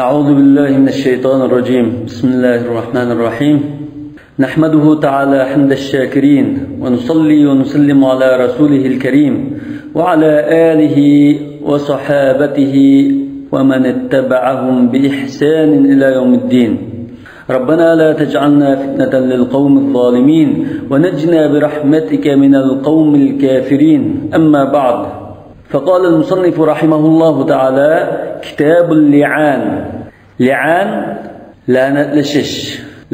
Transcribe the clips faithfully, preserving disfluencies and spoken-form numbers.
أعوذ بالله من الشيطان الرجيم. بسم الله الرحمن الرحيم. نحمده تعالى حمد الشاكرين، ونصلي ونسلم على رسوله الكريم، وعلى آله وصحابته ومن اتبعهم بإحسان إلى يوم الدين. ربنا لا تجعلنا فتنة للقوم الظالمين، ونجنا برحمتك من القوم الكافرين. أما بعد، فقال المصنف رحمه الله تعالى: كتاب اللعان. لىئان، لەنەتلىشىش.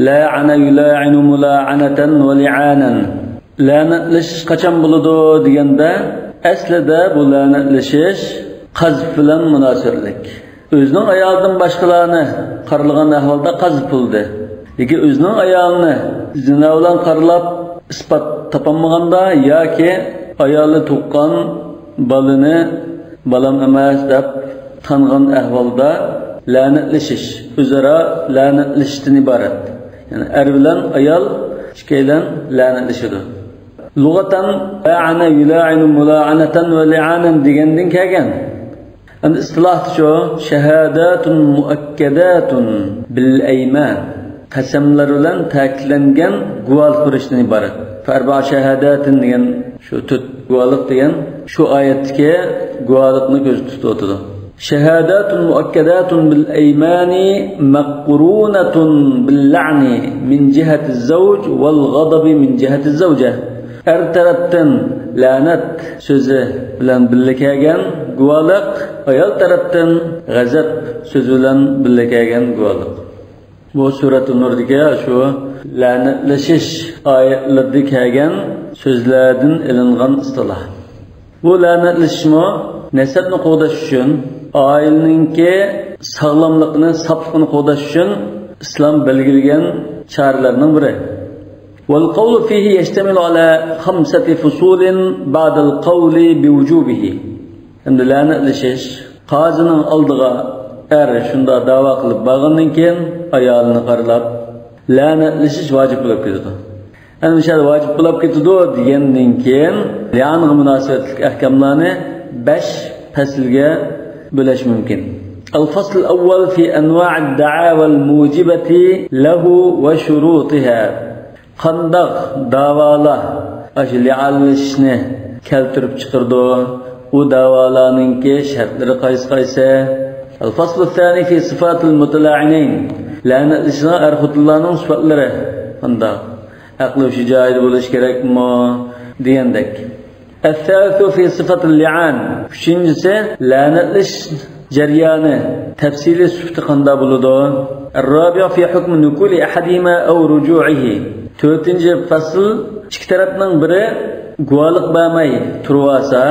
لاعن يلاعن ملاعنة ولعانا. لەنەتلىشىش قاچان بولىدۇ دېگەندە، ئەسلىدە بۇ لەنەتلىشىش قەزف بىلەن مۇناسىۋەتلىك. ئۆزىنىڭ ئايالىدىن باشقىلارنى قارىلىغان ئەھۋالدا قەزف بولدى. لېكىن ئۆزىنىڭ ئايالىنى زىنا بىلەن قارىلاپ ئىسپات تاپالمىغاندا ياكى ئايالى تۇغقان بالىنى بالام ئەمەس دەپ تانغان ئەھۋالدا لەنەتلىشىش، ئۆزئارا لەنەتلىشىشتىن ئىبارەت. يەنى ئەر بىلەن ئايال ئىككىيلەن لەنەتلىشىدۇ. لۇغەتەن، لاعن يلاعن ملاعنة ولعانا دېگەندىن كەلگەن. ئەمدى ئىستىلاھتىچۇ؟ شاھاداتۇن مۇئەككەداتۇن بىل ئەيمان. قەسەملەر بىلەن تەكىتلەنگەن گۇۋاھلىق بېرىشتىن ئىبارەت. فەئەربەئۇ شاھاداتىن دېگەن شۇ تۆت گۇۋاھلىق دېگەن شۇ ئايەتتىكى گۇۋاھلىقنى كۆزدە تۇتۇۋاتىدۇ. شاھاداتۇن مۇئەككەداتۇن بىل ئەيمانى مەقرۇنەتۇن بىل لەئنى مىن جىھەتىز زەۋج ۋەل غەدەبى مىن جىھەتىز زەۋجە. ئەر تەرەپتىن لەنەت سۆزى بىلەن بىللە كەلگەن گۇۋاھلىق، ئايال تەرەپتىن غەزەپ سۆزى بىلەن بىللە كەلگەن گۇۋاھلىق. بۇ سۈرەتۇن نۇردىكى شۇ لەنەتلىشىش ئايەتلىرىدە كەلگەن سۆزلەردىن ئېلىنغان ئىستىلاھ. بۇ لەنەتلىشىشمۇ نەسەبنى قوغداش ئۈچۈن، ئائىلىنىڭكى ساغلاملىقىنى، ساپلىقىنى قوغداش ئۈچۈن ئىسلام بەلگىلىگەن چارىلەرنىڭ بىرى. والقول فيه يشتمل على خمسة فصول بعد القول بوجوبه. ئەمدى لەنەتلىشىش، قازىنىڭ ئالدىغا ئەر شۇنداق داۋا قىلىپ بارغاندىن كېيىن، ئايالىنى قارىلاپ لەنەتلىشىش ۋاجىپ بولۇپ كېتىدۇ. ئەنە مۇشۇ ۋاجىپ بولۇپ كېتىدۇ دېگەندىن كېيىن، لىئانغا مۇناسىۋەتلىك ئەھكاملارنى بەش پەسىلگە بۆلۈش مۇمكىن. الفصل الأول في أنواع الدعاوى الموجبة له وشروطها. قانداق داۋالار ئاشۇ لىئانلىشىشنى كەلتۈرۈپ چىقىرىدۇ؟ ئۇ داۋالارنىڭكى شەرتلىرى قايسى قايسى؟ الفصل الثاني في صفات المتلاعنين. لەنەتلىشىدىغان ئەر خوتۇنلارنىڭ سۈپەتلىرى قانداق؟ ئەقلى ھوشى جايىدا بولۇشى كېرەكمۇ؟ دېگەندەك. الثالث في صفة اللعان. ئۈچىنچىسى، لەنەتلىشىش جەريانى تەپسىلىي سۈپىتى قانداق بولىدۇ؟ الرابع في حكم نقول أحدهما أو رجوعه. تۆتىنچى پەسىل، ئىككى تەرەپنىڭ بىرى گۇۋاھلىق بەرمەي تۇرۇۋالسا،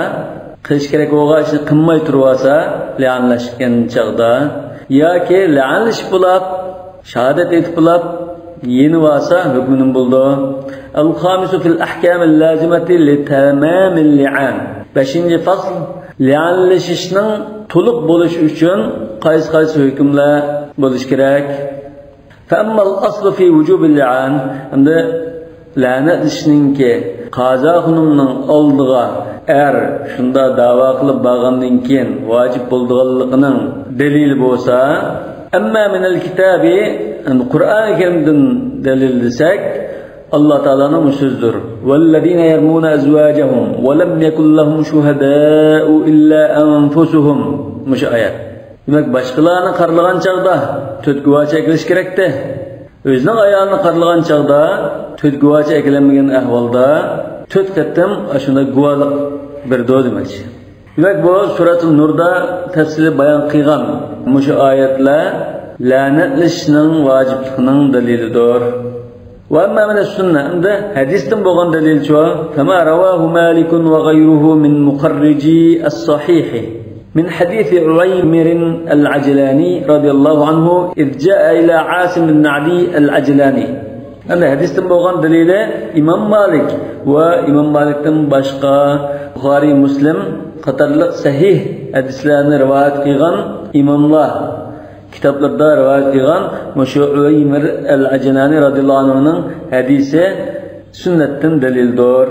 قىلىش كېرەك بولغان ئىشنى قىلماي تۇرۇۋالسا، لەنەتلەشكەن چاغدا ياكى لەنەتلىشىپ بولاپ، شاھادەت ئېيتىپ بولاپ، يېنىۋالسا ھۆكمى نېمە بولىدۇ؟ الخامس في الأحكام اللازمة لتمام اللعان. بەشىنچى پەسىل، لەنەتلىشىشنىڭ تولۇق بولۇشى ئۈچۈن قايسى قايسى ھۆكۈملەر بولۇشى كېرەك؟ فأما الأصل في وجوب اللعان. ئەمدى لەنەتلىشىشنىڭكى قازا خانىمنىڭ ئالدىغا ئەر شۇنداق داۋا قىلىپ بارغاندىن كېيىن ۋاجىپ بولىدىغانلىقىنىڭ دەلىلى بولسا، أما من الكتاب، يەنى قۇرئانى كەرىمدىن دەلىل دېسەك، ئاللا تائالانىڭ مۇشۇ سۆزىدۇر. والذين يرمون أزواجهم ولم يكن لهم شهداء إلا أنفسهم. مۇشۇ ئايەت. دېمەك، باشقىلارنى قارىلىغان چاغدا تۆت گۇۋاچى ئەكېلىش كېرەكتى. ئۆزىنىڭ ئايالىنى قارىلىغان چاغدا تۆت گۇۋاچى ئەكېلەلمىگەن ئەھۋالدا تۆت قېتىم ئاشۇنداق گۇۋاھلىق بېرىدۇ دېمەكچى. دېمەك، بۇ سۈرەتۇن نۇردا تەپسىلىي بايان قىلغان مۇشۇ ئايەتلەر لەنەتلىشىشنىڭ ۋاجىپلىقىنىڭ دەلىلىدۇر. وأما من السنة، ئەمدى ھەدىستىن بولغان دەلىلچۇ؟ فما رواه مالك وغيره من مخرجي الصحيح من حديث عويمر العجلاني رضي الله عنه إذ جاء إلى عاصم بن عدي العجلاني. ئەمدى ھەدىستىن بولغان دەلىلى ئىمام مالىك ۋە ئىمام مالىكتىن باشقا بۇخارىي، مۇسلىم قاتارلىق سەھىھ ھەدىسلەرنى رىۋايەت قىلغان ئىماملار كىتابلىرىدا رىۋايەت قىلغان مۇشۇ ئۇۋەيمىر ئەل ئەجلانى رەزىياللاھۇ ئەنھۇنىڭ ھەدىسى سۈننەتتىن دەلىلدۇر.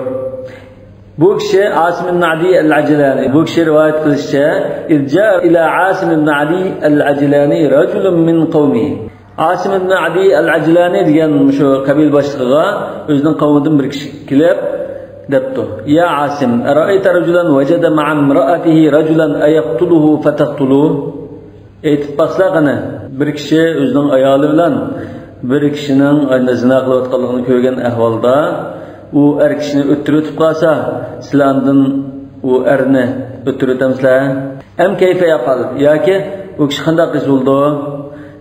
بۇ كىشى ئاسىم ئىبن ئەدى ئەل ئەجلانى. بۇ كىشى رىۋايەت قىلىشىچە، إذ جاء إلى عاصم بن عدي العجلاني رجل من قومه. ئاسىم ئىبن ئەدى ئەل ئەجلانى دېگەن مۇشۇ قەبىلە باشلىقىغا ئۆزىنىڭ قەۋمىدىن بىر كىشى كېلىپ دەپتۇ: يا عاصم، أرأيت رجلا وجد مع امرأته رجلا أيقتله فتقتلوه؟ ئېيتىپ باقسىلا قېنى، بىر كىشى ئۆزىنىڭ ئايالى بىلەن بىر كىشىنىڭ زىنا قىلىۋاتقانلىقىنى كۆرگەن ئەھۋالدا، ئۇ ئەر كىشىنى ئۆتتۈرۈۋېتىپ قالسا، سىلەر ئاندىن ئۇ ئەرنى ئۆتتۈرۈۋېتەمسىلەر؟ أم كيف يفعل؟ ياكى ئۇ كىشى قانداق قىلسا بولىدۇ؟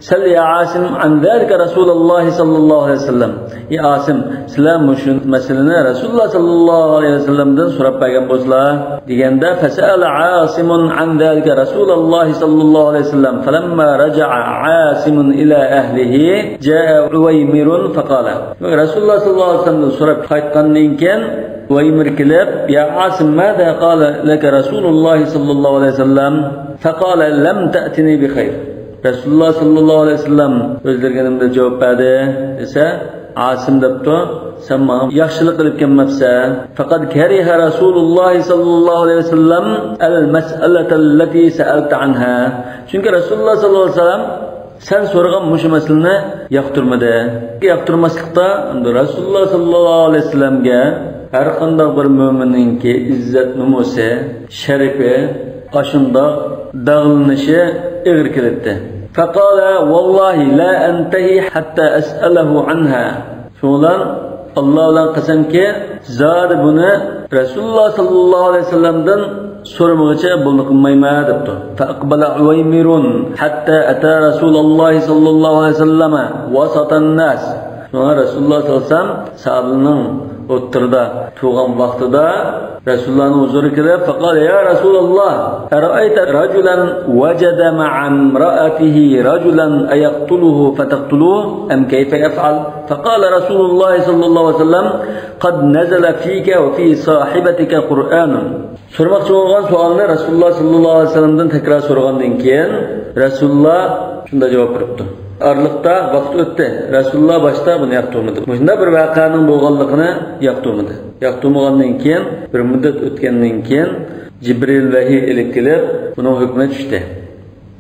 سل يا عاصم عن ذلك رسول الله صلى الله عليه وسلم. ئى ئاسىم، سىلەر مۇشۇ مەسىلىنى رەسۇلۇللا ساللاللاھۇ ئەلەيھى ۋەسەللەمدىن سوراپ بەرگەن بولسىلا، دېگەندە، فسأل عاصم عن ذلك رسول الله صلى الله عليه وسلم. فلما رجع عاصم إلى أهله جاء عويمر فقال. رەسۇلۇللا ساللاللاھۇ ئەلەيھى ۋەسەللەمدىن سوراپ قايتقاندىن كېيىن، ئۇۋەيمىر كېلىپ، يا عاصم، ماذا قال لك رسول الله صلى الله عليه وسلم؟ فقال لم تأتني بخير. رەسۇلۇللا ساللاللاھۇ ئەلەيھى ۋەسەللەم ئۆزلىرىگە نېمە دەپ جاۋاب بەردى دېسە، ئاسىم دەپتۇ، سەن ماڭا ياخشىلىق قىلىپ كەلمەپسەن. فقد كره رسول الله صلى الله عليه وسلم المسألة التي سألت عنها. چۈنكى رەسۇلۇللا ساللاللاھۇ ئەلەيھى ۋەسەللەم سەن سورىغان مۇشۇ مەسىلىنى ياقتۇرمىدى. ياقتۇرماسلىقتا، ئەمدى رەسۇلۇللا ساللاللاھۇ ئەلەيھى ۋەسەللەمگە ھەر قانداق بىر مۆمىننىڭكى ئىززەت نومۇسى، شەرىپى، ئاشۇنداق داغلىنىشى ئېغىر كېلەتتى. فقال والله لا أنتهي حتى أسأله عنها. شۇنىڭ بىلەن ئاللا بىلەن قەسەمكى، زادى بۇنى رەسۇلۇللا ساللاللاھۇ ئەلەيھى ۋەسەللەمدىن سورىمىغۇچە بولدى قىلمايمەن دەپتۇ. فأقبل عويمر حتى أتى رسول الله صلى الله عليه وسلم وسط الناس. شۇڭا رەسۇلۇللا ساللاللاھۇ ئەلەيھى ۋەسەللەم ساھابىلەرنىڭ ئوتتۇرىدا تۇرغان ۋاقتىدا رەسۇلۇللانىڭ ھۇزۇرىغا كېلىپ، فقال يا رسول الله أرأيت رجلا وجد مع امرأته رجلا أيقتله فتقتلوه أم كيف يفعل؟ فقال رسول الله صلى الله عليه وسلم قد نزل فيك وفي صاحبتك قرآن. سورىماقچى بولغان سوئالنى رەسۇلۇللا ساللاللاھۇ ئەلەيھى ۋەسەللەمدىن تەكرار سورىغاندىن كېيىن، رەسۇلۇللا شۇنداق جاۋاب بېرىپتۇ. ئارىلىقتا ۋاقىت ئۆتتى. رەسۇلۇللا باشتا بۇنى ياقتۇرمىدى. مۇشۇنداق بىر ۋەقەنىڭ بولغانلىقىنى ياقتۇرمىدى. ياقتۇرمىغاندىن كېيىن بىر مۇددەت ئۆتكەندىن كېيىن جىبرىل ۋەھىي ئېلىپ كېلىپ، بۇنىڭ ھۆكمى چۈشتى.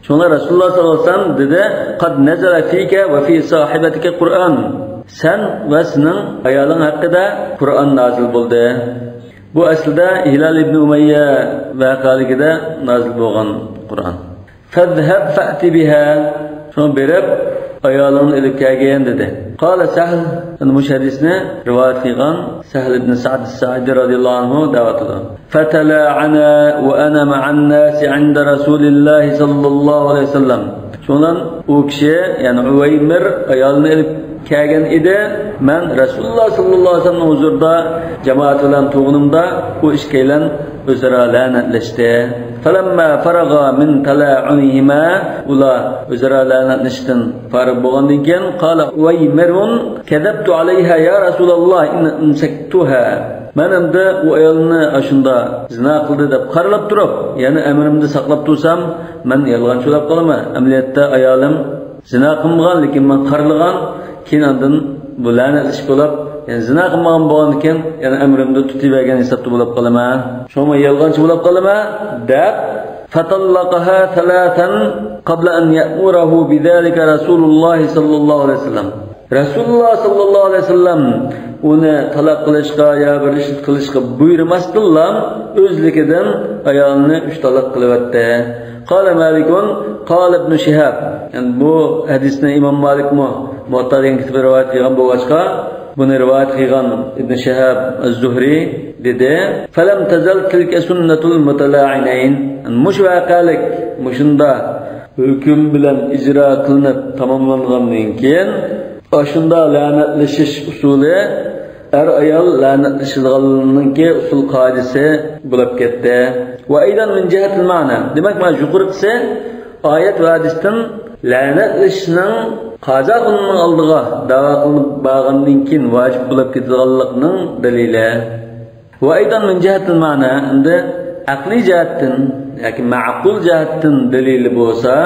شۇڭا رەسۇلۇللا ساللاللاھۇ ئەلەيھى ۋەسەللەم دېدى، قد نزل فيك وفي صاحبتك قرآن. سەن ۋە سېنىڭ ئايالىڭ ھەققىدە قۇرئان نازىل بولدى. بۇ ئەسلىدە ھىلال ئىبنى ئۇمەييە ۋەقەلىكىدە نازىل بولغان قۇرئان. فاذهب فأت بها. شۇڭا بېرىپ ئايالىڭنى ئېلىپ كەلگىن دېدى. قال سهل. يەنى مۇشۇ ھەدىسنى رىۋايەت قىلغان سەھل ئىبنى سەئد سائىدى رەزىياللاھۇ ئەنھۇ دەۋاتىدۇ. فتلاعنا وأنا مع الناس عند رسول الله صلى الله عليه وسلم. شۇنىڭ بىلەن ئۇ كىشى، يەنى ئۇۋەيمىر ئايالىنى ئېلىپ كەلگەن ئىدى. مەن رەسۇلۇللا ساللاللاھۇ ئەلەيھى ۋەسەللەمنىڭ ھۇزۇرىدا جامائەت بىلەن تۇرغىنىمدا ئۇ ئىككىيلەن ئۆزئارا لەنەتلەشتى. فلما فرغا من تلاعنهما، ئۇلار ئۆزئارا لەنەتلىشىشتىن پارىغ بولغاندىن كېيىن، قال ئۇۋەيمىر كذبت عليها يا رسول الله إن أمسكتها. مەن ئەمدى ئۇ ئايالنى ئاشۇندا زىنا قىلدى دەپ قارىلاپ تۇرۇپ، يەنە ئەمرىمدە ساقلاپ تۇرسام، مەن يالغانچى بولاپ قالىمەن. ئەمەلىيەتتە ئايالىم زىنا قىلمىغان، لېكىن مەن قارىلىغان، كېيىن ئاندىن بۇ لەنەتلىشىپ بولاپ، يەنى زىنا قىلمىغان بولغاندىكىن، يەنە ئەمرىمدە تۇتۇۋەرگەن ھېسابتا بولاپ قالىمەن. شۇڭا مەن يالغانچى بولاپ قالىمەن، دەپ، فطلقها ثلاثا قبل أن يأمره بذلك رسول الله صلى الله عليه وسلم. رەسۇلۇللا ساللاللاھۇ ئەلەيھى ۋەسەللەم ئۇنى تالاق قىلىشقا يا بىر ئىش قىلىشقا بۇيرۇماستىنلا ئۆزلۈكىدىن ئايالىنى ئۈچ تالاق قىلىۋەتتى. قال مالك، قال ابن شهاب. يەنى بۇ ھەدىسنى ئىمام مالىكمۇ مۇۋەتتا دېگەن كىتابتا رىۋايەت قىلغان بولغاچقا، بۇنى رىۋايەت قىلغان ئىبن شىھاب ئەز-زۇھرى دېدى، فلم تزل تلك سنة المتلاعنين. مۇشۇ ۋەقەلىك، مۇشۇنداق ھۆكۈم بىلەن ئىجرا قىلىنىپ تاماملانغاندىن كېيىن، ئاشۇنداق لەنەتلىشىش ئۇسۇلى ئەر-ئايال لەنەتلىشىدىغانلىرىنىڭكى ئۇسۇل قائىدىسى بولۇپ كەتتى. وأيضا من جهة المعنى. دېمەك، مانا يۇقىرىقىسى ئايەت ۋە ھەدىستىن لەنەتلىشىشنىڭ قازا قۇلىنىڭ ئالدىغا دەۋا قىلىنىپ بارغاندىن كېيىن ۋاجىپ بولۇپ كېتىدىغانلىقىنىڭ دەلىلى. وأيضا من جهة المعنى، ئەمدى ئەقلىي جەھەتتىن، ياكى مەئقۇل جەھەتتىن دەلىلى بولسا،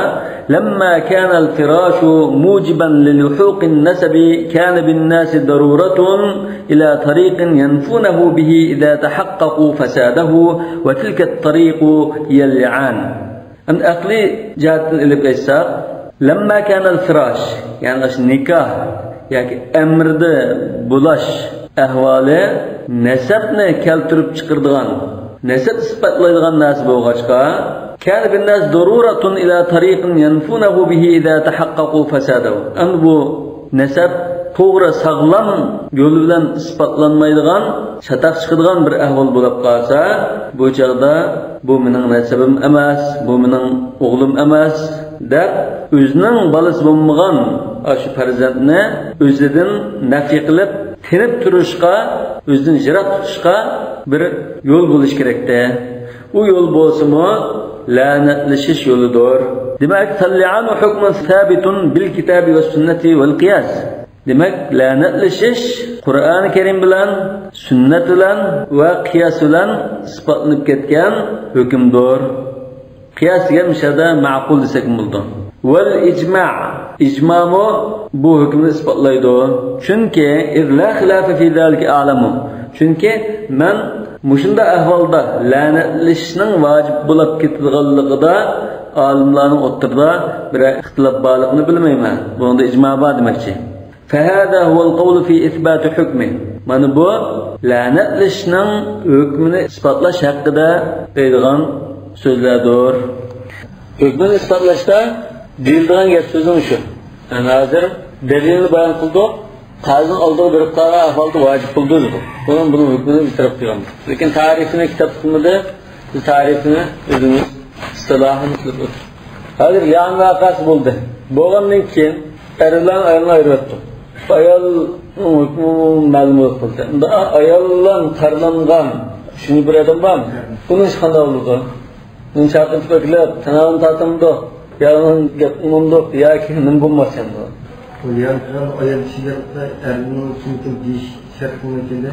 لما كان الفراش موجبا للحوق النسب كان بالناس ضرورة إلى طريق ينفونه به إذا تحققوا فساده، وتلك الطريق هي اللعان. ئەمدى ئەقلىي جەھەتتىن ئېلىپ ئېيتساق، لما كان الفراش، يەنى ئاشۇ نىكاھ ياكى ئەمىردە بولاش ئەھۋالى نەسەبنى كەلتۈرۈپ چىقىرىدىغان، نەسەب ئىسپاتلايدىغان نەرسە بولغاچقا، كان بالناس ضرورة إلى طريق ينفونه به إذا تحققوا فساده. ئەمدى بۇ نەسەب توغرا، ساغلام يول بىلەن ئىسپاتلانمايدىغان، چاتاق چىقىدىغان بىر ئەھۋال بولۇپ قالسا، بۇ چاغدا بۇ مېنىڭ نەسەبىم ئەمەس، بۇ مېنىڭ ئوغلۇم ئەمەس، دەپ ئۆزىنىڭ بالىسى بولمىغان ئاشۇ پەرزەنتنى ئۆزىدىن نەپى قىلىپ، تېنىپ تۇرۇشقا، ئۆزىدىن يىراق تۇتۇشقا بىر يول بولۇش كېرەكتە. ئۇ يول بولسىمۇ لەنەتلىشىش يولىدۇر. دېمەك، فاللعان حكم ثابت بالكتاب والسنة والقياس. دېمەك، لەنەتلىشىش قۇرئانى كەرىم بىلەن، سۈننەت بىلەن ۋە قىياس بىلەن ئىسپاتلىنىپ كەتكەن ھۆكۈمدۇر. قىياس دېگەن مۇشۇ يەردە مەئقۇل دېسەكمۇ بولىدۇ. والإجماع، ئىجمامۇ بۇ ھۆكۈمنى ئىسپاتلايدۇ. چۈنكى، إذ لا خلاف في ذلك أعلم. چۈنكى مەن مۇشۇنداق ئەھۋالدا لەنەتلىشىشنىڭ ۋاجىپ بولۇپ كېتىدىغانلىقىدا ئالىملارنىڭ ئوتتۇرىدا بىرەر ئىختىلاپ بارلىقىنى بىلمەيمەن. بۇنىڭدا ئىجما بار دېمەكچى. فهذا هو القول في إثبات حكمه. مانا بۇ لەنەتلىشىشنىڭ ھۆكمىنى ئىسپاتلاش ھەققىدە دەيدىغان سۆزلەردۇر. ھۆكمىنى ئىسپاتلاشتا دېيىلىدىغان گەپ سۆزنىڭ شۇ. يەنى ھازىر دەلىلنى بايان قىلدۇق. قازىنىڭ ئالدىغا بېرىپ قالغان ئەھۋالدا ۋاجىپ بولىدۇ دېدۇق. بۇنىڭ، بۇنىڭ ھۆكمىنى بىر تەرەپ قىلغان. لېكىن تارىفىنى كىتاب قىلمىدى. بىز تارىفىنى ئۆزىمىز ئىستىلاھىنى قىلىپ ئۆتتۇق. ھازىر لىئان ۋەقەسى بولدى. بولغاندىن كېيىن ئەر بىلەن ئايالنى ئايرىۋەتتۇق. ئايالنىڭ ھۆكمى مەلۇم بولۇپ قالدى. ئۇندا ئايال بىلەن قارىلانغان شۇنى بىر ئادەم بارمۇ؟ بۇنىڭ ئىشى قانداق بولىدۇ؟ بۇنى چاقىرتىپ ئەكېلىپ، تاناۋىنى تارتامدۇق، يا ئۇنىڭ گەپىنى ئاڭلامدۇق ياكى نېمە بولماس ئەمدى؟ بۇ يەنە ئايال كىشىگە ئەرنىڭ كىمكىن دېيىش شەرت بولمايدىكەن-دە،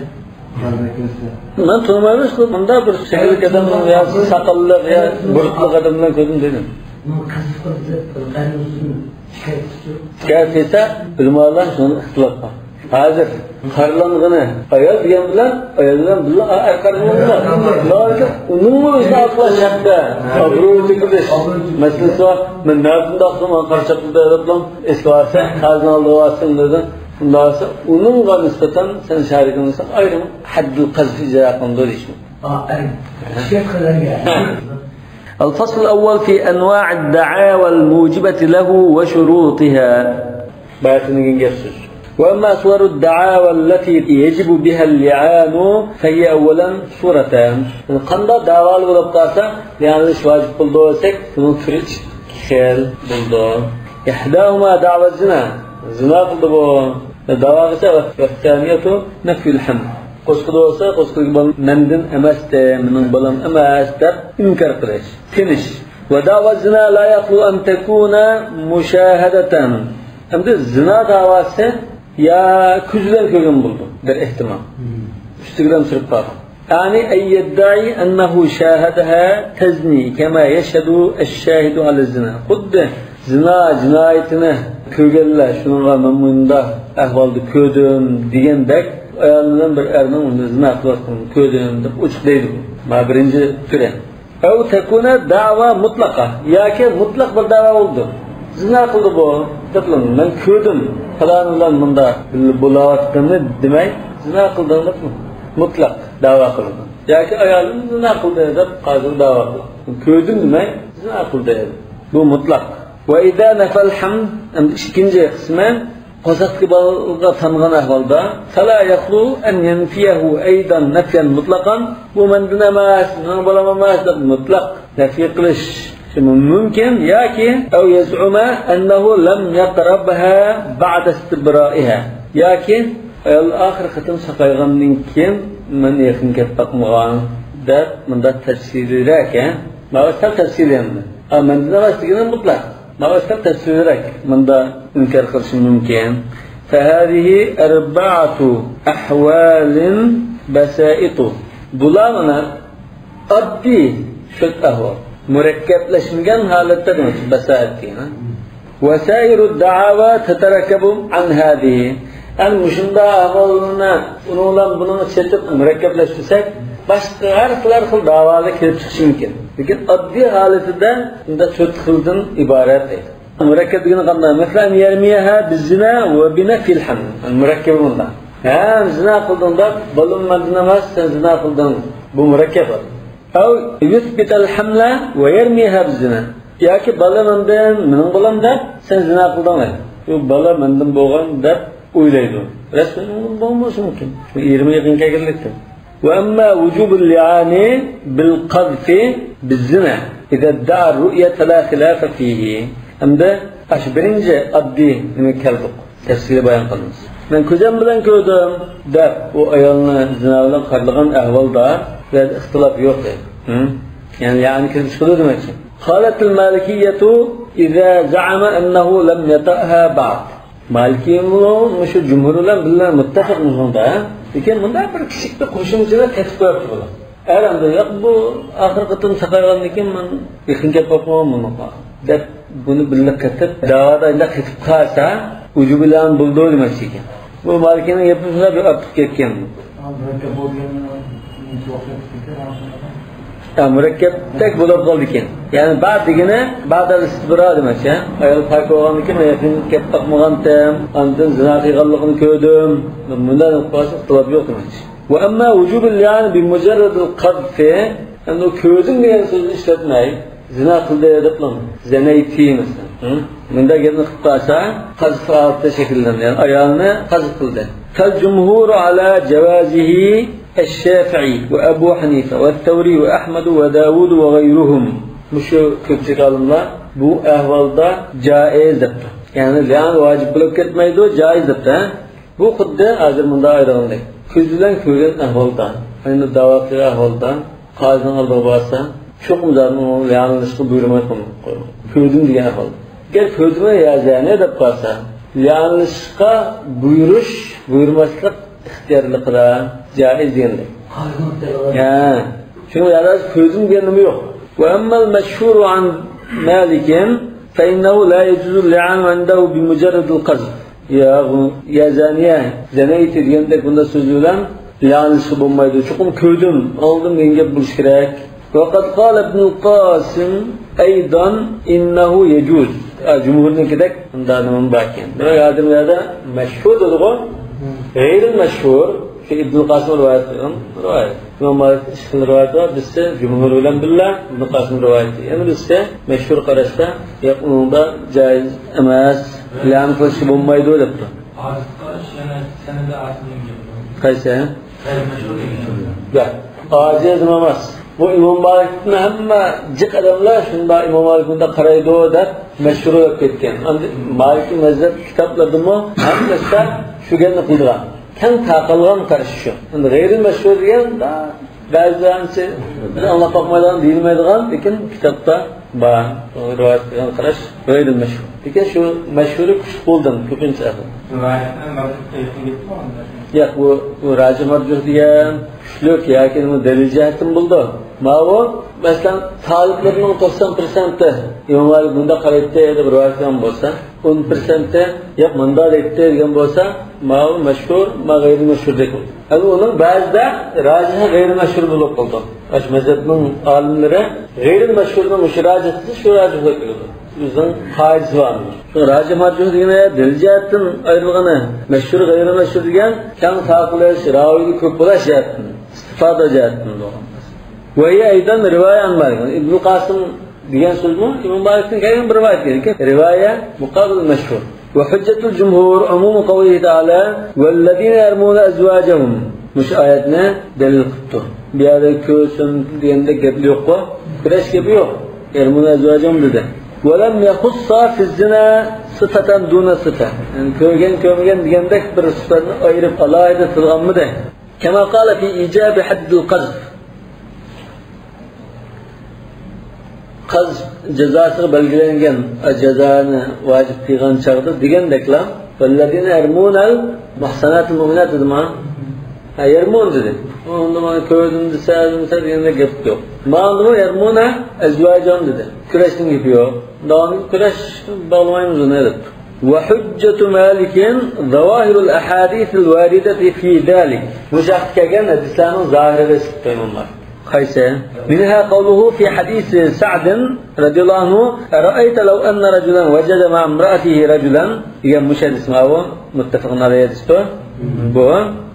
ھازىر ئەكەلسە. مەن تونۇمايمەن، شۇ مۇنداق بىر سېھىرلىك ئادەم يا ساقاللىق يا بۇرۇتلۇق ئادەم بىلەن كۆردۈم دېدىم. بۇ قىز، قىز ئەرنىڭ ئۈستىدىن شىكايەت قىلسا، شىكايەت قىلسا، ئۆلىمالار شۇنى ئىختىلاپ بار. ھازىر قارىلانغىنى ئايال دېگەن بىلەن، ئايال بىلەن بىللە ئەر قارىلانغىنى. ئۇنىڭمۇ ئۆزىنى ئاقلاش ھەققىدە ئابرۇي تۆكۈلۈش مەسىلىسى بار. مەن نەدىن داقسىم ماڭا قارشاپ تۇردى دەپلا ئېسىگە ئالسا، قازىنىڭ ئالدىغا بارسۇن دېدى. ئۇنداق بولسا ئۇنىڭغا نىسبەتەن سەن شەرىكىڭ دېسەڭ ئايرىم ھەددىل قەزفى ئىجرا قىلىنىدۇ دېيىشمەن. الفصل الأول في أنواع الدعاوى الموجبة له وشروطها. باياتىن دېگەن گەپ سۆز. وأما صور الدعاوى التي يجب بها اللعان فهي أولا صورتان. قانداق دەۋالار بولۇپ قالسا لىئانلىشىش ۋاجىپ بولىدۇ دېسەك، بۇنىڭ تۈرى ئىككى خىل بولىدۇ. إحداهما دعوى الزنا، زىنا قىلدى بۇ، دەۋا قىلسا، والثانية نفي الحمل. قوسقىدى بولسا، قوسقىدىكى بالا مەندىن ئەمەستى، مېنىڭ بالام ئەمەس دەپ ئىنكار قىلىش. تىنىش. ودعوى الزنا لا يخلو أن تكون مشاهدة. ئەمدى زىنا داۋاسى يا كۆز بىلەن كۆرگەن بولىدۇ، بىر ئېھتىمال. ئۈستىگە بىلەن سۈرۈپ قالغان. يعني أن يدعي أنه شاهدها تزني كما يشهد الشاهد على الزنا. خۇددى زىنا جىنايىتىنى كۆرگەنلەر شۇنىڭغا مەن مۇنداق ئەھۋالدا كۆردۈم دېگەندەك، ئايال بىلەن بىر ئەرنىڭ زىنا قىلىۋاتقىنىنى كۆردۈم دەپ ئوچۇق دەيدۇ. مانا بىرىنچى تۈرى. أو تكون دعوى مطلقة، ياكى مۇتلەق بىر دەۋا بولىدۇ. زىنا قىلدى بۇ دەپ، مەن كۆردۈم، پالان بىلەن مۇنداق بولاۋاتقىنىنى دېمەي، زىنا قىلدى دەپ مۇتلەق دەۋا قىلىدۇ. ياكى ئايالىم زىنا قىلدى دەپ قازىغا دەۋا قىلىدۇ. كۆردۈم دېمەي، زىنا قىلدى. بۇ مۇتلەق. وإذا نفى الحمل، ئەمدى ئىككىنچى قىسمى، قورساقتىكى بالىغا تانغان ئەھۋالدا، فلا يخلو أن ينفيه أيضا نفيا مطلقا، بۇ مەندىن ئەمەس، مېنىڭ بالام ئەمەس دەپ مۇتلەق نەپى قىلىش مۇمكىن ياكى، أو يزعم أنه لم يقربها بعد استبرائها، ياكى ئايال ئاخىر قېتىم ساقايغاندىن كېيىن مەن يېقىن كەپ باقمىغان دەپ مۇنداق تەپسىلىيرەك، ھە؟ ماۋۇ سەل تەپسىلىي ئەمدى. ئا، مەندىن ئەمەس دېگىنى مۇتلەق. ماۋۇ سەل تەپسىلىيرەك. مۇندا ئىنكار قىلىشىم مۇمكىن. فهذه أربعة أحوال بسائط. بۇلار مانا ئاددىي تۆت ئەھۋال. مۇرەككەپلەشمىگەن ھالەتتە دېمەكچى، بەسائەت دېگەن، ھە؟ وسائر الدعاوى تتركب عن هذه. ئەنە مۇشۇنداق ئەھۋاللارنى ئۇنىڭ بىلەن بۇنىڭ چېتىپ مۇرەككەپلەشتۈرسەك، باشقا ھەر خىل، ھەر خىل داۋالار كېلىپ چىقىشى مۇمكىن. لېكىن ئاددىي ھالىتىدە بۇنداق تۆت خىلدىن ئىبارەت دەيدۇ. مۇرەككەپ دېگىنى قانداق؟ مەسىلەن، يرميها بالزنا وبنفي الحمل. مۇرەككەپ بۇنداق. ھە، زىنا قىلدىڭ دەپ، بالىنى مەندىن ئەمەس، سەن زىنا قىلدىڭ. بۇ مۇرەككەپ. أو يثبت الحمل ويرميها بالزنا. ياكى بالا مەندىن، مېنىڭ بالام دەپ، سەن زىنا قىلدىڭ دەيدۇ. بۇ بالا مەندىن بولغان دەپ ئويلايدۇ. رەسمىي ئۇنىڭدىن بولمىسى مۇمكىن. شۇ ئېرىمگە يېقىن كەلگەنلىكتىن. وأما وجوب اللعان بالقذف بالزنا إذا ادعى الرؤية فلا خلاف فيه. ئەمدى ئاشۇ بىرىنچى ئاددىي نېمىگە كەلدۇق. تەپسىلىي بايان قىلىمىز. مەن كۆزۈم بىلەن كۆردۈم دەپ، ئۇ ئايالنى زىنا بىلەن قارىلىغان ئەھۋالدا بۇ يەردە ئىختىلاپ يوق دەيدۇ. ھە؟ يەنى لەئەن كېلىپ چىقىدۇ دېمەكچى. قالت المالكية إذا زعم أنه لم يطأها بعد. مالىكىيمۇ مۇشۇ جۇمھۇر بىلەن بىللە مۇتتەپىق مۇشۇنىڭدا. لېكىن مۇنداق بىر كىچىك بىر قوشۇمچىلار قېتىپ قويۇپتۇ بۇلار. ئەر ئاندىن، ياق، بۇ ئاخىرقى قېتىم ساقايغاندىن كېيىن مەن يېقىن كەپ باقمىغان بۇنىڭغا دەپ، بۇنى بىللە قېتىپ، داۋادا ئەندە قېتىپ قالسا، ئۇجۇ بىلەن بولىدۇ دېمەكچى ئىكەن. بۇ مالىكىنىڭ گېپى شۇنداق بىر ئارتۇق كەتكەن. ھە، مۇرەككەپتەك بولۇپ قالىدىكەن. يەنى بار دېگىنى، بار دەل ئىستىبرا دېمەكچى. ئايال پاك بولغاندىن كېيىن، مەن يېقىن كەپ باقمىغانتىم، ئاندىن زىنا قىلغانلىقىنى كۆردۈم. مۇنداق قىلىپ قالسا، ئىختىلاپ يوق دېمەكچى. وأما وجوب اللعان بمجرد القذف، ئەمدى ئۇ كۆردۈم دېگەن سۆزنى ئىشلەتمەي، زىنا قىلدى دەپلا، زەنەيتى مەسىلەن. ھە؟ مۇنداق گەپنى قىلىپ قالسا، قەزف ھالىتى شەكىللەندى. يەنى ئايالنى قەزف قىلدى. فالجمهور على جوازه الشافعي وأبو حنيفة والثوري وأحمد وداود وغيرهم. مۇشۇ كۆپچىلىك ئالىملار بۇ ئەھۋالدا جائىز دەپتۇ. يەنى لىئان ۋاجىپ بولۇپ كەتمەيدۇ، جائىز دەپتۇ، ھە؟ بۇ خۇددى ھازىر مۇنداق ئايرىغاندەك، كۆز بىلەن كۆرگەن ئەھۋالدا، ئەمدى داۋا قىلغان ئەھۋالدا قازىنىڭ ئالدىغا بارسا، چوقۇم زادىنى ئۇنى لىئانلىنىشقا بۇيرۇماي قويمايدۇ. كۆردۈم دېگەن ئەھۋالدا. گەر كۆردۈممۇ يا زانى دەپ قالسا، لىئانلىنىشقا بۇيرۇش، بۇيرۇماسلىق ئىختىيارلىقىدا جائىز دېگەندەك. ھە. شۇڭا يا كۆردۈم دېگەن نېمە يوق. وأما المشهور عن مالك فإنه لا يجوز اللعان عنده بمجرد القذف. يا، يا زانية، زنيت دېگەندەك بۇنداق سۆز بىلەن لىئانلىشىشقا بولمايدۇ. چوقۇم كۆردۈم، ئاڭلىدىم دېگەن گەپ بولۇشى كېرەك. وقد قال ابن القاسم أيضا إنه يجوز. ھە، جۇمھۇرنىڭكىدەك بۇنداق نېمە بار ئىكەن. دېمەك، ئادەملەردە مەشھۇر دېدىغۇ، غەيرىل مەشھۇر، شۇ ئىبنۇل قاسىم رىۋايەت قىلغان رىۋايەت. ئىمام مالىك ئىككى خىل رىۋايەت بار. بىرسى جۇمھۇر بىلەن بىللە، ئىبنۇل قاسىم رىۋايىتى. يەنە بىرسى مەشھۇر قاراشتا، ياق، ئۇنىڭدا جائىز ئەمەس، لەم قىلىشقا بولمايدۇ دەپتۇ. ئاجىز قاراش يەنە سەنەدى ئاجىز دېگەن گەپ. قايسى؟ غەيرىي مەشھۇر دېگەن گەپ. ياق، ئاجىز ئەمەس. بۇ ئىمام مالىكنى ھەممە جىق ئادەملەر شۇنداق ئىمام مالىك بۇنداق قارايدۇ دەپ مەشھۇر بولۇپ كەتكەن. ئەمدى مالىكىي مەزھەپ كىتابلىرىدىمۇ ھەممىسى شۇ گەپنى قىلىدىغان. كەڭ تارقالغان قاراش شۇ. ئەمدى غەيرىي مەشھۇر دېگەن بەزىلەرنىڭچە بىز ئاڭلاپ باقمايدىغان، دېيىلمەيدىغان، لېكىن كىتابتا بار. رىۋايەت قىلغان قاراش غەيرىي مەشھۇر. لېكىن شۇ مەشھۇرى كۈچلۈك بولدى كۆپىنچە ئەھۋال. رىۋايەتنى مەرجۇھ قىلىشنى گەپمۇ ئۇندا؟ ياق، بۇ، بۇ راجىھ مەرجۇھ دېگەن كۈچلۈك ياكى نېمە دەلىل جەھەتتىن بولىدۇ. ماۋۇ، مەسىلەن، تالىپلىرىنىڭ توقسان پىرسەنتى ئىمام مالىك بۇنداق قارايتتى دەپ رىۋايەت قىلغان بولسا، ئون پىرسەنتى ياق، مۇنداق دەيتتى دېگەن بولسا، ماۋۇ مەشھۇر، ما غەيرىي مەشھۇردەك بولىدۇ. ئەمدى ئۇنىڭ بەزىدە راجىھى غەيرىي مەشھۇر بولۇپ قالىدۇ. ئاشۇ مەزھەپنىڭ ئالىملىرى غەيرىي مەشھۇرنى مۇشۇ راجىھ دېسە، شۇ راجىھ بولۇپ قالىدۇ. ئۆزىنىڭ قائىدىسى بار. شۇ راجىھ مەرجۇھ دېگىنى دەلىل جەھەتتىن ئايرىلغىنى، مەشھۇر، غەيرىي مەشھۇر دېگەن كەڭ تارقىلىش، راۋىيى كۆپ بولاش جەھەتتىن، ئىستىفادە جەھەتتىن بولغان. وهي أيضا رواية عن مالك. ئىبنۇ قاسىم دېگەن سۆزمۇ ئىمام مالىكتىن كەلگەن بىر رىۋايەت دېگەن. رىۋايە مۇقابىل مەشھۇر. وحجة الجمهور عموم قوله تعالى: والذين يرمون أزواجهم. مۇشۇ ئايەتنى دەلىل قىپتۇ. بۇ يەردە كۆرسۇن دېگەندەك گەپ يوققۇ. كۈرەش گېپى يوق. يرمون أزواجهم دېدى. ولم يخص في الزنا صفة دون صفة. يەنى كۆرگەن، كۆرمىگەن دېگەندەك بىر سۈپەتنى ئايرىپ ئالاھىدە تىلغا ئالمىدى. كما قال في إيجاب حد القذف. قەزف جازاسىغا بەلگىلەنگەن جازانى ۋاجىپ قىلغان چاغدا دېگەندەكلا، والذين يرمون المحصنات المؤمنات دېدىما؟ ھە، يرمون دېدى. ئۇندا مانا كۆردۈم دېسە، دېمىسە دېگەندە گەپ يوق. ماندىمۇ يەرمۇنە ئەزۋاجان دېدى. كۈرەشنىڭ گېپى يوق. داۋاملىق كۈرەش باغلىمايمىز ئۇنى دەپ. وحجة مالك ظواهر الأحاديث الواردة في ذلك. مۇشۇ ھەقتە كەلگەن ھەدىسلەرنىڭ زاھىرىغا ئىسپات قويماملار. قايسى؟ منها قوله في حديث سعد رضي الله عنه، أرأيت لو أن رجلا وجد مع امرأته رجلا، دېگەن مۇشۇ ھەدىس ماۋۇ، مۇتتەپەقۇن ئەلەيھى ھەدىستۇ. بۇ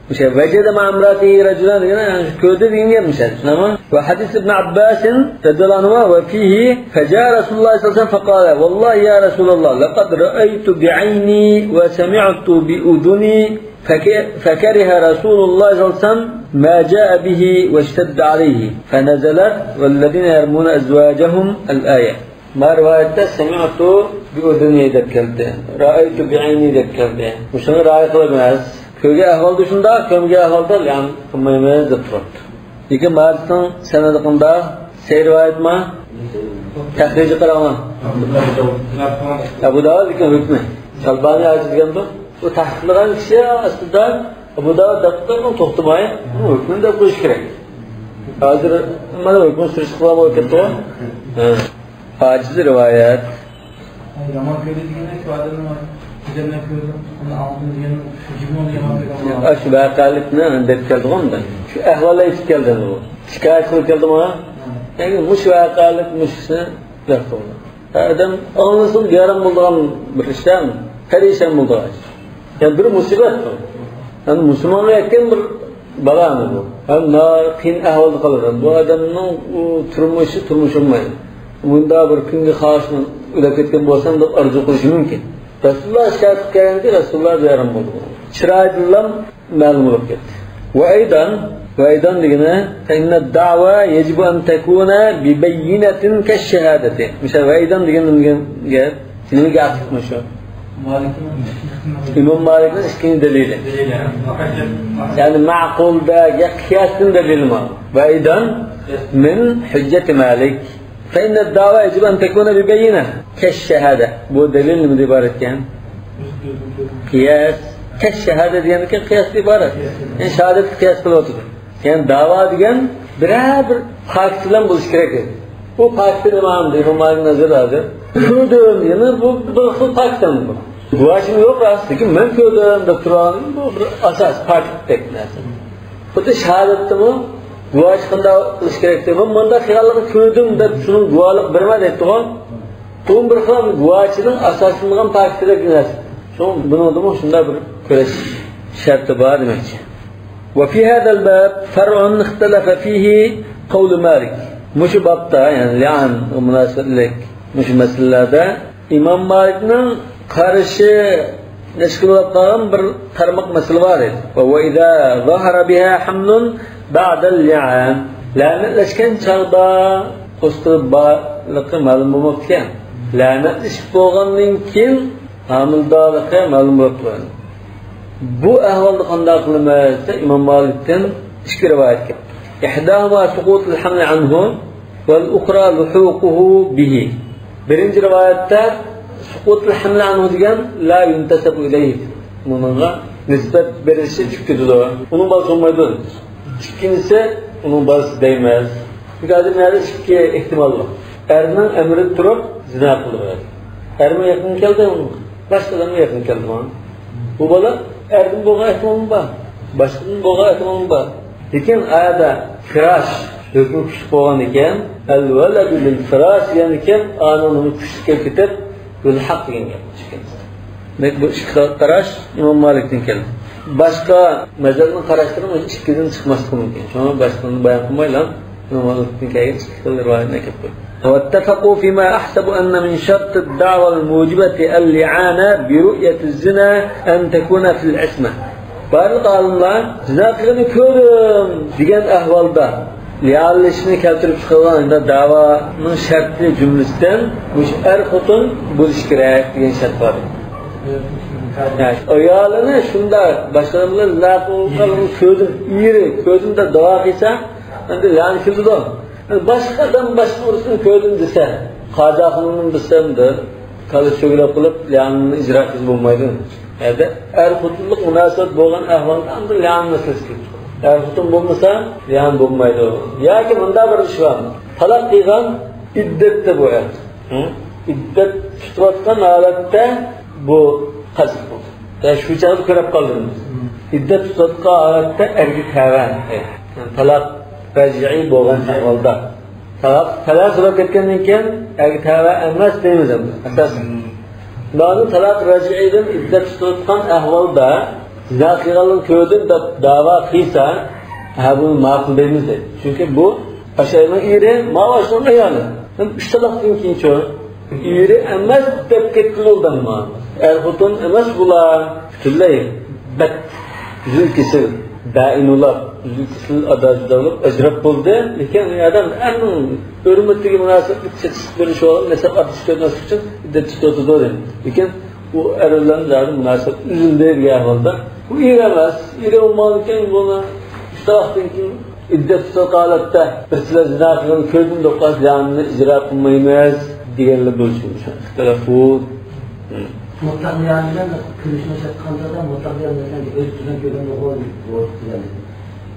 مۇشۇ وجد مع امرأته رجلا دېگەن، يەنى كۆردى دېگەن گەپ مۇشۇ ھەدىس. تامام. وحديث ابن عباس رضي الله عنهما وفيه، فجاء رسول الله صلى الله عليه وسلم فقال، والله يا رسول الله، لقد رأيت بعيني وسمعت بأذني، فك-، فكره رسول الله صلى الله عليه وسلم ما جاء به واشتد عليه، فنزلت، والذين يرمون أزواجهم، الآية. ما رىۋايەتتە سەمىئتۇ بىئۇزۇنى دەپ كەلدى، رەئەيتۇ بىئەينى دەپ كەلدى. مۇشۇنى رىئايە قىلىمىز. كۆرگەن ئەھۋالدا شۇنداق، كۆرمىگەن ئەھۋالدا لەن قىلمايمىز دەپ تۇرۇپتۇ. لېكىن مەھەدىسنىڭ سەنەدى قانداق؟ سەي رىۋايەتمۇ؟ تەخرىجى قاراڭلار. ئەبۇ داۋۇد لېكىن ھۆكمى. شالبانى ھاجى دېگەندۇ. بۇ تەھقىقلىغان كىشى ئەسلىدە ئەبۇ داۋۇد دەپ توختىماي، بۇ ھۆكمىنى دەپ قويۇش كېرەك. ھازىر مانا ھۆكمىنى سۈرۈشتە قىلغان بولۇپ كەتتىغۇ. ھە. ئاجىز رىۋايەت. يامان كۆردى دېگەندە شۇ ئادەمنىڭ كۆزى بىلەن كۆردى، ئۇنى ئاڭلىدىم دېگەن، جىبرىلنى يامان كۆردى. ئاشۇ ۋەقەلىكنى دەپ كەلدىغۇ ئۇندا. شۇ ئەھۋالنى ئېيتىپ كەلدى ئۇ. شىكايەت قىلىپ كەلدىمۇ؟ يەنى مۇشۇ ۋەقەلىك مۇشۇسىنى دەپ قويدى. ئادەم ئاڭلىسىمۇ بىئارام بولىدىغان بىر ئىشتان پەرىشان بولىدىغان ئىش. يەنى بىر مۇسىبەت بۇ. يەنى مۇسۇلمانغا يەتكەن بىر بالا بۇ. ھەم ناھايىتى قىيىن ئەھۋالدا قالىدۇ. بۇ ئادەمنىڭ ئۇ تۇرمۇشى تۇرمۇش بولمايدۇ. مۇنداق بىر كۈنگە خاھىشمەن ئۆلۈپ كەتكەن بولسام دەپ ئارزۇ قىلىشى مۇمكىن. رەسۇلۇللا شىكايەت قىلىپ كەلگەندىكىن رەسۇلۇللا بىئارام بولدى. چىرايىدىنلا مەلۇم بولۇپ كەتتى. ۋە ئەيدان، ۋە ئەيدان دېگىنى، فإن الدعوى يجب أن تكون ببينة كالشهادة. مىسال، ۋە ئەيدان دېگەن نېمە دېگەن گەپ؟ نېمىگە ئاتلىق مۇشۇ؟ ئىمام مالىكنىڭ ئىككىنچى دەلىلى. يەنى مەقۇلدا يا قىياستىن دەلىلى بار. ۋە ئەيدان من حجة مالك. فإن الدعوى يجب أن تكون ببينة كالشهادة. بۇ دەلىل نېمىدىن ئىبارەتكەن؟ قىياس. كالشهادة دېگەندىكىن قىياستىن ئىبارەت. يەنى شاھادەتكە قىياس قىلىۋاتىدۇ. يەنى داۋا دېگەن بىرەر بىر پاكىت بىلەن بولۇشى كېرەك ئىدى. بۇ پاكىت نېمە ئەمدى؟ ئىمام مالىكنىڭ نەزىرىدە ھازىر كۆردۈم، يەنى بۇ بىر خىل پاكىت ئەمدى بۇ. گۇۋاھچىمۇ يوق راست، لېكىن مەن كۆردۈم دەپ تۇرغان بۇ بىر ئاساس، پاكىتتەك نەرسە. خۇددى شاھادەتتىمۇ گۇۋاھچى قانداق قىلىش كېرەك دەپ، مەن مۇنداق خىياللىقنى كۆردۈم دەپ شۇنىڭ گۇۋاھلىق بېرىمەن دەيدىغان. بۇ بىر خىل گۇۋاھچىنىڭ ئاساسلانغان پاكىتىدەك نەرسە. شۇڭا بۇنىڭدىمۇ شۇنداق بىر كۈرەش شەرتى بار دېمەكچى. وفي هذا الباب فرع اختلف فيه قول مالك. مۇشۇ بابتا، يەنى لىئانغا مۇناسىۋەتلىك مۇشۇ مەسىلىلەردە ئىمام مالىكنىڭ قارىشى نەشكىللاپ قالغان بىر تارماق مەسىلە بار ئىدى. وهو إذا ظهر بها حمل بعد اللعان. لەنەتلەشكەن چاغدا قوستىلىپ بارلىقى مەلۇم بولماپتىكەن. لەنەتلىشىپ بولغاندىن كېيىن ھامىلىدارلىقى مەلۇم بولۇپ قالغان. بۇ ئەھۋالدا قانداق قىلىمىز دېسە، ئىمام مالىكتىن ئىككى رىۋايەت كەلدى. إحداهما سقوط الحمل عنه والأخرى لحوقه به. بىرىنچى رىۋايەتتە سقوط الحمل عنه دېگەن لا ينتسب إليه. بۇنىڭغا نىسبەت بېرىلىشى چۈشۈپ كېتىدۇ. ئۇنىڭ بالىسى بولمايدۇ. ئىككىنچىسى، ئۇنىڭ بالىسى دەيمىز. چۈنكى ھازىر مەنىدە ئىككى ئېھتىمال بار. ئەرنىڭ ئەمرىدە تۇرۇپ زىنا قىلدى. ئەرمۇ يېقىن كەلدى ئۇنىڭغا. باشقا ئادەممۇ يېقىن كەلدى ماڭا. بۇ بالا ئەردىن بولغان ئېھتىمالمۇ بار. باشقىدىن بولغان ئېھتىمالمۇ بار. لېكىن ئايەدە فىراش ھۆكمى كۈچلۈك بولغان ئىكەن، الولد للفراش دېگەن ئىكەن، ئانىڭ نېمە كۈچلۈك كېلىپ كېتىپ، يۇلھەق دېگەن گەپ. دېمەك، بۇ ئىككى خىل قاراش ئىمام مالىكتىن كەلدى. باشقا مەزھەپنىڭ قاراشلىرى مۇشۇ ئىككىدىن چىقماسلىقى مۇمكىن. شۇڭا باشقىلىرىنى بايان قىلمايلا، ئىمام مالىكتىن كەلگەن ئىككى خىل رىۋايەتنى ئەكەپ قويدى. واتفقوا فيما أحسب أن من شرط الدعوى الموجبة اللعان برؤية الزنا أن تكون في العصمة. بارلىق ئالىملار زىنا قىلغىنى كۆردۈم دېگەن ئەھۋالدا لىئانلىشىشنى كەلتۈرۈپ چىقىرغان دەۋانىڭ شەرتى جۈملىسىدىن مۇشۇ ئەر خوتۇن بولۇشى كېرەك دېگەن شەرت بار. يەنى ئايالىنى شۇنداق باشقىلار بىلەن زىنا قىلغانلىقىنى كۆردۈم، ئېرى كۆردۈم دەپ دەۋا قىلسا، ئەمدى لىئان كېلىدۇ. باشقا ئادەم باشقا بىرسىنى كۆردۈم دېسە، قازاخۇننىڭ بىرسىدە كاللا سۆگىلەپ قىلىپ لىئاننى ئىجرا قىلىپ بولمايدۇ. ئەدە ئەر خوتۇنلۇق مۇناسىۋەت بولغان ئەھۋالدا ئاندىن لىئان مەسىلىسى كېلىپ چىقىدۇ. ئەر-خوتۇن بولمىسا، يەنى بولمايدۇ. ياكى مۇنداق بىر ئىش بار. تالاق قىلغان ئىددەتتە بۇ ئەر. ھە؟ ئىددەت تۇتۇۋاتقان ھالەتتە بۇ قەزىپ بولدى. يەنى شۇ چاغدا كۆرۈپ قالدىم. ئىددەت تۇتۇۋاتقان ھالەتتە ئەرگە تەۋە. يەنى تالاق رەجئىي بولغان ئەھۋالدا. تالاق، تالاق سوراپ كەتكەندىن كېيىن، ئەرگە تەۋە ئەمەس دەيمىز ئەمدى، ئاساسەن. مانا تالاق رەجئىيدىن ئىددەت تۇتۇۋاتقان ئەھۋالدا، زىنا قىلغانلىقىنى كۆردۈم دەپ داۋا قىلسا، ھە، بۇنى ماقۇل دەيمىز دەيدۇ. چۈنكى بۇ ئاشۇ ئەرنىڭ ئېرى، ماۋۇ ئاشۇنىڭ ئايالى. ھەم ئۈچ تالاقتىن كېيىنچۇ؟ ئېرى ئەمەس دەپ كەتكىلى بولدى ئەمما. ئەر-خوتۇن ئەمەس بۇلار. پۈتۈنلەي بەت، ئۈزۈل-كېسىل، بەئىنۇلار، ئۈزۈل-كېسىل ئادا-جۇدا بولۇپ ئاجراپ بولدى. لېكىن ئادەم ئەرنىڭ ھۆرمىتىگە مۇناسىۋەتلىك چېتىشلىق بىر ئىش بولغان، مەسىلەن، ئاتىسى كۆرمەسلىك ئۈچۈن ئىددەت تۇتۇۋاتىدۇ دەيمىز. لېكىن ئۇ ئەر بىلەن زادى مۇناسىۋەت ئۈزۈلدى دېگەن ئەھۋالدا. ئۇ ئېرى ئەمەس، ئېرى بولمىغاندىكىن بۇنى ئۈچ تالاقتىن كېيىن ئىددەت تۇتۇپ ھالەتتە بىرسىلەر زىنا قىلغىنىنى كۆردۈم دەپ قالسا، لىئاننى ئىجرا قىلمايمىز دېگەنلەر بولۇشى مۇمكىن. ئىختىلاف بۇ. مۇتلەق لىئان بىلەن كۆرۈشمەسلىك قانداقتا؟ مۇتلەق لىئان مەسىلەن، ئۆز كۆزۈڭ كۆرگەندە بولىدۇ دېگەن.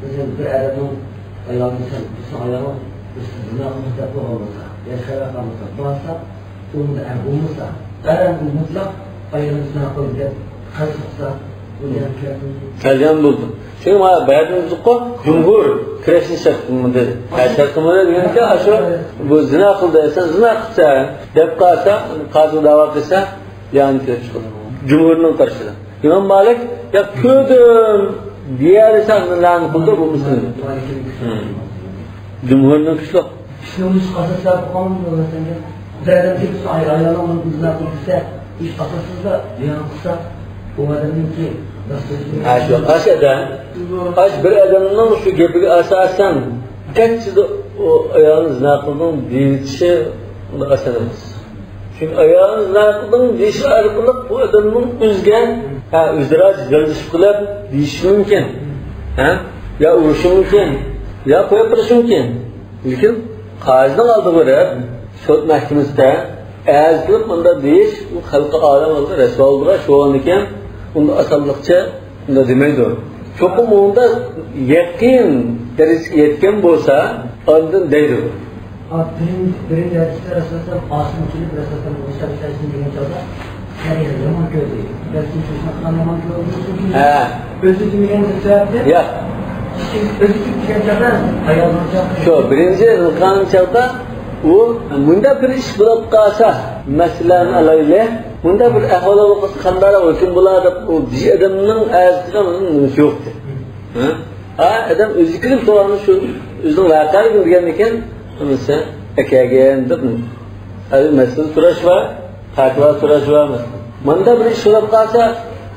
مەسىلەن، بىر ئەرنىڭ ئايالىنى سەن، بىزنىڭ ئايالىڭ بىز زىنا قىلدى دەپ بولغان بولسا، يا خەۋەر قالمىسا، بارسا، ئۇندا ئەر بولمىسا، ئەر مۇتلەق ئايالىنى زىنا قىلدى دەپ قەست قىلسا، بۇ لىئان كېلەتتىمۇ؟ كەلگەن بولىدۇ. چۈنكى مانا بەردىن تۇتقۇ، جۇمھۇر كۈرەشنى شەرت قىلمىدى. ھە، شەرت قىلمىدى دېگەنكى، ئاشۇ بۇ زىنا قىلدى، سەن زىنا قىلسەن دەپ قالسا، قازىغا داۋا قىلسا، لىئان كېلىپ چىقىدۇ. جۇمھۇرنىڭ قارىشىدا. ئىمام مالىك، يا كۆردۈم دېيەلىسە، لىئان قىلدى، بولمىسا. جۇمھۇرنىڭ كۈچلۈك. ئىشنى ئۇنىشقا ئاساسلاپ قالمىدى، بىر ئادەم كېلىپ، ئاي-، ئايالىڭ ئۇنى زىنا قىلدى دېسە، ئىش ئاساسسىزلا لىئان قىلسا، ئۇ ئادەمنىڭكى راست سۆزى. ھە، شۇ، ئاش ئادەم، ئاش بىر ئادەمنىڭ شۇ گېپىگە ئاساسەن، گەرچە ئۇ ئايالنى زىنا قىلدىڭ دېيىشى ئاسان ئەمەس. چۈنكى ئايالنى زىنا قىلدىڭ دېيىش ئارقىلىق بۇ ئادەمنىڭ ئۆزىگە، ھە، ئۆزئارا جېدەللىشىپ قېلىپ دېيىشى مۇمكىن. ھە؟ يا ئۇرۇشى مۇمكىن، يا قويۇپ بېرىشى مۇمكىن. لېكىن قازىنىڭ ئالدىغا بېرىپ، سوت مەھكىمىسىدە ئەرز قىلىپ مۇنداق دېيىش، ئۇ خەلقى ئالەم ئالدىدا رەسۋا بولىدىغان، شۇ ئورنىكەن ئۇندا ئاسانلىقچە ئۇنداق دېمەيدۇ. چوقۇم ئۇندا يەقىن دەرىجىگە يەتكەن بولسا، ئاندىن دەيدۇ. بىرىنچى، بىرىنچى ھەدىستە رەسۇلۇللاھ ئاسىم كېلىپ، رەسۇلۇللاھ مۇسا بىلەن دېگەن چاغدا، سەن يامان كۆردى. بەلكىم شۇ ئىشنى قىلغان يامان كۆردى. ھە. ئۆزى دېمىگەن سەۋەبتىن. ياق. ئۆزى كېلىپ دېگەن چاغدا، ئايالنىڭ چاغدا. شۇ، بىرىنچى قىلغان چاغدا ئۇ، مۇنداق بىر ئىش بولۇپ قالسا، مەسىلەن، ئالايلى، مۇنداق بىر ئەھۋال بولۇپ قالسا، قانداق ھۆكۈم بولار دەپ، ئۇ بىر ئادەمنىڭ ئەرز قىلغان نېمىسى يوق ئىدى. ھە؟ ھە، ئادەم ئۆزى كېلىپ سوراغان شۇ، ئۆزىنىڭ ۋەقەلىكىنى بىلگەندىكىن، ئۇنىسى ئەكەلگەن دەپ، ھازىر مەسىلە سوراش بار، پەتىۋا سوراش بار، مەسىلەن. مۇندا بىر ئىش سوراپ قالسا،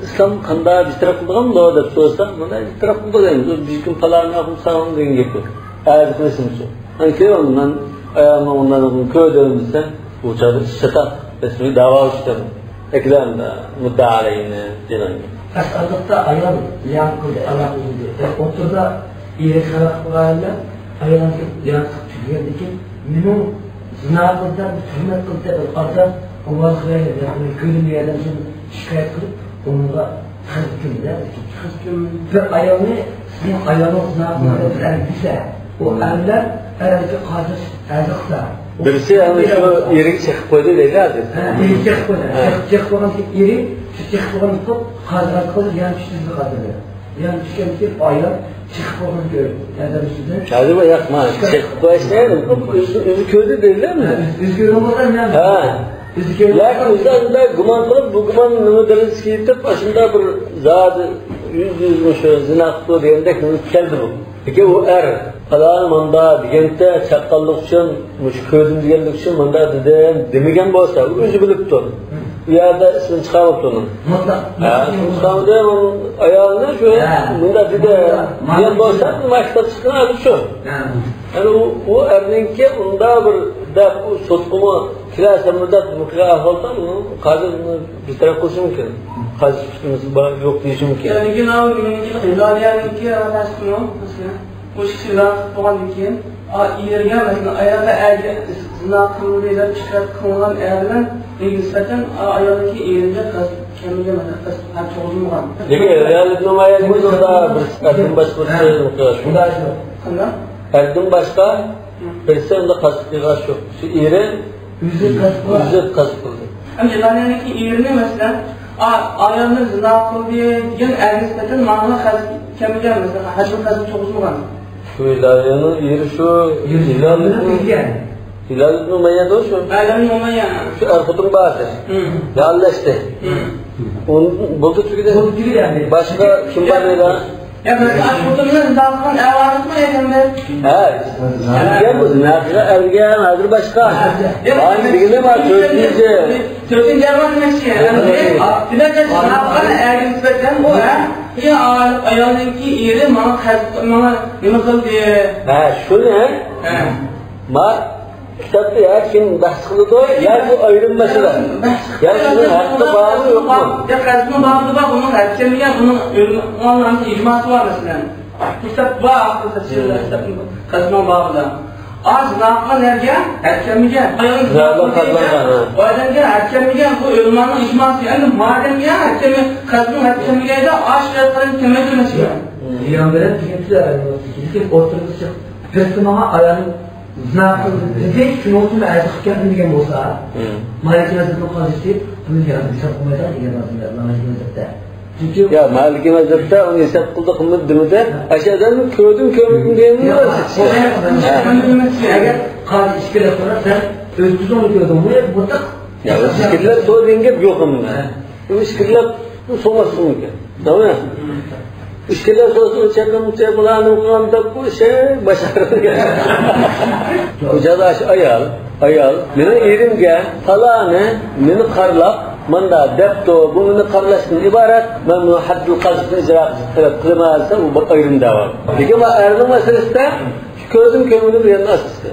ئىسلام قانداق بىتەرەپ قىلىدىغاندۇ دەپ سورىسا، مۇندا بىتەرەپ قىلىدۇ دەيمىز. بىر كۈن پالانى ئاخۇن ساغلام دېگەن گەپ يوق. ئەرز قىلىشىمچۇ؟ ئانا كېلىۋالدىم، مەن ئايالىمنىڭ ئۇنداق كۆردۈم دېسە، بۇ چاغدا ئىش چاتاق، رەسمىي داۋا ئۈستەن. ئەكلەن مۇددىئا ئەلەيھىنى دېگەن. ئەسقاتلىقتا ئايال ليان قىلدى، ئايال ئۈزۈلدى. ئوتتۇرىدا ئېرى خەۋەر قىلغان بىلەن ئايال ليان قىلىپ تۈگىگەندىن كېيىن، مېنىڭ زىنا قىلدى دەپ، تۆھمەت قىلدى دەپ، ئارقىدا ئاۋاز قىلىۋەردى، يەنى كۆيدۈم دېگەن ئادەم شۇنى شىكايەت قىلىپ، ئۇنىڭغا قىز كۈندە، قىز كۈن بىر ئايالنى سېنىڭ ئايالىڭ زىنا قىلدى دەپ بىر ئەر دېسە، ئۇ ئەرلەر ئەرگە قازىش ئەرز قىلسا، بىرسى ئەنە شۇ ئېرىگە چېقىپ قويدى دەيدۇ ھازىر. ھە، ئېرىگە چېقىپ قويدى. ھە. چېقىپ، چېقىپ قويغاندىن كېيىن ئېرى، شۇ چېقىپ قويغان قىلىپ يەنە چۈشتى قازىدى. يەنە چۈشكەندىن كېيىن ئايال چېقىپ قويغان كۆرۈپ، يەنە ئۈستىدىن. ھازىر بۇ ياق، ما، چېقىپ قويۇشنى ئۆزى، ئۆزى كۆردى دەيدۇ. ھە، ئۆزى، ئۆزى كۆرگەن بولسا، ھە. ئۆزى كۆرگەن ياكى بولسا، ئۆزى ئاشۇنداق گۇمان قىلىپ، بۇ گۇمان نېمە دەرىجىگە يېتىپ، ئاشۇنداق بىر زادى يۈز، يۈز مۇشۇ زىنا قىپتۇ دېگەندەك كەلدى بۇ. لېكىن ئۇ ئەر، پالان ماندا دېگەندە، چاققانلىق ئۈچۈن، مۇشۇ كۆردۈم دېگەنلىك ئۈچۈن ماندا دېدىم دېمىگەن بولسا، ئۇ ئۆزى بىلىپتۇ. ئۇ يەردە ئىسمىنى چىقارماپتۇ ئۇنىڭ. ھە، ئىسمىنى چىقارمىدى، ئۇنىڭ ئايالىنى شۇ مۇندا دېدى دېگەن بولسا، ماشىنا چىققان شۇ. يەنى ئۇ، ئۇ ئەرنىڭكى ئۇنداق بىر دەپ، ئۇ سوتقىمۇ كېلەرسەنمۇ دەپ، مۇقىم ئەھۋالدا ئۇنىڭ قازى بىر تەرەپ قىلىشى مۇمكىن. قازى سۈپىتىمىز بار، يوق دېيىشى مۇمكىن. لېكىن ئۇ مېنىڭكى ھىلالىيەنىڭكى ئەمەسمۇ، مەسىلەن، مۇشۇ سىلەر قىلىپ بولغاندىن كېيىن، ئا، ئېرىگە، مەسىلەن، ئايالغا ئەرگە زىنا قىلدى دەپ شىكايەت قىلغان ئەر بىلەن نېگىزسەتەن، ئا، ئايالنىڭكى ئېرىگە قىز كەمگە مانا قىز ھەم تۇغۇلمىغان. لېكىن رىيالىدىن ئايەت بۇندا بىرسى ئەردىن باشقا بىرسى قىلغان شۇ. قانداق؟ ئەردىن باشقا بىرسى ئۇندا قاستى قىلغان شۇ. شۇ ئېرى ئۆزى قەست قىلدى. ئۆزى قەست قىلدى. ئەمدى جىنايەتنىڭكى ئېرىنى، مەسىلەن، ئا-، ئايالنى زىنا قىلدى دېگەن ئەرگە نىسبەتەن ماڭا قەست كەمگە، مەسىلەن، ھەددىن قەست تۇغۇزمىغان. شۇ ھىلالىنىڭ ئېرى شۇ ھىلالىنىڭ، ھىلال ئىبن ئۇمەييە شۇ. ھىلال ئىبن ئۇمەييە. شۇ ئەر خوتۇن بار ئىدى. ھىم. ياللاشتى. ھىم. ئۇن-، بولدى تۈگىدى. بولدى تۈگىدى ئەمدى. باشقا كىم بار ئىدى؟ يا، بىز ئاش خوتۇننى زىنا قىلغان ئەۋارىزمۇ ئەكەمدى؟ ھە، سىزگە بۇ زىنا قىلغان ئەرگە ھازىر باشقا. يا، ھازىر دېگىنى بار، تۆتىنچى. تۆتىنچى ئەۋار دېمەكچى. ئەمدى دېمەك، زىنا قىلغان ئەرگە نىسبەتەن بۇ، ھە؟ يا، ئايالنىڭكى ئېرى ماڭا قەست، ماڭا نېمە قىلدى؟ ھە، شۇنى، ھە؟ ھە. ما كىتابتا يا كىم بەھس قىلىدۇ، يا بۇ ئايرىم مەسىلە. يا شۇنىڭ ھەققى بارمۇ، يوقمۇ؟ يا قەزنىڭ بابىدا بار، بۇنىڭ ھەدىسى كەلمىگەن، بۇنىڭ ئۆلىمى ئىجماسى بار مەسىلەن. بۇ كىتاب بار، ئاخىرىدا قەزنىڭ بابىدا. ئاز ناقىل نەرگە ھەدىسى كەلمىگەن. ئايالنىڭ زىنادىن قازانغان، ھە. ئادەمگە ھەدىسى كەلمىگەن، بۇ ئۆلىمانىڭ ئىجماسى. ئەمدى مادەمگە ھەدىسى كەلمىگەن، قەزنىڭ ھەدىسى كەلمىگەندە ئاش رەت قىلىپ كەلمەيدۇ مەسىلەن. يان بىلەن دېگەن سۆز، لېكىن ئوتتۇرىغا چىقىپ، بىرسى ماڭا ئايالنى زىنا قىلدى دېدى، شۇنىڭ ئۈچۈن مەن ئەرز قىلىپ كەلدىم دېگەن بولسا، مم. مالىكى مەزھەبىنىڭ قاضىسى بۇنى ھېساب قىلمايدىغان دېگەن مالىكى مەزھەپتە. چۈنكى يا، مالىكى مەزھەپتە ئۇنى ھېساب قىلدى، قىلمىدى دېمىدى. ئاشۇ ئادەمنى كۆردۈم، كۆرمىدىم دېگەن. يا، ئەگەر قاضى ئىچكىرىلەپ قالسا، سەن ئۆز كۆزۈڭنى كۆردۈڭمۇ يا بۇنداق؟ يا، ئۆز ئىچكىرىلەپ سورىدىڭ گەپ يوق ئۇنىڭدا. ئۇ ئىچكىرىلەپ سورىماسلىقى مۇمكىن. توغرا. ئىچكىرىلەپ سورىسا، ئۇ چەكلىم، چەك بۇلارنى قىلغان دەپ بۇ شەي باشقا. بۇ جازا شۇ ئايال، ئايال، مېنىڭ ئېرىمگە پالانى مېنى قارلاپ ماندا دەپتۇ، بۇ مېنى قارلاشتىن ئىبارەت، مەن بۇنى ھەددىل قەزفنى ئىجرا قىلىپ قىلىمەن دېسە، ئۇ بىر ئايرىم دەۋا. لېكىن مانا ئەرنىڭ مەسىلىسىدە كۆردۈم، كۆرمىدىم دېگەن ئاساستا.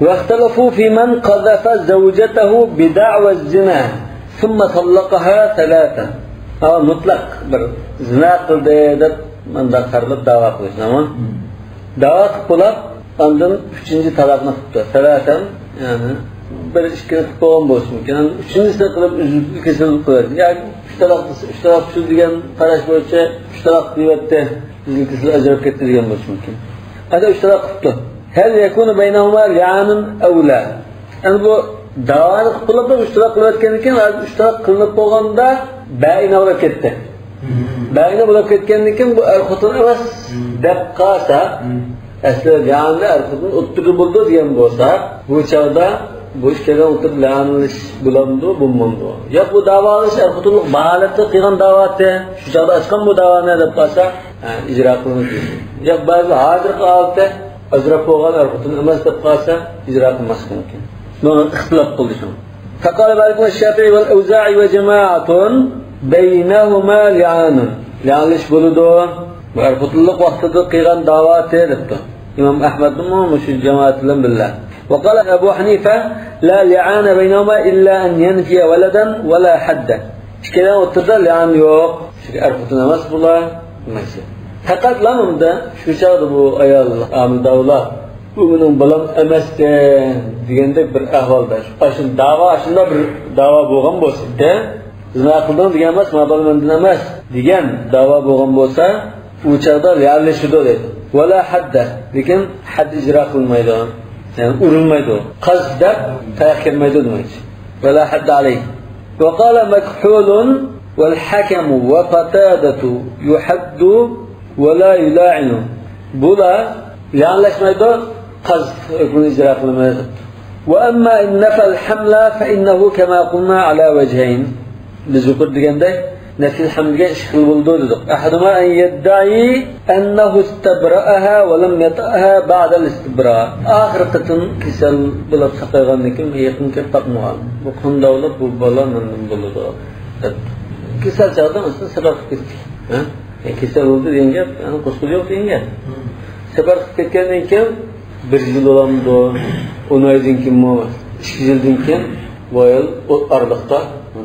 واختلفوا في من قذف زوجته بدعوى الزنا ثم طلقها ثلاثا. ھا، مۇتلەق بىر زىنا قىلدى دەپ مۇنداق قارىلىپ داۋا قىلىشنىمۇ؟ داۋا قىلىپ بولۇپ، ئاندىن ئۈچىنچى تالاقنى قىپتۇ. ثلاثا، يەنى بىر ئىككىنى قىلىپ بولغان بولۇشى مۇمكىن. ئۈچىنچىسىنى قىلىپ ئۈزۈل كېسىل قىلىۋەتتى. ياكى ئۈچ تالاق دېسە، ئۈچ تالاق ئۈچ دېگەن قاراش بويىچە ئۈچ تالاق دېيىۋەتتى. ئۈزۈل كېسىل ئاجراپ كەتتى دېگەن بولۇشى مۇمكىن. ھەدە ئۈچ تالاق قىپتۇ. هل يكون بينهما لعان أو لا؟ ئەمدى بۇ داۋانى قىلىپ بولۇپ، ئۈچ تالاق قىلىۋەتكەندىن كېيىن، ھازىر ئۈچ تالاق قىلىنىپ بولغاندا بەئىنە بولۇپ كەتتى. بەئىنە بولۇپ كەتكەندىن كېيىن، بۇ ئەر خوتۇن ئەمەس دەپ قالسا، ئەسلى لەئانلى ئەر خوتۇن ئوتتۇرىدا بولىدۇ دېگەن بولسا، بۇ چاغدا بۇ ئىككىلەن ئوتتۇرىدا لەئانلىشىش بولامدۇ، بولمامدۇ؟ ياق، بۇ داۋالىشىش ئەر خوتۇنلۇق ھالەتتە قىلغان داۋاتى، شۇ چاغدا ئاچقان بۇ داۋانى دەپ قالسا، ھە، ئىجرا قىلىنىدۇ. ياق، بەزى ھازىرقى ھالەتتە ئاجراپ بولغان ئەر خوتۇن ئەمەس دەپ قالسا، ئىجرا قىلماسلىقى مۇمكىن. بۇ ئىختىلاپ قىلدى شۇ. فقال مالك والشافعي والأوزاعي وجماعة بينهما لعان. لەئانلىشىش بولىدۇ. بۇ ئەر خوتۇنلۇق ۋاقتىدا قىلغان داۋاتى دەپتۇ. ئىمام ئەھمەدمۇ مۇشۇ جامائەت بىلەن بىللە. وقال أبو حنيفة لا لعان بينهما إلا أن ينفي ولدا ولا حدا. ئىككىلەن ئوتتۇرىدا لەئان يوق. چۈنكى ئەر خوتۇن ئەمەس بۇلار. نېمە ئىشى؟ پەقەتلا ئۇندا شۇ چاغدا بۇ ئايال ھامىلىدار بولا، بۇ مېنىڭ بالام ئەمەستى دېگەندەك بىر ئەھۋالدا، ئاشۇنداق داۋا، ئاشۇنداق بىر داۋا بولغان بولسا، زىنا قىلدىڭ دېگەن ئەمەس، ما بالا مەندىن ئەمەس دېگەن داۋا بولغان بولسا، ئۇ چاغدا لەئانلىشىدۇ دەيدۇ. ۋەلا ھەددە، لېكىن ھەد ئىجرا قىلىنمايدۇ. يەنى ئۇرۇلمايدۇ. قەزف دەپ تاياق كىرمەيدۇ دېمەكچى. ۋەلا ھەددە ئەلەيھ. وقال مكحول والحكم وقتادة يحد ولا يلاعن. بۇلار لەئانلەشمەيدۇ، قەزف ھۆكمىنى ئىجرا قىلمايدۇ. وأما إن نفى الحمل فإنه كما قلنا على وجهين. بىز يۇقىرىدا دېگەندەك، نەفىل ھەملىگە ئىككى خىل بولىدۇ دېدۇق. أحدهما أن يدعي أنه استبرأها ولم يطأها بعد الاستبراء. ئاخىرقى قېتىم كېسەل بولۇپ ساقايغاندىن كېيىن يېقىن كېلىپ باقمىغان. بۇ قانداق بولۇپ، بۇ بالا مەندىن بولىدۇ دەپ. كېسەل چاغدا مەسىلەن سەپەر قىلىپ كەتتى. ھە؟ يەنى كېسەل بولدى دېگەن گەپ، يەنى قۇسۇر يوق دېگەن گەپ. سەپەر قىلىپ كەتكەندىن كېيىن بىر يىل بولامدۇ، ئون ئايدىن كېيىنمۇ، ئىككى يىلدىن كېيىن بۇ ئايال ئۇ ئارىلىقتا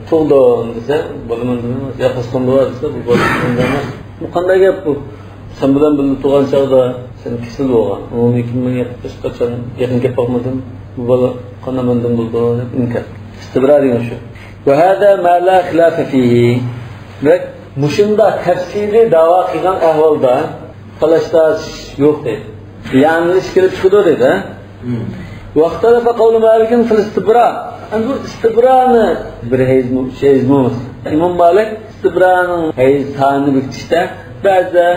تۇغدۇم دېسە، بالىمەن دېمەس، يا قاستان بولار دېسە، بۇ بالىمەن دېمەس. بۇ قانداق گەپ بۇ؟ سەن بىلەن بىللە تۇرغان چاغدا سەن كېسەل بولغان. ئۇنىڭدىن كېيىن مەن ھېچقاچان يېقىن كېلىپ باقمىدىم. بۇ بالا قانداق مەندىن بولىدۇ دەپ ئىنكار. ئىستىبرا دېگەن شۇ. وهذا ما لا خلاف فيه. دېمەك، مۇشۇنداق تەپسىلىي دەۋا قىلغان ئەھۋالدا تالاش-تارتىش يوق دەيدۇ. يەنىلىش كېلىپ چىقىدۇ دەيدۇ. ھە؟ مم. واختلف قول مالك في الاستبراء. ئەمدى بۇ ئىستىبرانى بىر ھەيزمۇ، ئۈچ ھەيزمۇ؟ ئىمام مالىك ئىستىبرانىڭ ھەيز سانىنى بېكىتىشتە بەزىدە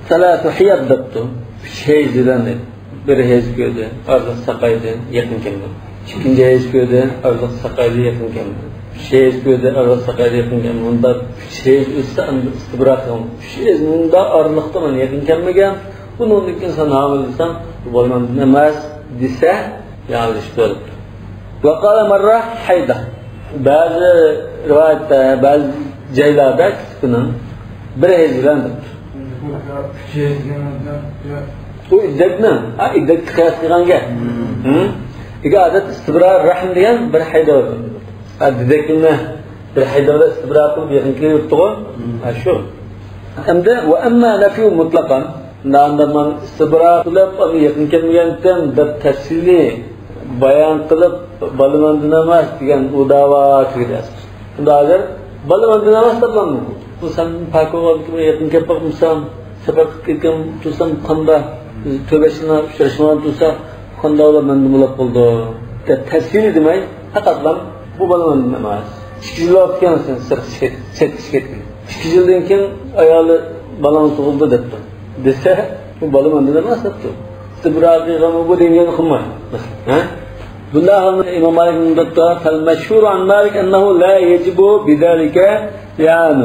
سەلاسە ھىيەد دەپتۇ. ئۈچ ھەيز بىلەن دەيدۇ. بىر ھەيز كۆردى، ئارىلىق ساقايدى، يېقىن كەلدى. ئىككىنچى ھەيز كۆردى، ئارىلىق ساقايدى، يېقىن كەلدى. ئۈچ ھەيز كۆردى، ئارىلىق ساقايدى، يېقىن كەلدى. مۇنداق ئۈچ ھەيز ئۆتسە، ئەمدى ئىستىبرا قىلىڭ. ئۈچ ھەيز مۇنداق ئارىلىقتا مانا يېقىن كەلمىگەن. بۇنىڭدىن كېيىن سەن ھامىلە دېسەڭ، بۇ بولمامدىن ئەمەس دېسە، يەنىلىشىپ بولىدۇ. وقال مرة حيضة. بەزى رىۋايەتتە، بەزى جايلاردا ئىككىسىنىڭ بىر ھەيز بىلەن دەپتۇ. بۇ ئىددەتنى، ھە، ئىددەتكە قىياس قىلغان گەپ. ھە؟ ئىگە ئادەت ئىستىبرا رەھم دېگەن بىر ھەيدە بار. ھە، دېدەكنى بىر ھەيدە بىلەن ئىستىبرا قىلىپ يېقىن كېلىۋېتىپتىغۇ. ھە، شۇ. ئەمدى وأما نفي مطلقا. ئاندىن مەن ئىستىبرا قىلىپ، ئۇنى يېقىن كەلمىگەنتىم دەپ تەپسىلىي بايان قىلىپ، بالا مەندىن ئەمەس دېگەن ئۇ دەۋا تۈگىدى. ئەمدى ھازىر بالا مەندىن ئەمەس دەپ مەن بۇ سەن پاكىۋالدىكىن يېقىن كەپ باقمىسام، سەپەر قىلىپ كەتكەن تۇرسام قاندا، بىز تۆبەسىنى ئۇچراشمىغان تۇرساق، قاندا ئۇلار مەندىن بولاپ قالدى دەپ تەپسىلىي دېمەي، پەقەتلا بۇ بالا مەندىن ئەمەس. ئىككى يىل ۋاقىت كەلسۇن سىرتقا چەتكە كەتكىلى. ئىككى يىلدىن كېيىن ئايالى بالاڭ تۇغۇلدى دەپتۇ. دېسە، بۇ بالا مەندىن ئەمەس دەپتۇ. ئىستىبرا قىلغان بۇ دېگەن قىلماي. ھە؟ بۇنداق ھالدا ئىمام مالىك مۇنداق دەپتۇ، فالمشهور عن مالك أنه لا يجب بذلك لعان.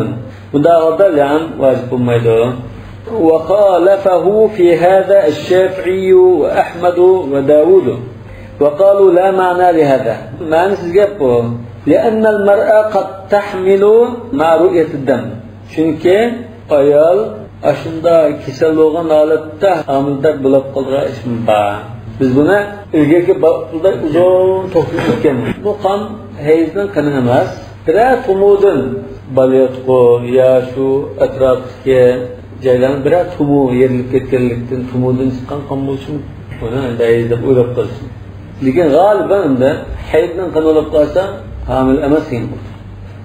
بۇنداق ھالدا لەئان ۋاجىپ بولمايدۇ. وخالفه في هذا الشافعي وأحمد وداود. وقالوا لا معنى لهذا. مەنىسىز گەپ بۇ. لأن المرأة قد تحمل مع رؤية الدم. چۈنكى ئايال ئاشۇنداق كېسەل بولغان ھالەتتە ھامىلىدار بولۇپ قالىدىغان ئىشمۇ بار. بىز بۇنى ئىلگىرىكى بابلاردا ئۇزۇن توختىلىپ ئۆتكەن. بۇ قان ھەيزنىڭ قېنى ئەمەس. بىرەر تۇمۇدىن، بالىياتقۇ يا شۇ ئەتراپتىكى جايلارنىڭ بىرەر تۇمۇ يېرىلىپ كەتكەنلىكتىن، تۇمۇدىن چىققان قان بولۇشى مۇمكىن. بۇنى ھەيز دەپ ئويلاپ قالسۇن. لېكىن غالىبەن ئەمدى ھەيزنىڭ قېنى بولۇپ قالسا، ھامىلە ئەمەس دېگەن بولىدۇ.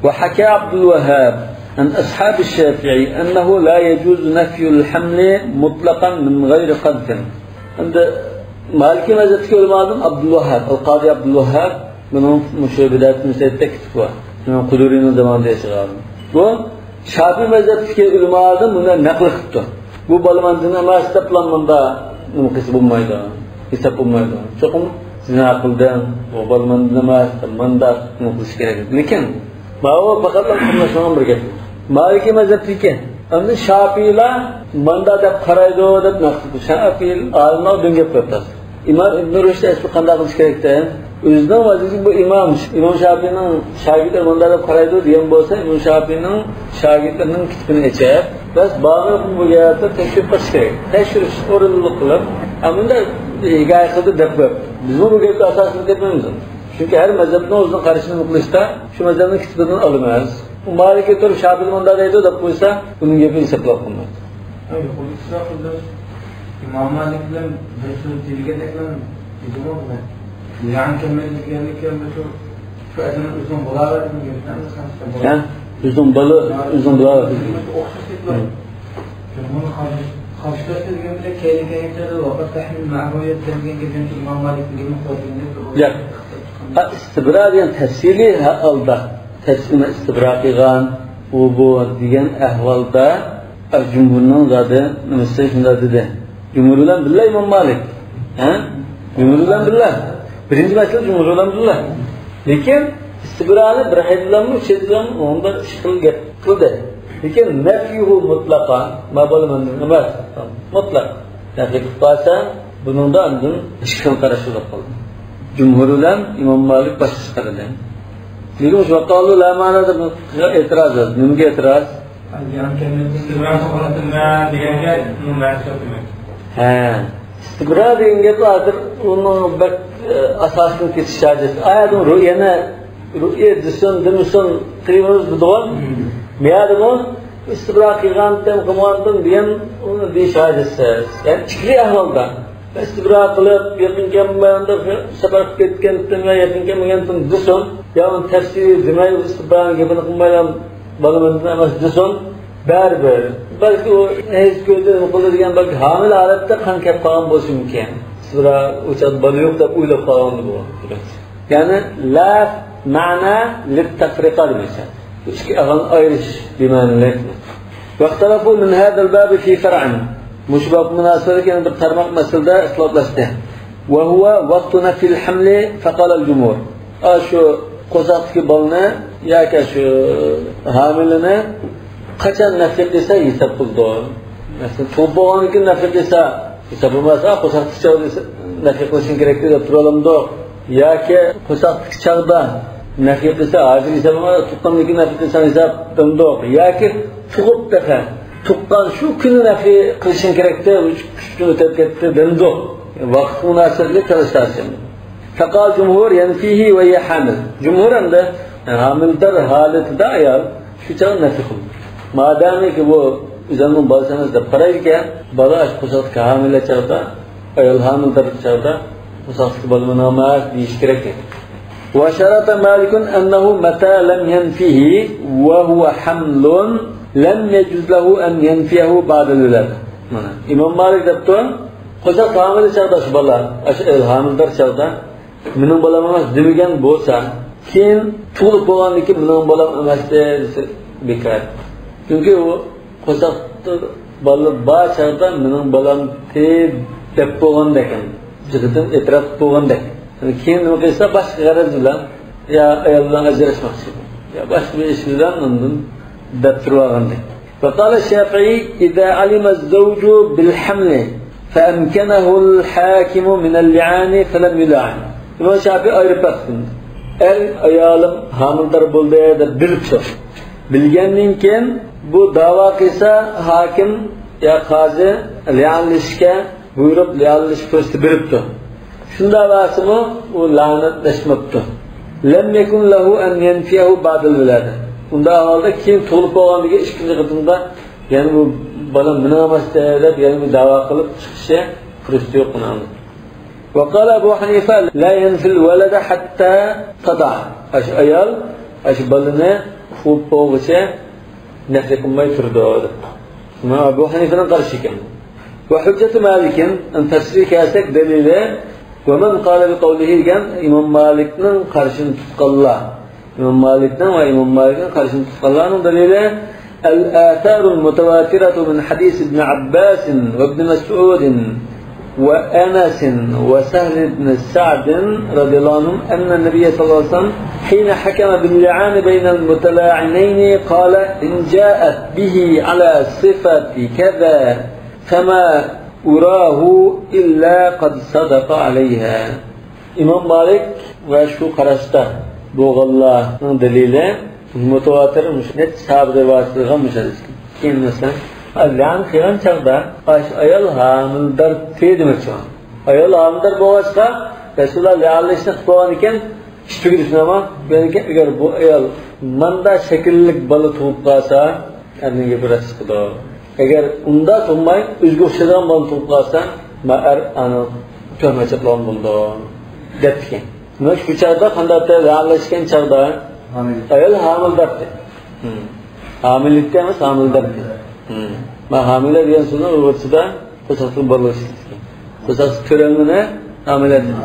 وحكى عبد الوهاب عن أصحاب الشافعي أنه لا يجوز نفي الحمل مطلقا من غير قذف. ئەمدى مالىكىي مەزھەپتىكى ئۆلىمادىن ئابدۇلۋاھاب، ئەل-قازى ئابدۇلۋاھاب، بۇنىڭ مۇشۇ بىدئەت مەسىلىسىدە كىتابى بار. ئىمام قۇدۇرىنىڭ زامانىدا ياشىغان. بۇ شاپىي مەزھەپتىكى ئۆلىمادىن بۇنى نەقىل قىپتۇ. بۇ بالا مەندىن ئەمەس دەپلا مۇندا نېمە قىلسا بولمايدۇ، ھېساب بولمايدۇ. چوقۇم زىنا قىلدىڭ، بۇ بالا مەندىن ئەمەس، مۇندا نېمە قىلىش كېرەك. لېكىن ماۋۇ پەقەت قاملاشمىغان بىر گەپ. مالىكىي مەزھەپتىكى. ئەمدى شاپىيلار ماندا دەپ قارايدۇ دەپ نەقىل قىلىدۇ. شاپىي ئالىملار دىن گەپ قىلىپتۇ. ئىمام ئىبن رۇشد ئەسلى قانداق قىلىش كېرەكتى؟ ئۆزىنىڭ ۋەزىپىسى بۇ ئىمام، ئىمام شاپىينىڭ شاگىرتلىرى ماندا دەپ قارايدۇ دېگەن بولسا، ئىمام شاپىينىڭ شاگىرتلىرىنىڭ كىتابىنى ئېچىپ، بەس بارلىق بۇ يەردە تەكشۈرۈپ بېقىش كېرەك. تەكشۈرۈش، ئورۇنلۇق قىلىپ، ئەمدى ھېكايە قىلدى دەپ قويۇپ. بىزمۇ بۇ گەپكە ئاساسەن كەتمەيمىز. چۈنكى ھەر مەزھەپنىڭ ئۆزىنىڭ قارىشىنى قىلىشتا شۇ مەزھەپنىڭ كىتابىدىن ئالىمىز. مالىكى تۇرۇپ شاپىئى مۇندا دەيدۇ دەپ قويسا، ئۇنىڭ گېپىنى ھېسابلاپ قويمايدۇ. ھە، يۇقىرىدا ئىسراف قىلدى. ئىمام مالىك بىلەن بىر سۆز دېگەندەكلا دېدىمۇ بۇنى. يەنى كەلمەيدۇ دېگەنلىككە، بىر شۇ، شۇ ئادەمنىڭ ئۆزىنىڭ بولاۋەردىم دېگەن. ھە؟ ئۆزىنىڭ بالا، ئۆزىنىڭ بولاۋەردىم. ئوخشاش گەپلەر. ھە. بۇنى قارشى، قارشى تەرەپتە دېگەن بىلەن كەينى كەينى تەرەپتە ۋاقىت تەھمىل مەغرۇرىيەت دېگەن گەپنى ئىمام مالىكنىڭ گېپىنى قويدى. ياق. ھە، ئىستىبرا دېگەن تەپسىلىي ھە ئالدا. تەپسىلىي ئىستىبرا قىلغان، ئۇ بۇ دېگەن ئەھۋالدا، ئە، جۇمھۇرنىڭ زادى نېمىسى شۇنداق دېدى. جۇمھۇر بىلەن بىللە ئىمام مالىك. ھە؟ جۇمھۇر بىلەن بىللە. بىرىنچى مەسىلە جۇمھۇر بىلەن بىللە. لېكىن ئىستىبرانى بىر ھەيدىلەممۇ، ئۈچ ھەيدىلەممۇ، ئۇندا ئىككى خىل گەپ قىلدى. لېكىن نەفيۇھۇ مۇتلەقەن، ما بالا مەندىن ئەمەس. مۇتلەق. نەفي قىلىپ قالسا، بۇنىڭدا ئاندىن ئىككى خىل قاراش بولۇپ قالدى. جۇمھۇر بىلەن ئىمام مالىك باشقىچە قارىدى. لېكىن شۇ قالدى، لا مەنادە ئېتىراز. نېمىگە ئېتىراز؟ ئىستىبرا دېگەنگە مەن شۇ دېمەك. ھە. ئىستىبرا دېگەن گەپ ھازىر ئۇنىڭ بەك، ئە، ئاساسىدىن كېتىش ھاجەت. ئايەتنىڭ رۇ-، يەنە رۇئيە دېسۇن، دېمىسۇن، قىلىمىز دېدىغۇ. مم. مۇيەردىمۇ ئىستىبرا قىلغانتىم، قىلمىغانتىم دېگەن ئۇنى دېيىش ھاجەتسىز. يەنى ئىككى ئەھۋالدا. ئىستىبرا قىلىپ، يېقىن كەلمىگەندە سەپەر قىلىپ كەتكەنتىم يا يېقىن كەلمىگەنتىم دېسۇن. يا ئۇنى تەپسىلىي دېمەي، ئىستىبرانىڭ گېپىنى قىلمايلا بالا مەندىن ئەمەس دېسۇن، بەرىبىر. بەلكى ئۇ ھېس كۆردى، نېمە قىلدى دېگەن، بەلكى ھامىلە ھالەتتە قان كەپ قالغان بولۇشى مۇمكىن. سىزلەر ئۇ چاغدا بالا يوق دەپ ئويلاپ قالغان بۇ. يەنى لا مەنە لىتتەفرىقە دېمەكچى. بۇ ئىككى ئەھۋالنى ئايرىش بىمەنىلىك. واختلفوا من هذا الباب في فرع. مۇشۇ باب مۇناسىۋەتلىك يەنە بىر تارماق مەسىلىدە ئىختىلاپلاشتى. وهو وقت نفي الحمل فقال الجمهور. ئا، شۇ قورساقتىكى بالىنى ياكى شۇ ھامىلىنى قاچان نەفي قىلسا ھېساب قىلىدۇ. مەسىلەن، تۇغۇپ بولغاندىن كېيىن نەفي قىلسا ھېساب بولماس، ئا، قورساقتىكى چاغدا نەفي قىلىشىڭ كېرەك دەپ تۇرالامدۇق؟ ياكى قورساقتىكى چاغدا نەفي قىلسا ھازىر ھېساب بولماس، تۇغقاندىن كېيىن نەفي قىلساڭ ھېساب دەمدۇق؟ ياكى تۇغۇپ تېخى تۇغقان شۇ كۈنى نەفي قىلىشىڭ كېرەكتى، ئۈچ، ئۈچ كۈن ئۆتۈپ كەتتى دەمدۇق؟ ۋاقىت مۇناسىۋەتلىك تالىشىش. فقال جمهور ينفيه وهي حامل. جمهور ئەمدى ھامىلىدار ھالىتىدە ئايال شۇ چاغ نەفى قىلىدۇ. مادامىكى بۇ ئۆزۈمنىڭ بالىسى ئەمەس دەپ قارايدىكەن، بالا ئاشۇ قورساقتىكى ھامىلە چاغدا، ئايال ھامىلىدار چاغدا قورساقتىكى بالا مېنىڭ ئەمەس دېيىشى كېرەك. وشرط مالك أنه متى لم ينفه وهو حمل لم يجز له أن ينفيه بعد الولادة. مانا ئىمام مالىك دەپتۇ، قورساق ھامىلە چاغدا شۇ بالا، ئاشۇ ئايال ھامىلىدار چاغدا مېنىڭ بالام ئەمەس دېمىگەن بولسا، كېيىن تۇغۇلۇپ بولغاندىن كېيىن مېنىڭ بالام ئەمەستى دېسە بىكار. چۈنكى ئۇ قورساقتا بالا بار چاغدا مېنىڭ بالامتى دەپ بولغاندەك، جىقىدىن ئېتىراپ قىلىپ بولغاندەك. كېيىن نېمە قىلسا، باشقا غەرەز بىلەن يا ئايال بىلەن ئاجراشماقچى، يا باشقا بىر ئىش بىلەن ئۇندىن دەپ تۇرۇۋالغاندەك. وقال الشافعي: إذا علم الزوج بالحمل فأمكنه الحاكم من اللعان فلم يلعن. ئىمام شافىئى ئايرىپ بەرسۇن. ئەر ئايالىم ھامىلىدار بولدى دەپ بىلىپتۇ. بىلگەندىن كېيىن بۇ داۋا قىلسا، ھاكىم يا قازى لىئانلىشىشكە بۇيرۇپ، لىئانلىشىش پۇرسىتى بېرىپتۇ. شۇنداق بولسىمۇ ئۇ لەنەتلەشمەپتۇ. لم يكن له أن ينفيه بعد الولادة. ئۇنداق ئەھۋالدا كېيىن تۇغۇلۇپ بولغاندىن كېيىن ئىككىنچى قېتىمدا يەنە بۇ بالا مېنىڭ ئەمەستى دەپ يەنە بىر داۋا قىلىپ چىقىشى پۇرسىتى يوق ئۇنىڭ. وقال أبو حنيفة: لا ينفي الولد حتى تضع. ئاشۇ ئايال ئاشۇ بالىنى تۇغۇپ بولغۇچە نەفى قىلماي تۇرىدۇ دەپتۇ. ئىمام ئەبۇ ھەنىفىنىڭ قارىشى ئىكەن. وحجة مالك، ئەمدى تەپسىرىگە كەلسەك دەلىلى، ومن قال بقوله دېگەن ئىمام مالىكنىڭ قارىشىنى تۇتقانلار. ئىمام مالىكنىڭ ۋە ئىمام مالىكنىڭ قارىشىنى تۇتقانلارنىڭ دەلىلى، الآثار المتواترة من حديث ابن عباس وابن مسعود وأنس وسهل بن سعد رضي الله عنهم أن النبي صلى الله عليه وسلم حين حكم باللعان بين المتلاعنين قال: إن جاءت به على صفة كذا فما أراه إلا قد صدق عليها. ئىمام مالىك ۋە شۇ قاراشتا بولغانلارنىڭ دەلىلى مۇتەۋاتىر، مۇشۇ نەچچە ساھابىدىن رىۋايەت قىلغان مۇشۇ ھەدىس. كېيىن مەسىلەن، لەن قىلغان چاغدا ئاشۇ ئايال ھامىلىدار دېمەكچى. ئايال ھامىلىدار بولغاچقا، رەسۇلۇللا لەنلەشنى قىلىپ بولغان ئىكەن، ئىش تۈگىدى شۇنداقمۇ؟ بۇ يەنىكەن، ئەگەر بۇ ئايال ماندا شەكىللىك بالا تۇغۇپ قالسا، ئەرنىڭ گېپى راست چىقىدۇ. ئەگەر ئۇنداق تۇغماي، ئۆزىگە ئوخشايدىغان بالىنى تۇغۇپ قالسا، ما ئەر ئانا تۆھمەت چاپلىغان بولىدۇ، دەپتىكەن. دېمەك، شۇ چاغدا قانداق لەنلەشكەن چاغدا ھامىلە. ئايال ھامىلىدار. ھامىلىدار ئەمەس، ھامىلىدار. ما ھامىلە دېگەن سۆزنىڭ ئۇيغۇرچىدا قورساقتىكى بالىلار ئىشلىتىدىكەن. قورساقتىكى تۆرەلمىنى ھامىلە دەيدۇ.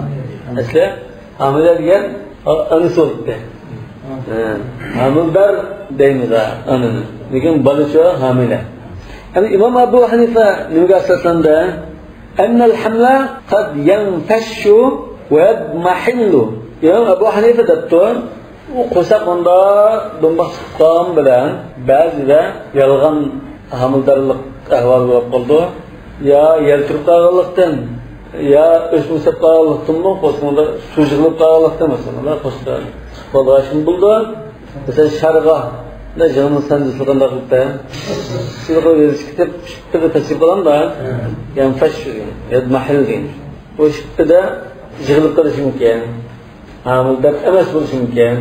ئەسلى ھامىلە دېگەن ئانىسى بولۇپتۇ. ھە، ھامىلىدار دەيمىز ھە، ئانىنى. لېكىن بالىچۇ ھامىلە. يەنى ئىمام ئەبۇ ھەنىفە نېمىگە ئاساسلاندى؟ أن الحمل قد ينفش ويضمحل. ئىمام ئەبۇ ھەنىفە دەپتۇ، ئۇ قورساق مۇنداق دۇمباق چىقىپ قالغان بىلەن بەزىدە يالغان ھامىلىدارلىق ئەھۋالى بولۇپ قالىدۇ. يا يەل تۇرۇپ قالغانلىقتىن، يا ئۆسمە سەپ قالغانلىقتىنمۇ، قورسىقىدا سۇ يىغىلىپ قالغانلىقتىن، مەسىلەن، قورسىقى چىقىپ قالغان بولىدۇ. مەسىلەن، شارغىدا يىغىنىڭ سانجىسى قانداق بولۇپتۇ؟ شىپپىدە پەسىيىپ قالامدا، يەنى فەش دېگەن، يەنى مەھەل دېگەن. ئۇ شىپپىدە يىغىلىپ قېلىشى مۇمكىن. ھامىلىدار ئەمەس بولۇشى مۇمكىن.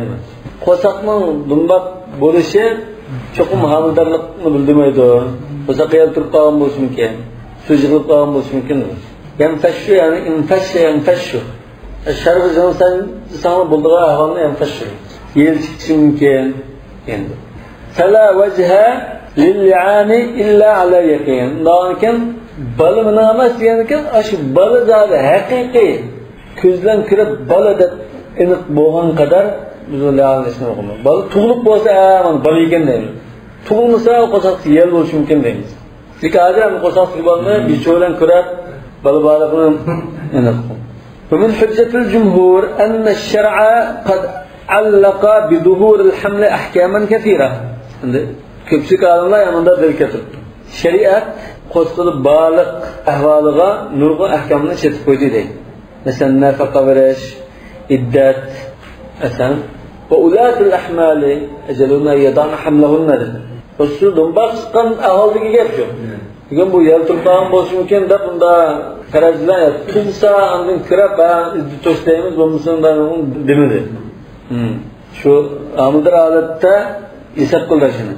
قورساقنىڭ دۇمباق بولۇشى چوقۇم ھامىلىدارلىقنى بىلدۈرمەيدۇ. قورساققا يەل تۇرۇپ قالغان بولۇشى مۇمكىن. سۇ يىغىلىپ قالغان بولۇشى مۇمكىن. يەنفەششۇ، يەنى ئىنفەششە يەنفەششۇ. شارغا يىغىلساڭ، دېسەڭلار بولىدىغان ئەھۋالنى يەنفەششۇ. يېلىپ چىقىشى مۇمكىن. ئەمدى. فلا وجه للعان إلا على يقين. ئۇنداقكەن، بالا مېنىڭ ئەمەس دېگەنكەن، ئاشۇ بالا زادى ھەقىقىي كۆزلەن كۆرۈپ بالا دەپ ئېنىق بولغان قەدەر بىز ئۇنى ئاڭلىشنى ئوقۇمىز. بالا تۇغۇلۇپ بولسا، ھە، مانا بالا ئىكەن دەيمىز. تۇغۇلمىسا، ئۇ قورساقتا يەل بولۇشى مۇمكىن دەيمىز. لېكىن ھازىر ھەم قورساقتا بالىنى بىچۇ بىلەن كۆرۈپ، بالا بارلىقىنى ئېنىق. ومن حجة الجمهور أن الشرع قد علق بظهور الحمل أحكاما كثيرة. ئەمدى كۆپچىلىك ئالىملار يەنە مۇنداق دەلىل كەلتۈرۈپتۇ. شەرىئەت قورسىقىدا بارلىق ئەھۋالىغا نۇرغۇن ئەھكاملارنى چېتىپ قويدى دەيدۇ. مەسىلەن، نەپەقە بېرىش، ئىددەت، مەسىلەن، وأولاة الأحمال أجلهن أن يضعن حملهن دېدى. ئۇ سىز دۇمباق چىققان ئەھۋالدىكى گەپ شۇ. بۈگۈن بۇ يەل تۇرۇپ قالغان بولۇشى مۇمكىن دەپ، ئۇنداق پەرەز بىلەن، يا تۇغسا ئاندىن كىرىپ، ھە، ئىددەت توشتايمىز، بولمىسا ئۇنداق دېمىدى. شۇ ھامىلىدار ھالەتتە ھېساب قىلدى شۇنى.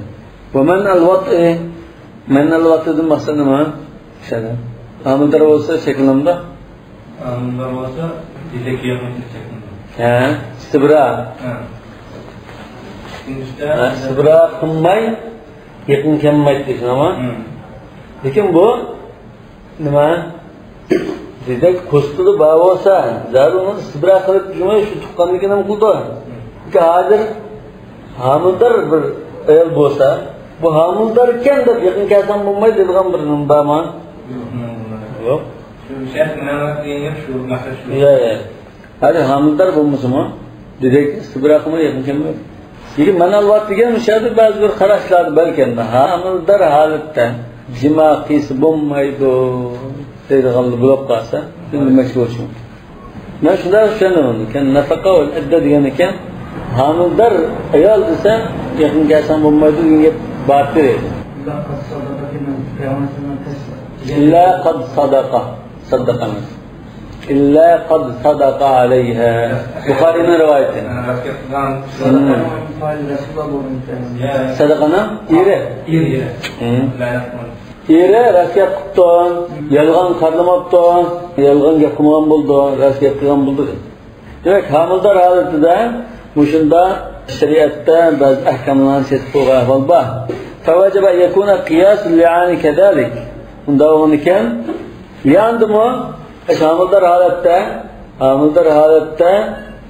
ومنع الوطء، منع الوطءدىن مەقسەت نېمە؟ شۇ ھامىلىدار بولسا شەكىللىنىدۇ. ھامىلىدار بولسا، دېدەك ياقمىسا چەكمىدى. ھە، ئىستىبرا. ھە. ئىككىنچىدە، ھە، ئىستىبرا قىلماي، يېقىن كەلمەيدۇ دېسىڭ ئەمما. ھىم. لېكىن بۇ نېمە؟ دېدەك قورسىقىدا بار بولسا، زادى ئۇنى ئىستىبرا قىلىپ يۈرمەي، شۇ تۇغقاندىن كېيىن نېمە قىلىدۇ؟ ھىم. لېكىن ھازىر ھامىلىدار بىر ئايال بولسا، بۇ ھامىلىداركەن دەپ يېقىن كەلسەڭ بولمايدۇ دەيدىغان بىر نېمە بارمۇ؟ يوق، نېمە بولمايدۇ؟ يوق. شۇ شەرت مەنئەت دېگەن گەپ شۇ مەقسەت شۇ. يا، يا. ھازىر ھامىلىدار بولمىسىمۇ، دېدەك ئىستىبرا قىلماي يېقىن كەلمەيدۇ. لېكىن مەنئەت دېگەن مۇشۇ يەردە بەزى بىر قاراشلار بار ئىكەن، ھامىلىدار ھالەتتە جىما قىلسا بولمايدۇ دەيدىغانلار بولۇپ قالسا، بىلمەكچى بولۇشۇم. مەن شۇنداق چۈشەندىم ئۇنى. كەن نەفەقە ۋەل ئىددە دېگەن ئىكەن، ھامىلىدار ئايال دېسە، يېقىن كەلسەڭ بولمايدۇ دېگەن گەپ بار ئىدى. إلا قد صدق دېمەڭ، پەيغەمبەر سەللەللاھۇ ئەلەيھى ۋەسەللەم تەس-، إلا قد صدق ئەمەس. إلا قد صدق عليها. بۇخارىنىڭ رىۋايىتى. ھە، راست گەپ قىلغان. ھىم. سەدىقىنىڭ ئېرى. ئېرى. ھىم. ئېرى راست گەپ قىپتۇ، يالغان قارىلىماپتۇ، يالغان گەپ قىلمىغان بولىدۇ، راست گەپ قىلغان بولىدۇ. دېمەك، ھامىلىدار ھالىتىدە مۇشۇنداق شەرىئەتتە بەزى ئەھكاملارنى سېتىپ قويغان ئەھۋال بار. فوجب أن يكون قياس اللعان كذلك. ئۇنداق بولغانىكەن، لىئاندىمۇ، ئاشۇ ھامىلىدار ھالەتتە، ھامىلىدار ھالەتتە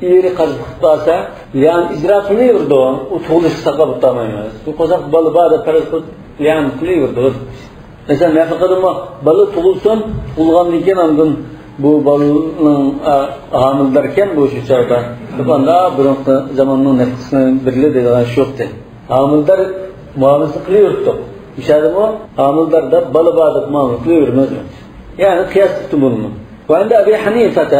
ئېرى قەرز قىلىپ قالسا، لىئان ئىجرا قىلىنىۋېرىدۇ، ئۇ تۇغۇلۇشقا ساقلاپ تۇرالمايمىز. بۇ قورساق بالا بار دەپ پەرەز قىلىپ، لىئان قىلىۋېرىدۇ. مەسىلەن، نەپەقىدىمۇ بالا تۇغۇلسۇن، تۇغۇلغاندىن كېيىن ئاندىن بۇ بالىنىڭ، ئا، ھامىلىداركەن بۇ شۇ چاغدا دەپ، ئاندا بۇرۇنقى زاماننىڭ نەپىقىسىنى بېرىلى دەيدىغان ئىش يوقتى. ھامىلىدار مۇئامىلىسىنى قىلىۋېرىپتۇق. مۇشۇ يەردىمۇ ھامىلىدار دەپ، بالا بار دەپ مۇئامىلە قىلىۋېرىمىز. يەنى قىياس تۇتتى بۇنىمۇ. وعند أبي حنيفة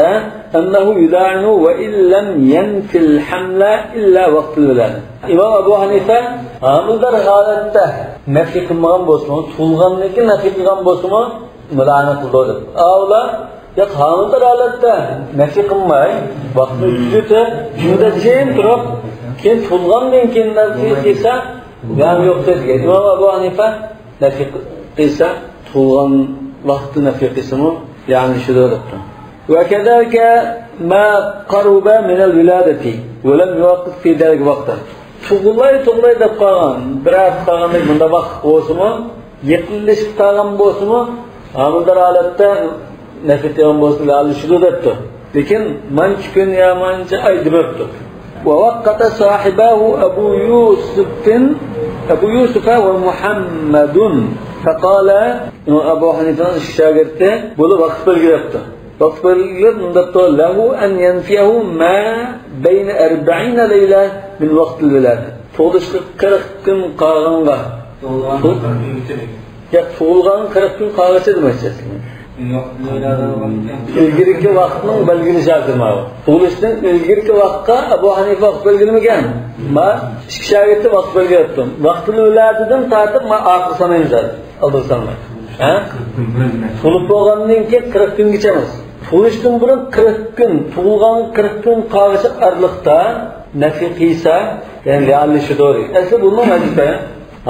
أنه يلاعن وإن لم ينف الحمل إلا وقت الولادة. ئىمام ئەبۇ ھەنىفە ھامىلىدار ھالەتتە نەفى قىلمىغان بولسىمۇ، تۇغۇلغاندىن كېيىن نەفى قىلغان بولسىمۇ، مۇلائەنە قىلىدۇ دەپ. ئاۋۇلار ياق، ھامىلىدار ھالەتتە نەفى قىلماي، ۋاقىتنى ئۆتكۈزۈپ، شۇنداق جىم تۇرۇپ، كېيىن تۇغۇلغاندىن كېيىن نەفى قىلسا، زىيان يوق دېگەن. ئىمام ئەبۇ ھەنىفە نەفى قىلسا، تۇغۇلغان ۋاقىتتا نەفى قىلسىمۇ، يەنى شۇ دەپتۇ. وكذلك ما قرب من الولادة ولم يوقت في ذلك وقتا. تۇغۇلاي، تۇغۇلاي دەپ قالغان، بىر ھەپتە قالغاندەك مۇنداق ۋاقىت بولسىمۇ، يېقىنلىشىپ قالغان بولسىمۇ، ھامىلىدار ھالەتتە نەفى قىلغان بولسا، لىئانلىشىدۇ دەپتۇ. لېكىن مانچە كۈن يا مانچە ئاي دېمەپتۇ. ووقت صاحباه أبو يوسف، أبو يوسف ومحمد فقال، ئەبۇ ھەنىفەنىڭ ئىككى شاگىرتى بۇلار ۋاقىت بەلگىلەپتۇ. ۋاقىت بەلگىلەپ مۇنداق دەپتۇ، له أن ينفيه ما بين أربعين ليلة من وقت الولادة. تۇغۇلۇشقا قىرىق كۈن قالغانغا. تۇغۇلغان قىرىق كۈنگىچە دېگەن. ياق، تۇغۇلغان قىرىق كۈن قالغىچە دېمەكچى. ئىلگىرىكى ۋاقىتنىڭ بەلگىلىشى ھازىر ماۋۇ. تۇغۇلۇشتىن ئىلگىرىكى ۋاقىتقا ئەبۇ ھەنىفە ۋاقىت بەلگىلىمىگەن. ما ئىككى شاگىرتى ۋاقىت بەلگىلەپتۇ. ۋاقتىل ۋىلادىدىن تارتىپ ما ئاخىر سانايمىز ھازىر. ئالدىن سانىماي. ھە؟ تۇغۇلۇپ بولغاندىن كېيىن قىرىق كۈنگىچە ئەمەس. تۇغۇلۇشتىن بۇرۇن قىرىق كۈن، تۇغۇلغانغا قىرىق كۈن قالغىچە ئارىلىقتا نەفى قىلسا، يەنى لىئانلىشىدۇ دېگەن. ئەسلى بۇنىڭ ۋەزىپە.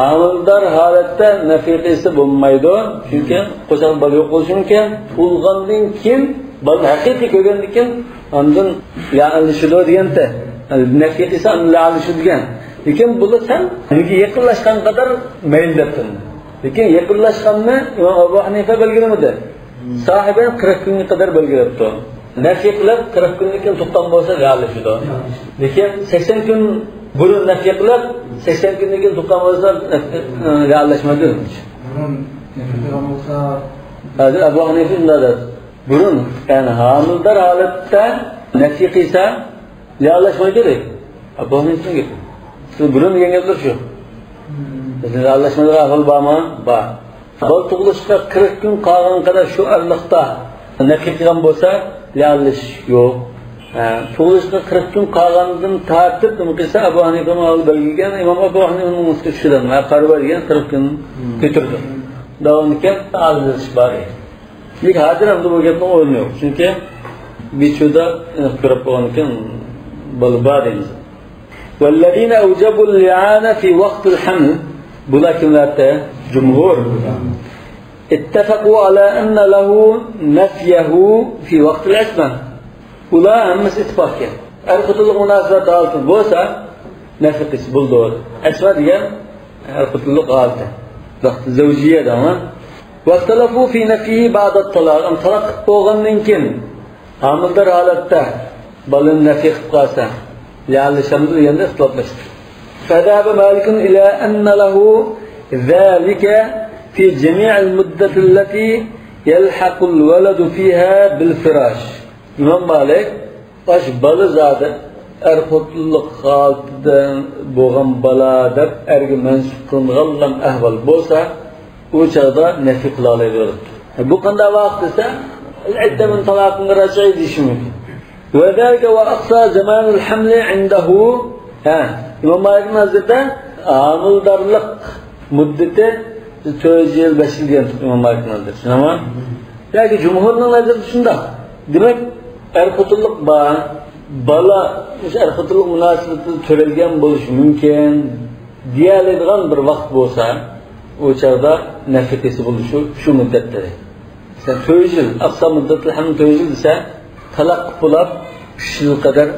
ھامىلىدار ھالەتتە نەفى قىلسا بولمايدۇ. چۈنكى قورساقتا بالا يوق بولۇشى مۇمكىن. تۇغۇلغاندىن كېيىن، بالىنى ھەقىقىي كۆرگەندىن كېيىن، ئاندىن لىئانلىشىدۇ دېگەنتى. نەفى قىلسا ئاندىن لىئانلىشىدۇ دېگەن. لېكىن بۇنى سەن ئۆيگە يېقىنلاشقان قەدەر مەيلى دەپتۇ. لېكىن يېقىنلاشقاننى ئىمام ئەبۇ ھەنىفە بەلگىلىمىدى. ساھىبەن قىرىق كۈنگە قەدەر بەلگىلەپتۇ. نەفى قىلىپ، قىرىق كۈندىن كېيىن تۇغقان بولسا رېئاللىشىدۇ. لېكىن سەكسەن كۈن بۇرۇن نەفى قىلىپ، سەكسەن كۈندىن كېيىن تۇغقان بولسا، ئە، رېئاللاشمايدۇ. بۇرۇن نەفى قىلغان بولسا. ھازىر ئەبۇ ھەنىفە شۇنداق دەپ. بۇرۇن، يەنى ھامىلىدار ھالەتتە نەفى قىلسا، رېئاللاشمايدۇ دەيدۇ. ئەبۇ ھەنىفىنىڭ گېپى. شۇ بۇرۇن دېگەن گەپلەر شۇ. بىزدە رېئاللاشمايدىغان ئەھۋال بارمۇ؟ بار. بالا تۇغۇلۇشقا قىرىق كۈن قالغان قەدەر شۇ ئارىلىقتا نەپى قىلغان بولسا، رېئاللىشىش يوق. ھە، تۇغۇلۇشقا قىرىق كۈن قالغاندىن تارتىپ نېمە قىلسا، ئەبۇ ھەنىفە ماۋۇ بەلگىلىگەن، ئىمام ئەبۇ ھەنىفىنىڭ مۇسكى چۈشىدىن ۋە قارىۋەرگەن قىرىق كۈن كۆتۈرىدۇ. داۋامىدىكى ئاجىزلىشىش بار ئىدى. لېكىن ھازىر ئەمدى بۇ گەپنىڭ ئورنى يوق. چۈنكى بىچۇدا ئېنىق كۆرۈپ بولغاندىكىن بالا بار دەيمىز. والذين أوجبوا اللعان في وقت الحمل، بۇلار كىملەر؟ جمهور. اتفقوا على أن له نفيه في وقت العصمة. بۇلار ھەممىسى ئىتتىپاق ئىكەن. ئەر خوتۇنلۇق مۇناسىۋەت ھالىتى بولسا، نەفى قىلسا بولىدۇ. ئەسما دېگەن ئەر خوتۇنلۇق ھالىتى. ۋەقتى زەۋجىيە دەيمەن. واختلفوا في نفيه بعد الطلاق. ئەمما تالاق قىلىپ بولغاندىن كېيىن ھامىلىدار ھالەتتە بالىنى نەفى قىلىپ قالسا، رېئاللىشامدۇ دېگەندە ئىختىلاپلاشتى. فذهب مالك إلى أن له ذلك في جميع المدة التي يلحق الولد فيها بالفراش. ئىمام مالىك ئاشۇ بالا زادى ئەر خوتۇنلۇق ھالىتىدە بولغان بالا دەپ ئەرگە مەنسۇپ قىلىنغانلا ئەھۋال بولسا، ئۇ چاغدا نەفى قىلالايدۇ دەپتۇ. بۇ قانداق ۋاقىت دېسە، العدة من طلاق رجعي دېيىشى مۇمكىن. وذلك وأقصى زمان الحمل عنده. ھە، ئىمام مالىكنىڭ نەزىرىدە ھامىلىدارلىق مۇددىتى تۆت يىل، بەش يىل دېگەن ئىمام مالىكنىڭ نەزىرىدە. شۇنداقمۇ؟ ياكى جۇمھۇرنىڭ نەزىرىدە شۇنداق. دېمەك، ئەر خوتۇنلۇق بار، بالا مۇشۇ ئەر خوتۇنلۇق مۇناسىۋىتىدە تۆرەلگەن بولۇشى مۇمكىن دېيەلەيدىغان بىر ۋاقىت بولسا، ئۇ چاغدا نەفى قىلسا بولىدۇ شۇ، شۇ مۇددەتتە. سەن تۆت يىل، ئەقسا مۇددەتلىك ھەم تۆت يىل دېسە، تالاق قىلىپ بولۇپ، ئۈچ يىل قەدەر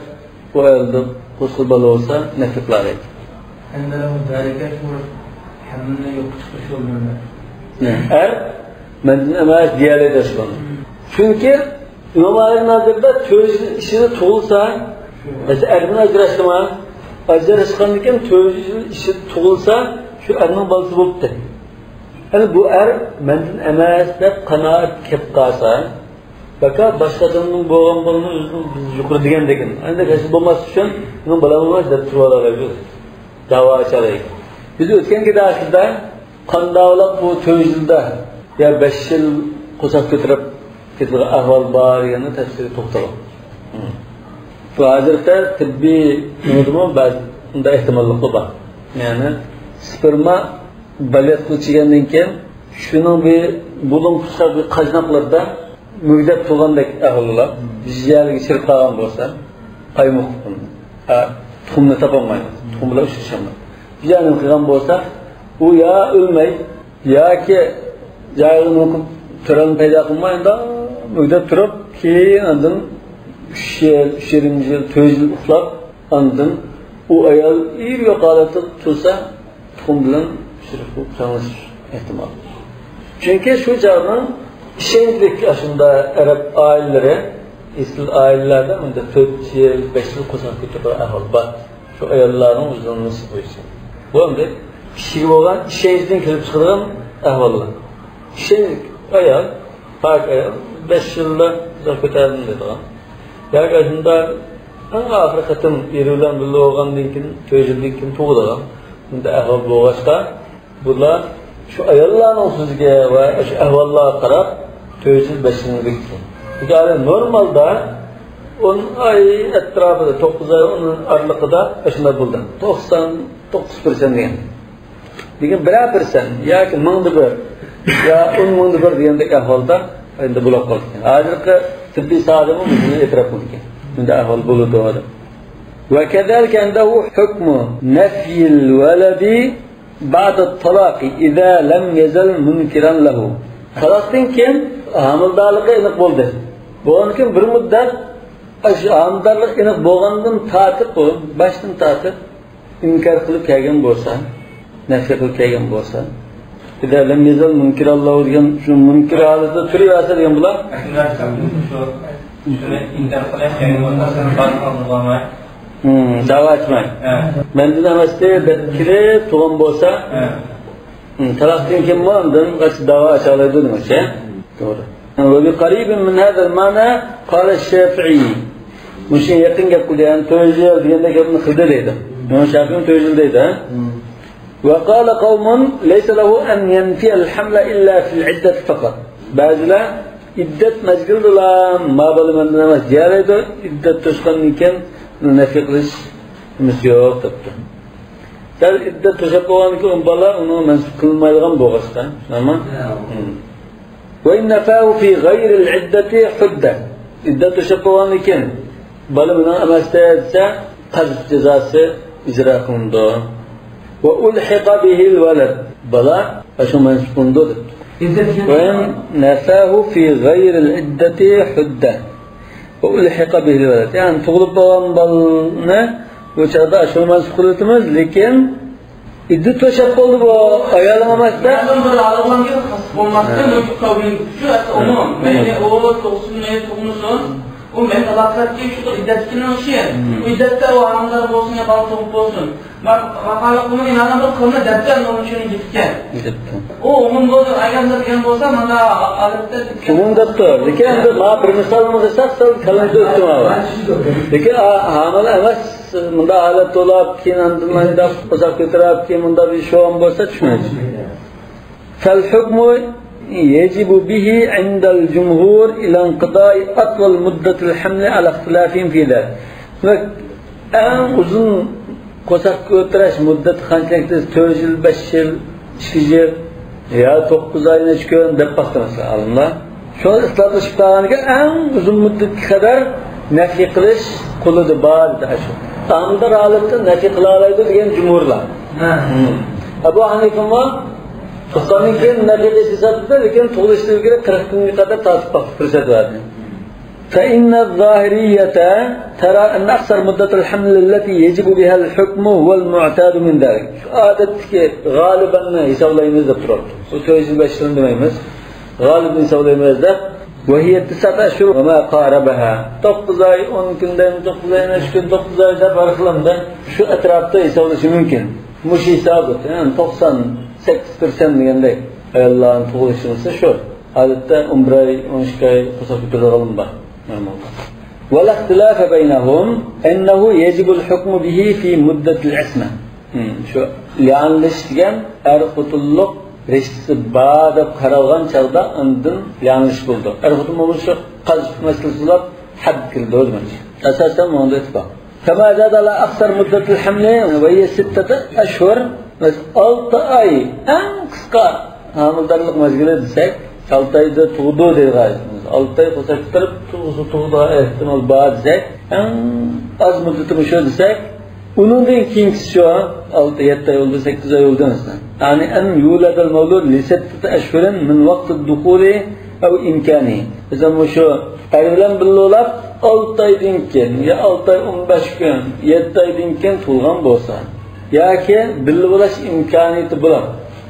ئۇ ئايالدا قوزغىلىپ بالا بولسا، نەفى قىلالايدۇ. ھەممىنى يوققا چىقىرىش يوللىرىنى. ئەر مەندىن ئەمەس دېيەلەيدۇ شۇنى. چۈنكى ئىمام ئەلىنىڭ نەزىرىدە تۆت يىل ئىچىدە تۇغۇلسا، مەسىلەن، ئەر بىلەن ئاجراشتىما؟ ئاجراشقاندىن كېيىن تۆت يىل ئىچىدە تۇغۇلسا، شۇ ئەرنىڭ بالىسى بوپتۇ. يەنى بۇ ئەر مەندىن ئەمەس دەپ قانائەت كەپ قالسا، بەكا باشقا ئادەمنىڭ بولغان بالىنى ئۆزىنىڭ، بىز يۇقىرى دېگەندەك، ئەندى ھەسىل بولماس ئۈچۈن، مېنىڭ بالام ئەمەس دەپ تۇرۇۋالالايدۇ. داۋا ئاچالايدۇ. بىز ئۆتكەن گېپىمىزدە قانداقلا بۇ تۆت يىلدا يا بەش يىل قورساق كۆتۈرۈپ كېتىدىغان ئەھۋال بار دېگەننى تەپسىلىي توختالغان. بۇ ھازىرقى تېببىي نېمىدىمۇ بەزى ئۇنداق ئېھتىماللىقلار بار. يەنى سپېرما بالىياتقۇ ئىچىگەندىن كېيىن شۇنىڭ بىر بۇلۇڭ قۇرساق بىر قاجناقلىرىدا مۈگدەپ تۇرغاندەك ئەھۋاللار بىر يەرگە چىرىپ قالغان بولسا، قايمۇق، ھە، تۇخۇمنى تاپالمايدۇ. تۇخۇم بىلەن ئۇچرىشالمايدۇ. بىر يەرنى قىلغان بولسا، ئۇ يا ئۆلمەي، ياكى جايىغا نوقۇپ تۆرەلمە پەيدا قىلماي، ئۇنداق مۈگدەپ تۇرۇپ، كېيىن ئاندىن ئۈچ يىل، ئۈچ يېرىم يىل، تۆت يىل ئۇخلاپ، ئاندىن ئۇ ئايال ئېرى يوق ھالەتتە تۇرسا، تۇخۇم بىلەن چىرىپ تەڭلىشىش ئېھتىمال. چۈنكى شۇ چاغنىڭ ئىشەنچلىك ئاشۇنداق ئەرەب ئائىلىلىرى، ئېسىل ئائىلىلەردە مۇنداق تۆت يىل، بەش يىل قورساق كۆتۈرگەن ئەھۋال بار. شۇ ئاياللارنىڭ ئۆزىنىڭ نېسى بويىچە. بۇ ئەمدى كىشىگە بولغان ئىشەنچتىن كېلىپ چىقىدىغان ئەھۋاللار. ئىشەنچلىك ئايال، پاك ئايال، بەش يىلدا قورساق كۆتەردىم دەيدىغان. ياكى ئاشۇنداق ئەڭ ئاخىرقى قېتىم ئېرى بىلەن بىللە بولغاندىن كېيىن، تۆت يىلدىن كېيىن تۇغىدىغان بۇنداق ئەھۋال بولغاچقا، بۇلار شۇ ئاياللارنىڭ سۆزىگە ۋە شۇ ئەھۋاللارغا قاراپ، تۆت يىل، بەش يىلنى بېكىتكەن. لېكىن نورمالدا ئون ئاي ئەتراپىدا، توققۇز ئاي، ئون ئارىلىقىدا ئاشۇنداق بولدى. توقسان توققۇز پىرسەنت دېگەن. لېكىن بىرەر پىرسەنت ياكى مىڭدا بىر يا ئون مىڭدا بىر دېگەندەك ئەھۋالدا ئەمدى بولۇپ قالدى. ھازىرقى تېببىي ساھەدىمۇ بۇنى ئېتىراپ قىلىدىكەن. بۇنداق ئەھۋال بولىدۇ دەپ. وكذلك عنده حكم نفي الولد بعد الطلاق إذا لم يزل منكرا له. تالاقتىن كېيىن ھامىلىدارلىقى ئېنىق بولدى. بولغاندىن كېيىن بىر مۇددەت، ئاشۇ ھامىلىدارلىق ئېنىق بولغاندىن تارتىپ، بۇ باشتىن تارتىپ ئىنكار قىلىپ كەلگەن بولسا، نەفى قىلىپ كەلگەن بولسا، «إذا لم يزل منكرا له» دېگەن، شۇ مۇنكىر ھالىتىدە تۇرۇۋەرسە دېگەن بۇلار. شۇ، شۇنى ئىنكار قىلىپ كەلگەن بولسا، سەن بارماقلىق بولماي. ھىم، داۋا ئاچماي. ھە. مەندىن ئەمەس دەپ كېلىپ تۇرغان بولسا، ھە. ھىم، تالاقتىن كېيىنمۇ ئاندىن قايسى داۋا ئاچالايدۇ دېمەكچى. توغرا. وبقريب من هذا المعنى قال الشافعي. مۇشۇ يېقىن گەپ قىلدى، يەنى تۆت يۈز يىل دېگەندە گەپنى قىلدى دەيدۇ. ئىمام شافىئىمۇ تۆت يۈز يىل دەيدۇ، ھە؟ ھىم. وقال قوم ليس له أن ينفي الحمل إلا في العدة فقط. بەزىلەر ئىددەت مەزگىلىدىلا ما بالا مەندىن ئەمەس دېيەلەيدۇ، ئىددەت توشقاندىن كېيىن نەفى قىلىش نېمىسى يوق دەپتۇ. دەل ئىددەت توشۇپ بولغاندىن كېيىن ئۇ بالا ئۇنىڭغا مەنسۇپ قىلىنمايدىغان بولغاچقا، شۇنداقمۇ؟ ھە. ھىم. وإن نفاه في غير العدة حد. ئىددەت توشۇپ بولغاندىن كېيىن بالا مېنىڭ ئەمەس دېسە، قەزف جازاسى ئىجرا قىلىنىدۇ. وألحق به الولد. بالا شۇ مەنسۇپ قىلىنىدۇ دەپتۇ. ئىددەت دېگەن وإن نفاه في غير العدة حد. وألحق به الولد. يەنى تۇغۇلۇپ بولغان بالىنى بۇ چاغدا شۇ مەنسۇپ قىلىۋېتىمىز، لېكىن ئىددىتى توشۇپ بولدى بۇ، ئايالىڭ ئەمەس دە. مەلۇم بىر ئايالغا خاس بولماستىن، ھە. مۇشۇ قەۋلىنىڭ كۈچى ھەتتا ھە. ئومۇم. مەيلى ئۇ تۇغسۇن، مەيلى تۇغمىسۇن. ئۇ مەن تالاق قىلىپ كېلىپ شۇ ئىددەتتىكىنىڭ ئىشى. ھىم. ئۇ ئىددەتتە ئۇ ھامىلىدار بولسۇن يا بالا تۇغۇپ بولسۇن. ما-، ماقالە قۇمۇن يەنە بىر قىلمە دەپتەر ئۇنىڭ ئۈچۈن گېپىكەن. گېپىكەن. ئۇ ئومۇم بولدى، ئاياللار دېگەن بولسا، مانا ئادەتتە ئومۇم دەپتۇ. لېكىن ئەمدى ما بىر مىسالنى قىلساق، سەل كاللىمىزدا ئۆتتى ماۋۇ. لېكىن ئا-، ھامىلە ئەمەس، مۇنداق ھالەت بولۇپ، كېيىن ئاندىن مۇنداق قورساق كۆتۈرۈپ، كېيىن مۇنداق بىر ئىش بولغان بولسا چۈشىنەيلى. فالحكم يجب به عند الجمهور إلى انقضاء أطول مدة الحمل على اختلافهم في ذلك. دېمەك، ئەڭ ئۇزۇن قورساق كۆتۈرۈش مۇددىتى قانچىلىك دېسە، تۆت يىل، بەش يىل، ئىككى يىل يا توققۇز ئاي، نەچچە كۈن دەپ باقتى مەسىلەن ئالىملار. شۇ ئىختىلاپلىشىپ قالغاندىكىن، ئەڭ ئۇزۇن مۇددەتكە قەدەر نەفى قىلىش قولىدا بار دېدى ئاشۇ. ھامىلىدار ھالەتتە نەفى قىلالايدۇ دېگەن جۇمھۇرلار. ھە. ھىم. ئەبۇ ھەنىفىمۇ تۇغقاندىن كېيىن نەفى قىلىش ھېسابلىدى، لېكىن تۇغۇلۇشتىن ئىلگىرى قىرىق كۈنگە قەدەر تارتىپ باققا پۇرسەت بەردى. فإن الظاهرية ترى أن أقصر مدة الحمل التي يجب بها الحكم هو المعتاد من ذلك. شۇ ئادەتتىكى غالىبەننى ھېسابلايمىز دەپ تۇرۇپتۇ. بۇ تۆت يىل، بەش يىلنى دېمەيمىز. غالىبنى ھېسابلايمىز دەپ. وهي تسعة أشهر وما قاربها. توققۇز ئاي، ئون كۈن دەيمىز، توققۇز ئاي، ئون ئۈچ كۈن، توققۇز ئاي دەپ ھەر خىل ئەمدى شۇ ئەتراپتا ھېسابلىشى مۇمكىن. مۇشۇ ھېسابى، يەنى توقسان سەككىز پىرسەنت دېگەندەك ئاياللارنىڭ تۇغۇلۇشى شۇ. ئادەتتە ئون بىر ئاي، ئون ئىككى ئاي قورساق كۆتۈرىدىغانلىرىمۇ بار. ولا اختلاف بينهم أنه يجب الحكم به في مدة العصمة. ھىم، شۇ لىئانلىشىش دېگەن ئەر خوتۇنلۇق رىشتىسى بار دەپ قارالغان چاغدا ئاندىن لىئانلىشىش بولىدۇ. ئەر خوتۇن بولمىسا شۇ قەزف مەسىلىسى بولۇپ ھەد كېلىدۇ دېمەكچى. ئاساسەن مۇندا ئېتىبار. كما زاد على أقصر مدة الحمل وهي ستة أشهر. ئالتە ئاي ئەڭ قىسقا ھامىلىدارلىق مەزگىلى دېسەك، ئالتە ئايدا تۇغىدۇ دەيدىغان. ئالتە ئاي قورساق كۆتۈرۈپ تۇغسا تۇغىدىغان ئېھتىمال بار دېسەك، ئەڭ ئاز مۇددىتى مۇشۇ دېسەك، ئۇنىڭدىن كېيىنكىسى شۇ، ئالتە، يەتتە ئاي بولدى، سەككىز ئاي بولدى مەسىلەن. يعني أن يولد المولود لستة أشهر من وقت الدخول أو إمكانه. مەسىلەن، مۇشۇ ئەر بىلەن بىللە بولاپ، ئالتە ئايدىن كېيىن يا ئالتە ئاي ئون بەش كۈن، يەتتە ئايدىن كېيىن تۇغۇلغان بولسا، ياكى بىللە بولاش ئىمكانىيىتى بولۇپ،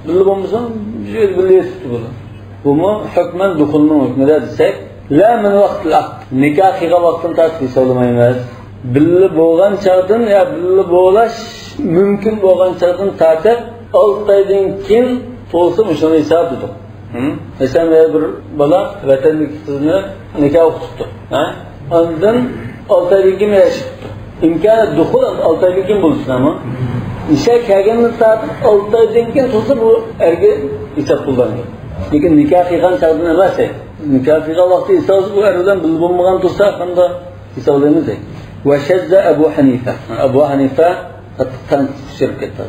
بىللە بولمىسا، شۇ يەردە بىللە يېتىپتۇ بۇلار. بۇمۇ ھۆكمەن دۇخۇلنىڭ ھۆكمىدە دېسەك، لا من وقت العقد، نىكاھ قىلغان ۋاقتىن تارتىپ ھېسابلىمايمىز. بىللە بولغان چاغدىن يا بىللە بولاش مۇمكىن بولغان چاغدىن تارتىپ ئالتە ئايدىن كېيىن تۇغۇلسا، مۇشۇنى ھېسابلىدۇق. ھىم؟ مەسىلەن، بىر بالا ۋەتەندىكى قىزنى نىكاھ ئوقۇتۇپتۇ. ھە؟ ئاندىن ئالتە ئايدىن كېيىن ياشىتىپتۇ. ئىمكانى دۇخۇل ئالتە ئايدىن كېيىن بولسۇن ئەمما. نىشا كەلگەندىن تارتىپ ئالتە ئايدىن كېيىن تۇغسا، بۇ ئەرگە ھېساب قىلىدىغان گەپ. لېكىن نىكاھ قىلغان چاغدىن ئەمەس. نىكاھ قىلغان ۋاقتى ھېساب قىلسا، بۇ ئەر بىلەن بىللە بولمىغان تۇرسا، قانداق ھېسابلايمىز دەيدۇ. وشذ أبو حنيفة. ئەبۇ ھەنىفە قاتتىق تەنقىدكە ئۇچراپ كەتتى.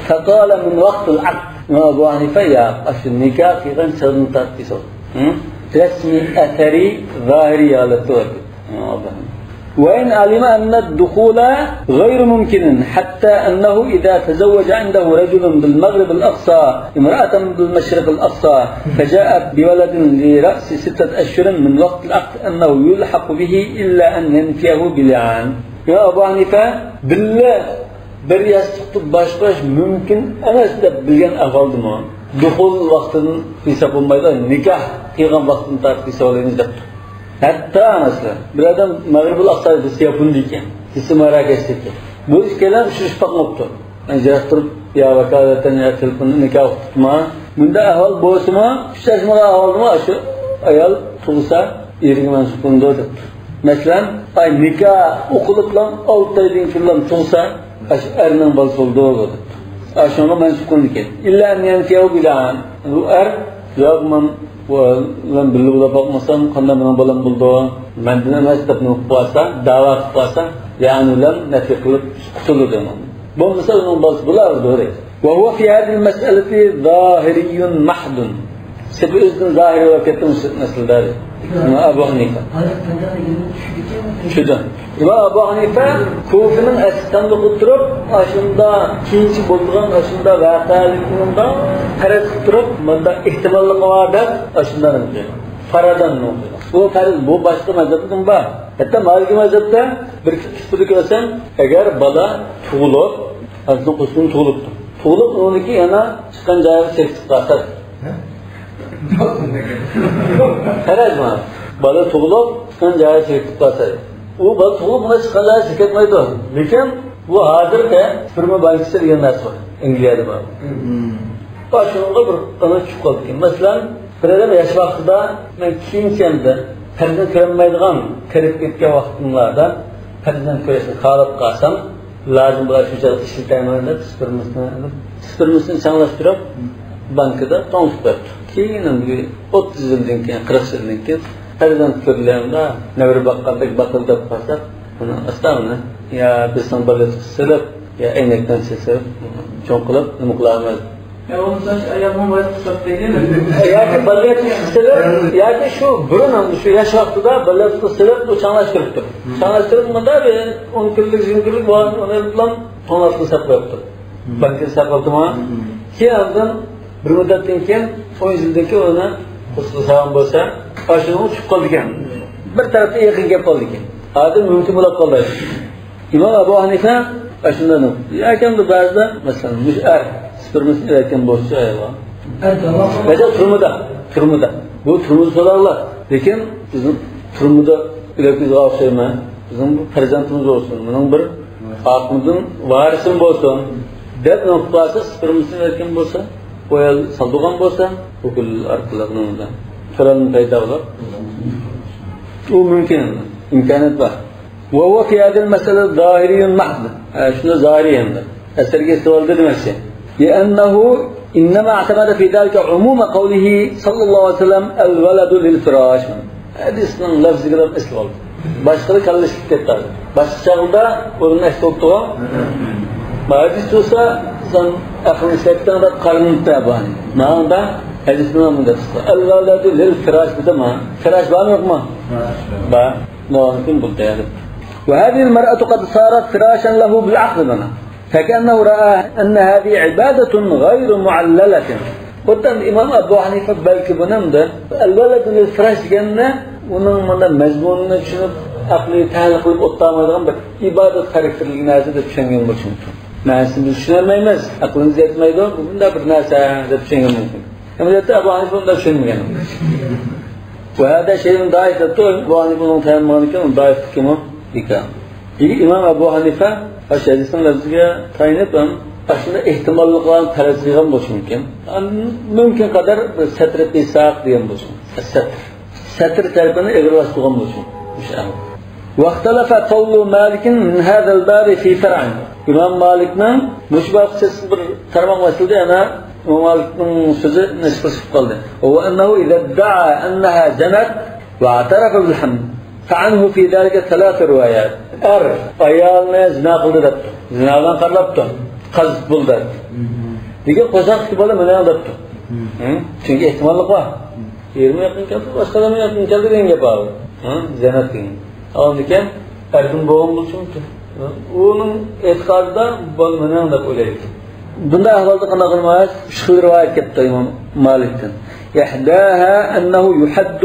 فقال من وقت العقد. ئەبۇ ھەنىفە ياق، ئاشۇ نىكاھ قىلغان چاغدىن تارتىپ ھېساب. ھە؟ رەسمىي ئەسەرىي زاھىرىي ھالەتتە بار. وإن علم أن الدخول غير ممكن حتى أنه إذا تزوج عنده رجل بالمغرب الأقصى امرأة بالمشرق الأقصى فجاءت بولد لرأس ستة أشهر من وقت العقد أنه يلحق به إلا أن ينفيه بلعان. يا أبو حنيفة، بىللە بىر ياستۇقتا باش قويۇش مۇمكىن ئەمەس دەپ بىلگەن ئەھۋالدىمۇ، دۇخۇل ۋاقتىدىن قىلساق بولمايدۇ، نىكاھ قىلغان ۋاقتىدىن تارتىپ قىلساق بولىمىز دەپتۇ. ھەتتا مەسىلەن، بىر ئادەم مەغرىبۇل ئەقسادا، بىرسى ياپوندا ئىكەن، بىرسى ماراكەشتە ئىكەن. بۇ ئىككىيلەن ئۇچرىشىپ باقماپتۇ. ياندىن تۇرۇپ، يا ۋاكالەتەن، يا تېلېفوندا نىكاھ ئوقۇتما. بۇنداق ئەھۋال بولسىمۇ، ئۇچراشمىغان ئەھۋالدىمۇ شۇ ئايال تۇغسا، ئېرىگە مەنسۇپ قىلىنىدۇ دەپتۇ. مەسىلەن، ئاي نىكاھ ئوقۇلۇپلا ئالتە ئايدىن كېيىنلا تۇغسا، ئاشۇ ئەرنىڭ بالىسى بولىدۇ دەپتۇ. ئاشۇنىڭغا مەنسۇپ قىلىنىدىكەن. ئىللا ئەن يەنفىيەھۇ بىلئەن. بۇ ئەر، ياق، مەن بۇ ئەر بىلەن بىللە بولاپ باقمىسام، قانداق مېنىڭ بالام بولىدۇ؟ مەندىن ئەمەس دەپ نېمە قىلىپ قالسا، دەۋا قىلىپ قالسا، يەنى بىلەن نەپى قىلىپ قۇتۇلىدۇ. بولمىسا ئۇنىڭ بالىسى بولاۋېرىدۇ. وهو في هذه المسألة ظاهري محض. سېپى ئۆزىدىن زاھىرىي بولۇپ كەتتى مۇشۇ مەسىلىدە. ئىمام ئەبۇ ھەنىفە. چۈشىدۇ. ئىمام ئەبۇ ھەنىفە كۇفىنىڭ ئەسكى تامدا ئولتۇرۇپ، ئاشۇندا كېيىنچە بولىدىغان ئاشۇندا ۋەقەلىكنىڭدا پەرەز قىلىپ تۇرۇپ، مۇنداق ئېھتىماللىقى بار دەپ، ئاشۇنداق نېمە دېدى؟ فەرەزدىن نېمە دېدى؟ بۇ پەرەز، بۇ باشقا مەزھەپتىمۇ بار. ھەتتا مالىكىي مەزھەپتە بىر كىتابتا كۆرسەم، ئەگەر بالا تۇغۇلۇپ، ئازدىن قۇسۇم تۇغۇلۇپتۇ. تۇغۇلۇپ، ئۇنىڭدىكى يەنە چىققان جايىغا چېرىكلىك قىلسا. قارايسىلەر، بالا تۇغۇلۇپ، چىققان جايىغا چېرىكلىك قىلسا. ئۇ بالا تۇغۇلۇپ، مانا چىققان جايىغا چېرىكلىمەيدۇ. لېكىن بۇ ھازىرقى سپېرما بانكىسى دېگەن نەرسە بار. ئەنگلىيەدە بار. ئاشۇنىڭغا بىر ئانا چۈشۈپ قالىدىكەن. مەسىلەن، بىر ئادەم ياش ۋاقتىدا، مەن كېيىنچە ئەمدى پەرزەنت كۆرەلمەيدىغان قېرىپ كەتكەن ۋاقتىملاردا پەرزەنت كۆرۈشنى خالاپ قالسام، لازىم بولار شۇ چاغدا ئىشلىتەرمەن دەپ، سپېرمىسىنى، سپېرمىسىنى چاڭلاشتۇرۇپ، بانكىدا توڭلىتىپ قويۇپتۇ. كېيىن ئەمدى ئوتتۇز يىلدىن كېيىن، قىرىق يىلدىن كېيىن پەرزەنت كۆرۈلەمدۇ، نەۋرە باققاندەك باقىدۇ دەپ قالساق، ئۇنى ئاستا ئۇنى يا بىرسىنىڭ بالىياتقۇسى سېلىپ، يا ئەينەكتىن سېلىپ، چوڭ قىلىپ نېمە قىلامىز؟ يا بولمىسا شۇ ئايالنىڭ بايىقى قىساپ دەيلى. ياكى بالىياتقۇسى سېلىپ، ياكى شۇ بۇرۇن ھەم شۇ ياش ۋاقتىدا بالىياتقۇسى سېلىپ، بۇ چاڭلاشتۇرۇپتۇ. چاڭلاشتۇرۇپ، مۇندا بىر ئون كۈنلۈك، يىگىرمە كۈنلۈك بولغان، ئۇنى ئېلىپلا توڭلاتقىلى ساقلاپتۇ. بانكىدا ساقلاپتىما؟ كېيىن ئاندىن بىر مۇددەتتىن كېيىن، ئون يىلدىن كېيىن ئۇنى قۇسۇپ سالغان بولسا، ئاشۇنىڭ چۈشۈپ قالىدىكەن. بىر تەرەپتە يېقىن كېلىپ قالىدىكەن. ئادەم مۇمكىن بولاپ قالدى. ئىمام ئەبۇ ھەنىفە ئاشۇنداق. ياكى بەزىدە، مەسىلەن، مۇشۇ ئەر سپېرمىسىنى ئەۋەتكەن بولسا ئايالغا. بەزى تۈرمىدە، تۈرمىدە. بۇ تۈرمىدە سوراڭلار. لېكىن بىزنىڭ تۈرمىدە ئۆلۈپ كېتىدىغان ئوخشايمەن. بىزنىڭ بىر پەرزەنتىمىز بولسۇن، مېنىڭ بىر ئاقىمدىن ۋارىسىم بولسۇن دەپ نېمە قىلىپ قالسا، سپېرمىسىنى ئەۋەتكەن بولسا، ئۇ ئايال سالىدىغان بولسا، بۇ گۈل ئارقىلىق نېمىدە تۆرەلمە پەيدا بولۇپ، ئۇ مۇمكىن، ئىمكانىيەت بار. وهو في هذه المسألة ظاهري محض. ھە، شۇنى زاھىرىي ئەمدى. ئەسەرگە ئېسىلىۋالدى دېمەكچى. لأنه إنما اعتمد في ذلك عموم قوله صلى الله عليه وسلم: الولد للفراش. ھەدىسنىڭ لەپزىگە ئېسىلىۋالدى. باشقىلار كاللىشىپ كەتتى. باشقا چاغدا ئورنىنى ئەكس بوپتۇغۇ. ھەدىس تۇرسا، سەن ئەقلىنى ئىشلەتتىڭ دەپ قارىنىپتۇ بۇ. ماڭدا ھەدىسنىڭ مۇنداق تۇرسا. الولد للفراش دېدىما؟ فراش بارمۇ يوقمۇ؟ بار. نوانكىن بولدى. وهذه المرأة قد صارت فراشا له بالعقد مانا. فكأنه رأى أن هذه عبادة غير معللة. بۇ ئىمام ئەبۇ ھەنىفە بەلكى بۇنىڭدا الولد للفراش دېگەننى، ئۇنىڭ مانا مەزمۇنىنى چۈشىنىپ، ئەقلى تەھلىل قىلىپ ئولتۇرمايدىغان بىر ئىبادەت خاراكتېرلىك نەرسە دەپ چۈشەنگەن بولۇشى مۇمكىن. مەنىسىنى بىز چۈشىنەلمەيمىز، ئەقلىمىز يەتمەيدۇ، بۇ مۇنداق بىر نەرسە دەپ چۈشەنگەن مۇمكىن. ئەمەلىيەتتە ئەبۇ ھەنىفە ئۇنداق چۈشەنمىگەن. وهذا شيء ضعيف دەپتۇ، ئەبۇ ھەنىفە ئۇنىڭ تەيەممۇم قىلغاندىكىن ئۇنىڭ زەئىپلىكىمۇ بىكار. لېكىن ئىمام ئەبۇ ھەنىفە ئاشۇ ھەدىسنىڭ لەپزىگە تايىنىپ ھەم ئاشۇنداق ئېھتىماللىقلارنى پەرەز قىلغان بولۇشى مۇمكىن. مۇمكىن قەدەر بىر سەتر قىلساق دېگەن بولسۇن. سەتر. سەتر تەرىپىنى ئېغىرلاشتۇرغان بولسۇن. مۇشۇ ئەھۋال. واختلف قول مالك من هذا الباب في فرع. ئىمام مالىكنىڭ مۇشۇ بابقا بىر تارماق مەسىلىدە يەنە ئىمام مالىكنىڭ سۆزى نەشر قىلىپ قالدى. وهو أنه إذا ادعى أنها زنت واعترف بالحمل فعنه في ذلك ثلاث روايات. ئەر ئايالنى زىنا قىلدى دەپتۇ. زىنا بىلەن قارىلاپتۇ. قەزف بولدى. لېكىن قورساقتىكى بالا مېنىڭ دەپتۇ. چۈنكى ئېھتىماللىق بار. ئېرىمۇ يېقىن كەلدى، باشقا ئادەممۇ يېقىن كەلدى دېگەن گەپ بار. زەنەت دېگەن. ئاندىكىن ئەردىن بولغان بولۇشى مۇمكىن. ئۇنىڭ ئېتىقادىدا بالا مېنىڭ دەپ ئويلايدىكەن. بۇنداق ئەھۋالدا قانداق قىلىمىز؟ ئۈچ خىل رىۋايەت كەپتۇ ئىمام مالىكتىن. إحداها أنه يحد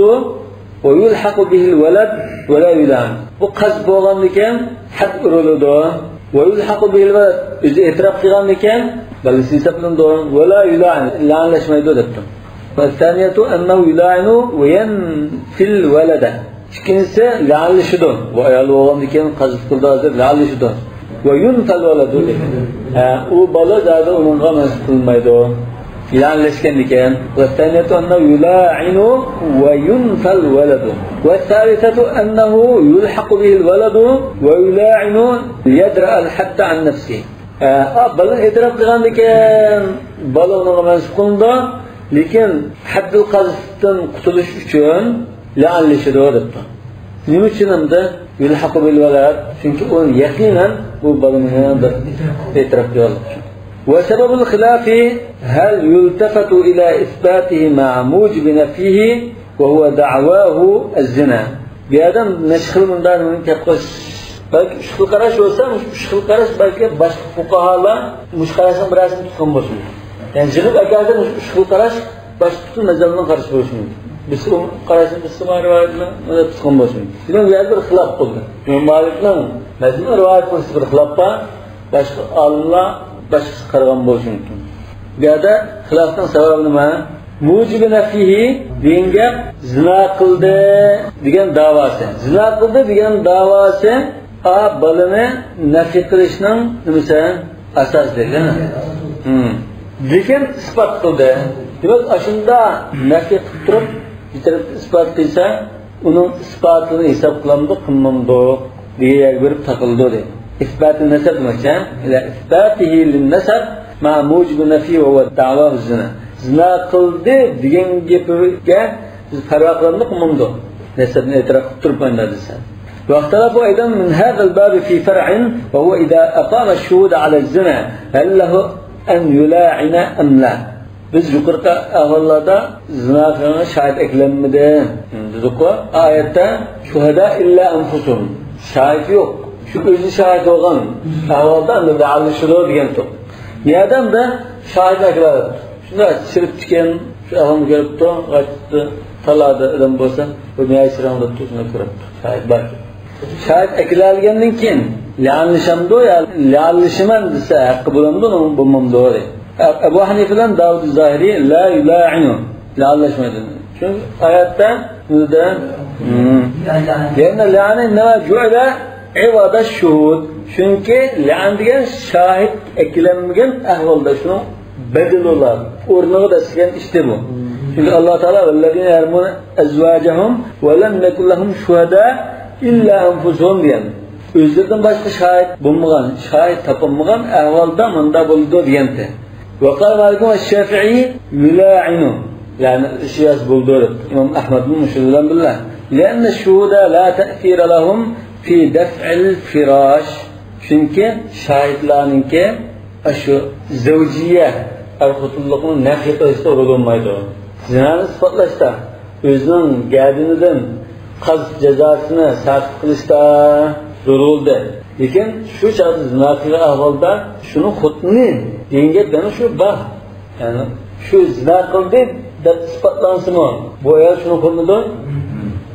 ويلحق به الولد ولا يلام. بۇ قەزف بولغاندىكىن ھەد ئۇرۇلىدۇ. ويلحق به الولد، ئۆزى ئېتىراپ قىلغاندىكىن بالىسى ھېسابلىنىدۇ. ولا يلاعن، لەنەتلەشمەيدۇ دەپتۇ. والثانية أنه يلاعن وينفي الولد. ئىككىنچىسى لەنەتلىشىدۇ. بۇ ئايال بولغاندىكىن قەزىپ قىلدى ھازىر، لەنەتلىشىدۇ. وينفى الولد دېدى. ھە، ئۇ بالا زادى ئۇنىڭغا مەنسۇپ قىلىنمايدۇ. لەنەتلەشكەندىكىن. والثانية أنه يلاعن وينفى الولد. والثالثة أنه يلحق به الولد ويلاعن ليدرأ الحد عن نفسه. ھە، بالا ئېتىراپ قىلغاندىكىن بالا ئۇنىڭغا مەنسۇپ قىلىنىدۇ. لېكىن ھەددىل قەزىپتىن قۇتۇلۇش ئۈچۈن لەنەتلىشىدۇ دەپتۇ. نېمە ئۈچۈن ئەمدى؟ يلحق به الولد، چۈنكى ئۇ يەقىنەن بۇ بالىنى ئېتىراپ قىلىۋالىدۇ. وسبب الخلاف هل يلتفت إلى إثباته مع موجب نفيه وهو دعواه الزنا. بۇ يەردە نەچچە خىل مۇنداق نېمىنى گەپ قىلىش، بەلكى ئۈچ خىل قاراش بولسا، مۇشۇ ئۈچ خىل قاراش بەلكى باشقا فۇقاھالار مۇشۇ قاراشنىڭ بىرەرسىنى تۇتقان بولسۇن. يەنى يىغىپ ئەكەلسە مۇشۇ ئۈچ خىل قاراش باشقا پۈتۈن مەزھەپنىڭ قارىشى بولۇشى مۇمكىن. بىرسى ئۇ قاراشنى، بىرسى ما رىۋايەتنى مۇنداق تۇتقان بولۇشى مۇمكىن. دېمەك، بۇ يەردە بىر خىلاپ بولدى. ئىمام مالىكنىڭ مەزھىپىنى رىۋايەت قىلىشتا بىر خىلاپ بار، باشقا ئالىملار باشقىچە قارىغان بولۇشى مۇمكىن. بۇ يەردە خىلاپنىڭ سەۋەبى نېمە؟ موجىبى نەفىيى دېگەن گەپ زىنا قىلدى دېگەن داۋاسى. زىنا قىلدى دېگەن داۋاسى ئا بالىنى نەفى قىلىشنىڭ نېمىسى؟ ئاساسى دېگەن. ھىم. لېكىن ئىسپات قىلدى. دېمەك، ئاشۇنداق نەفى قىلىپ تۇرۇپ، بىر تەرەپتە ئىسپات قىلسا، ئۇنىڭ ئىسپاتىنى ھېساب قىلامدۇق، قىلمامدۇق دېگەن يەرگە بېرىپ تاقىلىدۇ دەيدۇ. ئىسپاتى نەسەب دېمەكچى. ئىلە ئىسپاتىھى لىن نەسەب مە مۇجىبى نەفى ۋە دەۋاھۇ زىنا. زىنا قىلدى دېگەن گېپىگە بىز پەرۋا قىلامدۇق، قىلمامدۇق؟ نەسەبنى ئېتىراپ قىلىپ تۇرۇپ مانا دېسە. واختلفوا أيضا من هذا الباب في فرع وهو إذا أقام الشهود على الزنا هل له أن يلاعن أم لا؟ بىز يۇقىرىقى ئەھۋاللاردا زىنا قىلغانغا شاھىت ئەكېلەلمىدى دېدۇققۇ. ئايەتتە شۇھەدا ئىللا ئەنفۇسۇھۇم. شاھىت يوق. شۇ ئۆزى شاھىت بولغان ئەھۋالدا ئەمدى لەئەنلىشىدۇ دېگەنتۇق. نەدە ئەمدى شاھىت ئەكېلەلمىدى؟ شۇنداق چىرىپ تىكەن، شۇ ئەھۋالنى كۆرۈپتۇ، قايتىپتۇ، تالادا ئادەم بولسا، بۇ نىھايە چىراڭ دەپتۇ، شۇنداق كۆرۈپتۇ. شاھىت بار. شاھىت ئەكېلەلگەندىن كېيىن لەئەنلىشەمدۇ يا لەئەنلىشىمەن دېسە ھەققى بولامدۇ؟ بولمامدۇ دەيدۇ. ئەبۇ ھەنىفە بىلەن داۋۇد زاھىرى لا يۇلائىنۇ، لەئەنلەشمەيدۇ. چۈنكى ئايەتتە نېمىدە؟ لەئەنە، لەئەنە نەمە جۇئىلە ئىۋادە شۇھۇد. چۈنكى لەئەن دېگەن شاھىت ئەكېلەلمىگەن ئەھۋالدا شۇنىڭ بەدىلى بولار، ئورنىغا دەسسىگەن ئىشتى بۇ. چۈنكى ئاللا تائالا ۋەللەزىنە يەرمۇنە ئەزۋاجەھۇم ۋە لەم يەكۇن لەھۇم شۇھەدا ئىللا ئەنفۇسۇھۇم دېگەن. ئۆزلىرىدىن باشقا شاھىت بولمىغان، شاھىت تاپالمىغان ئەھۋالدا مۇنداق بولىدۇ دېگەنتى. ۋە قال مالىكۇن ۋە شافىئى يۇلائىنۇ. يەنى شىئەس بولدۇرۇپ، ئىمام ئەھمەدمۇ مۇشۇ بىلەن بىللە. لىئەننە شۇھۇدا لا تەسىرە لەھۇم فى دەفئىل فىراش. چۈنكى شاھىتلارنىڭكى ئاشۇ زەۋجىيە، ئەر خوتۇنلۇقنى نەپى قىلىشتا رول ئوينىمايدۇ. زىنانى ئىسپاتلاشتا، ئۆزىنىڭ گەدىنىدىن قەزف جازاسىنى ساقىت قىلىشتا رول ئوينىدى. لېكىن شۇ چاغدا زىنا قىلغان ئەھۋالدا شۇنىڭ خوتۇنى دېگەن گەپ يەنە شۇ بار. يەنى شۇ زىنا قىلدى دەپ ئىسپاتلانسىمۇ، بۇ ئايال شۇنىڭ خوتۇنىدۇ؟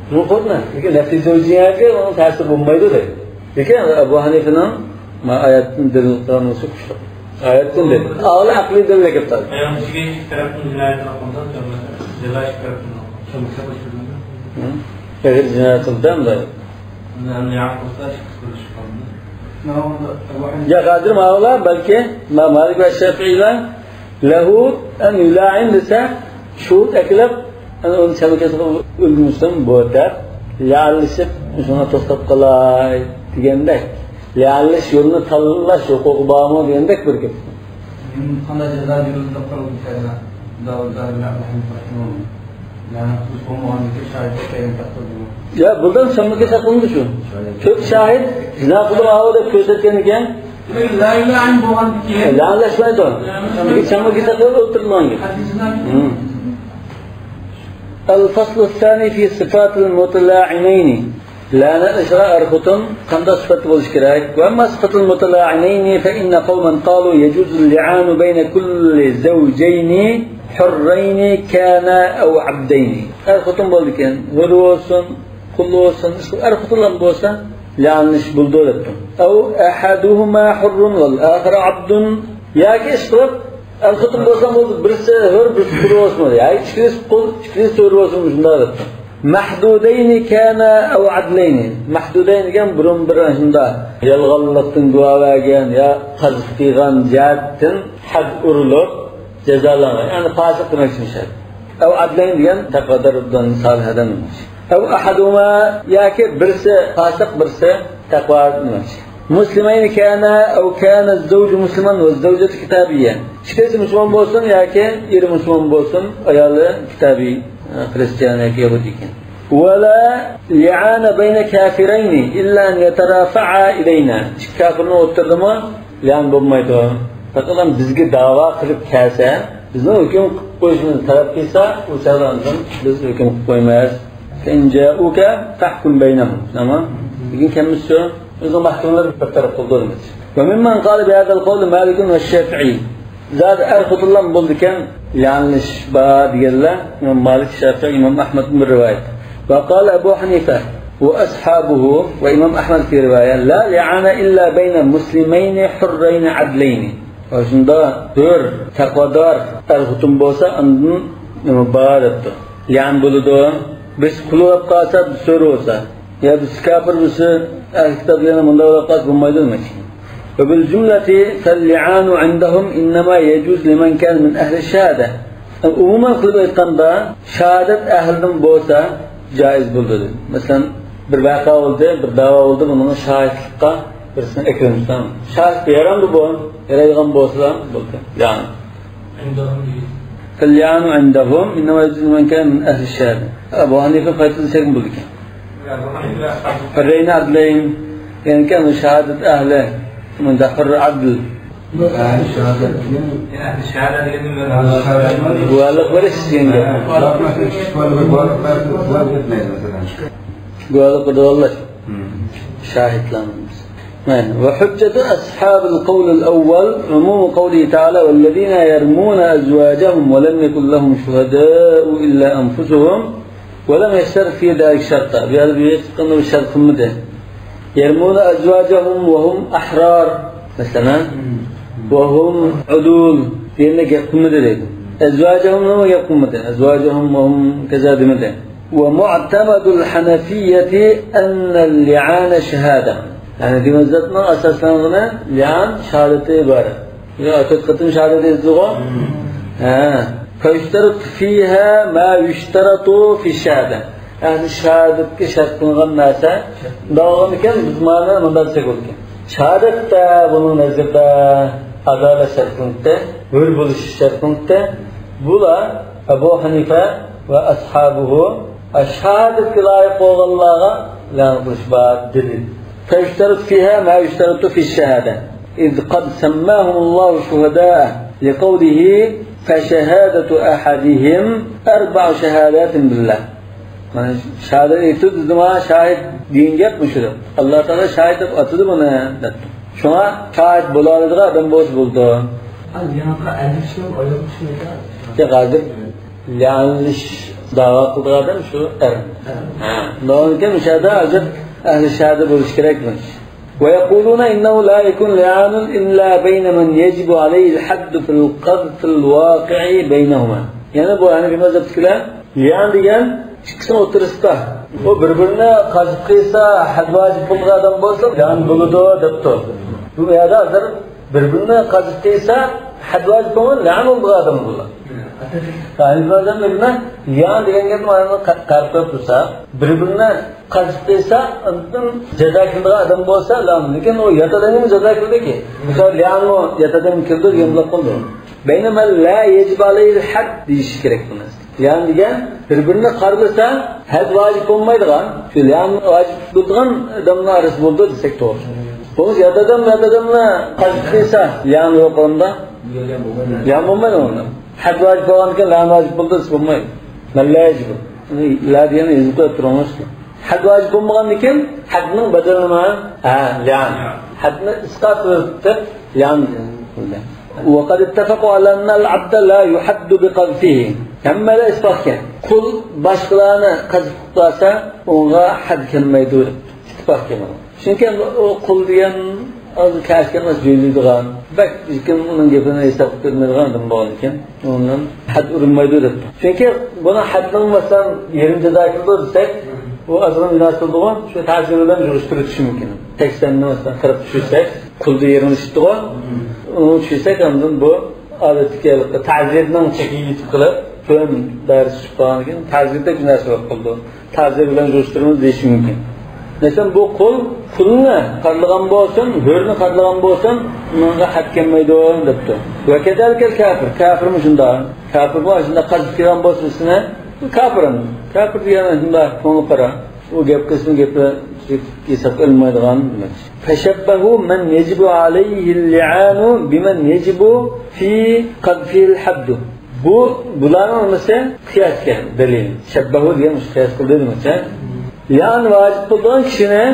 شۇنىڭ خوتۇنى. لېكىن نەپى زەۋجىيەگە ئۇنىڭ تەسىرى بولمايدۇ دەيدۇ. لېكىن ئەبۇ ھەنىفىنىڭ ما ئايەتتىن دەلىل قىلغان بولسا كۈچلۈك. ئايەتتىن دەلىل. ئاۋۋال ئەقلىي دەلىل كەلتۈردى. ئايال كىشىگە ئىككى تەرەپتىن جىنايەت قىلغاندا، جازا ئىككى تەرەپتىن. ھە؟ ئېغىر جىنايەت قىلدى ئەمدى. يا قادىر ماۋۇلار بەلكى ما مالىك ۋە شافىئىيلار لەھۇ ئەن يۇلائىن دېسە، شۇھۇد ئەكېلىپ، ئەنە ئۇنى چەمگە سېلىپ ئۆلگۈزسۇن بۇ دەپ، لەئەنلىشىپ شۇڭا توختاپ قالاي دېگەندەك، لەئەنلىش يولىنى تاللاش ھوقۇقى بارمۇ دېگەندەك بىر گەپ. قانداق جازا بېرىلدى دەپ قارىدىم سەنە. داۋۇت زاھىرنى ئەبۇ ھەنىفە رەھىمەھۇللاھ. يەنى قىلىش بولمىغاندىكىن شاھىت بەكرەينى تاقتۇردىمۇ؟ يا، بۇدان سەممىگە ساقلىنىدۇ شۇ. تۆت شاھىت زىنا قىلدى ئاۋۇ دەپ كۆرسەتكەندىكىن. لا يلعن بولغاندىكىن. لەئەنلەشمەيدۇ. بىر سەممىگە ساقلىنىپ ئولتۇرماڭ. ھەدىسىنى. ھىم. الفصل الثاني في صفات المتلاعنين. لەنەتلىشىدىغان ئەر خوتۇن قانداق سۈپەتتە بولۇشى كېرەك؟ وأما صفة المتلاعنين فإن قوما قالوا يجوز اللعان بين كل زوجين حرين كانا أو عبدين. ئەر خوتۇن بولىدىكەن، ھۆر بولسۇن، قۇل بولسۇن، ئەر خوتۇنلار بولسا، لىئانلىشىش بولىدۇ دەپتۇ. أو أحدهما حر والآخر عبد. ياكى ئىشقىلىپ، ئەر خوتۇن بولسا بولدى، بىرسى ھۆر، بىرسى قۇل بولسا بولدى. ياكى ئىككىلىسى قۇل، ئىككىلىسى ھۆر بولسا شۇنداق دەپتۇ. محدودين كانا أو عدلين. مەھدۇدەين دېگەن بۇرۇن بىر شۇنداق يالغانلىقتىن گۇۋاھ بەرگەن يا قەزىپ قىلغان جەھەتتىن ھەد ئۇرۇلۇپ جازالانغان. يەنى پاسىق دېمەكچىمىش. أو عدلين دېگەن تەقۋادار ئابدۇللانىڭ سالىھ ئادەم دېمەكچى. أو أحدهما، ياكى بىرسى پاسىق، بىرسى تەقۋا دېمەكچى. مسلمين كانا أو كان الزوج مسلما والزوجة كتابية. ئىككىسى مۇسۇلمان بولسۇن ياكى ئېرى مۇسۇلمان بولسۇن، ئايالى كىتابىي، خرىستىيان ياكى يەھۇدىي ئىكەن. ولا لعان بين كافرين إلا أن يترافعا إلينا. ئىككى كاپىرنىڭ ئوتتۇرىدىمۇ لىئان بولمايدۇ. پەقەت بىزگە داۋا قىلىپ كەلسە، بىزنىڭ ھۆكۈم قىلىپ قويۇشىمىزنى تەلەپ قىلسا، ئۇ چاغدا ئاندىن بىز ھۆكۈم قىلىپ قويمايمىز. فإن جاءوك فاحكم بينهم. تامام. بۈگۈن كەلمىسە، ئۆزىنىڭ مەھكىمىلىرى بىر تەرەپ قىلدى دېمەكچى. وممن قال بهذا القول مالك والشافعي. زادى ئەر خوتۇنلار بولىدىكەن، لىئانلىشىش بار دېگەنلەر ئىمام مالىك، شافىئى، ئىمام ئەھمەدتىن بىر رىۋايەت. وقال أبو حنيفة وأصحابه وإمام أحمد في رواية: لا لعان إلا بين مسلمين حرين عدلين. شۇنداق ھۆر، تەقۋادار ئەر خوتۇن بولسا، ئاندىن نېمە بار دەپتۇ. لىئان بولىدۇ. بىرسى قۇل بولۇپ قالسا، بىرسى ھۆر بولسا. يا بىرسى كاپىر، بىرسى ئەھلى كىتاب دېگەندە مۇنداق بولۇپ قالسا بولمايدۇ دېمەكچى. وبالجملة فاللعان عندهم إنما يجوز لمن كان من أهل الشهادة. ئومۇمەن قىلىپ ئېيتقاندا، شاھادەت ئەھلىدىن بولسا جائىز بولىدۇ دېدى. مەسىلەن، بىر ۋەقە بولدى، بىر دەۋا بولدى، بۇنىڭغا شاھىتلىققا بىرسىنى ئەكىرىمىز. شاھىت يارامدۇ بۇ؟ يارايدىغان بولسىلا بولدى. يەنى. فاللعان عندهم إنما يجوز لمن كان من أهل الشهادة. ئەبۇ ھەنىفە قايتىدىن سەكىن بولىدىكەن. حرين عدلين، يەنى كان شاھادەت ئەھلى، مۇنداق ھۆر ئادىل. ئەھلى شاھادەت دېگەن. ئەھلى شاھادەت دېگەن نېمە؟ گۇۋاھلىق بېرىش دېگەن گەپ. گۇۋاھلىق بېرىدىغانلار. شاھىتلار. وحجة أصحاب القول الأول عموم قوله تعالى: والذين يرمون أزواجهم ولم يكن لهم شهداء إلا أنفسهم ولم يشترطوا في ذلك شرطا. بۇ يەردە بىر ھېچقانداق بىر شەرت قىلمىدى. يرمون أزواجهم وهم أحرار، مەسىلەن، وهم عدول دېگەندە گەپ قىلمىدى دەيدۇ. أزواجهم نېمە گەپ قىلمىدى؟ أزواجهم وهم كذا دېمىدى. ومعتمد الحنفية أن اللعان شهادة. يەنى دىن ئىززەتنىڭ ئاساسلانغىنى لىئان شاھادەتتىن ئىبارەت. يا، تۆت قېتىم شاھادەت ئېيتىدىغۇ؟ ھە. فيشترط فيها ما يشترط في الشهادة. يەنى شاھادەتكە شەرت قىلىنغان نەرسە. داۋامىكەن، بىز مانا مۇنداق دېسەك بولىدىكەن. شاھادەتتە بۇنىڭ نەزىرىدە ئادالەت شەرت قىلىنىپتۇ، ھۆر بولۇش شەرت قىلىنىپتۇ. بۇلار ئەبۇ ھەنىفە ۋە ئەسھابىھۇ شاھادەتكە لايىق بولغانلارغا لەنەت قىلىش بار دېدى. فيشترط فيها ما يشترط في الشهادة، إذ قد سماهم الله شهداء لقوله: فشهادة أحدهم أربع شهادات بالله. مانا شاھادەت ئېيتىدۇ دېدىما، شاھىت دېگەن گەپ مۇشۇ. ئاللا تائالا شاھىت دەپ ئاتىدى بۇنى دەپتۇ. شۇڭا شاھىت بولالايدىغان ئادەم بولسا بولىدۇ. ياق، ھازىر ليانلىش داۋا قىلىدىغان ئادەم شۇ ئەر. ھە. نورمالكەن، مۇشۇ يەردە ھازىر ئەھلى شاھادە بولۇشى كېرەك بۇ ئىش. ويقولون إنه لا يكون لعان إلا بين من يجب عليه الحد في القذف الواقع بينهما. يەنى بۇ ھەنىفىي مەزھەپتىكىلەر ليان دېگەن ئىككىسىنىڭ ئوتتۇرىسىدا. ئۇ بىر-بىرىنى قەزىپ قىلسا، ھەد ۋاجىپ بولىدىغان ئادەم بولسا، ليان بولىدۇ دەپتۇ. بۇ يەردە ھازىر بىر-بىرىنى قەزىپ قىلسا، ھەد ۋاجىپ بولماي، لەن بولىدىغان ئادەم بۇلار. ھەنىفىي مەزھەپتە ليان دېگەن گەپنى مانا قە-، قەرپ قىلىپ تۇرسا، بىر-بىرىنى قەزىپ قىلسا، ئاندىن جازا كېلىدىغان ئادەم بولسا، لەن. لېكىن ئۇ يات ئادەمگىمۇ جازا كېلىدۇكى. مىسال، ليانمۇ يات ئادەمگە كېلىدۇ، يەنە بۇنداق قىلىدۇ. بينما لا يجب عليه الحد دېيىش كېرەك بۇنى. ليان دېگەن بىر-بىرىنى قارىلىسا، ھەد ۋاجىپ بولمايدىغان، شۇ ليان ۋاجىپ بولىدىغان ئادەمنىڭ ئارىسى بولىدۇ دېسەك توغرا. بولمىسا يات ئادەم، يات ئادەمنى قەزىپ قىلسا، ليان يوق ئورنىدا. ليان بولمايدۇ ئۇندا. ھەد ۋاجىپ بولغاندىكىن ليان ۋاجىپ بولدى دېسە بولمايدۇ. مەن لا يجب. لا دېگەننى يېزىپ قويۇپ تۇرۇڭلار. ھەد ۋاجىپ بولمىغاندىكىن، ھەدنىڭ بەدىلى نېمە؟ ھە، ليان. ھەدنى ئىسقات قىلىپ ليان. وقد اتفقوا على أن العبد لا يحد بقذفه. ھەممەيلەن ئىتتىپاق ئىكەن. قۇل باشقىلارنى قەزىپ قىلىپ قالسا، ئۇنىڭغا ھەد كەلمەيدۇ دەپ ئىتتىپاق ئىكەن. چۈنكى ئۇ قۇل دېگەن ئاز كەچكەن ئاز جۆيلىدىغان، بەك ھېچكىم ئۇنىڭ گېپىنى ھېسابقا كۆتۈرمەيدىغان ئادەم بولغاندىكىن، ئۇنىڭ ھەد ئۇرۇلمايدۇ دەپتۇ. چۈنكى بۇنىڭ ھەدنىڭ مەسىلەن يېرىم جازا كېلىدۇ دېسەك، ئۇ ئازغىنا گۇناھ قىلدىغۇ، شۇ تەزىيە بىلەن يىغىشتۇرۇۋېتىشى مۇمكىن. سەكسەننى مەسىلەن قىرىق چۈشۈرسەك، قۇلدا يىغىلىشىپتىغۇ، ئۇنى چۈشۈرسەك ئاندىن بۇ ئادەتتىكى ھېلىقى تەزىيەنىڭ چېكىگە يېتىپ قېلىپ، تۆۋەن دائىرىسى چىقىپ قالغاندىن كېيىن تەزىيەدە گۇناھ سەۋەب قىلىدۇ. تەزىيە بىلەن يىغىشتۇرىمىز دېيىشى مۇمكىن. مەسىلەن، بۇ قۇل، قۇلنى قارىلىغان بولسۇن، ھۆرنى قارىلىغان بولسۇن، ئۇنىڭغا ھەد كەلمەيدۇ دەپتۇ. ۋەكەزالىكەل كاپىر، كاپىرمۇ شۇنداق. كاپىرمۇ شۇنداق قازىپ كەلگەن بولسا بىزنى، كاپىر ئەمدى. كاپىر دېگەن شۇنداق كۆڭلى قارا. ئۇ گەپ قىلسىمۇ گېپى ھېسابقا ئېلىنمايدىغان دېمەك. فشبهوا من يجب عليه اللعان بمن يجب في قذفه الحد. بۇ، بۇلارنىڭ نېمىسى؟ قىياسكەن دەلىل. شەببەھۇ دېگەن مۇشۇ قىياس قىلدى دېمەكچى. لىئان ۋاجىپ قىلىدىغان كىشىنى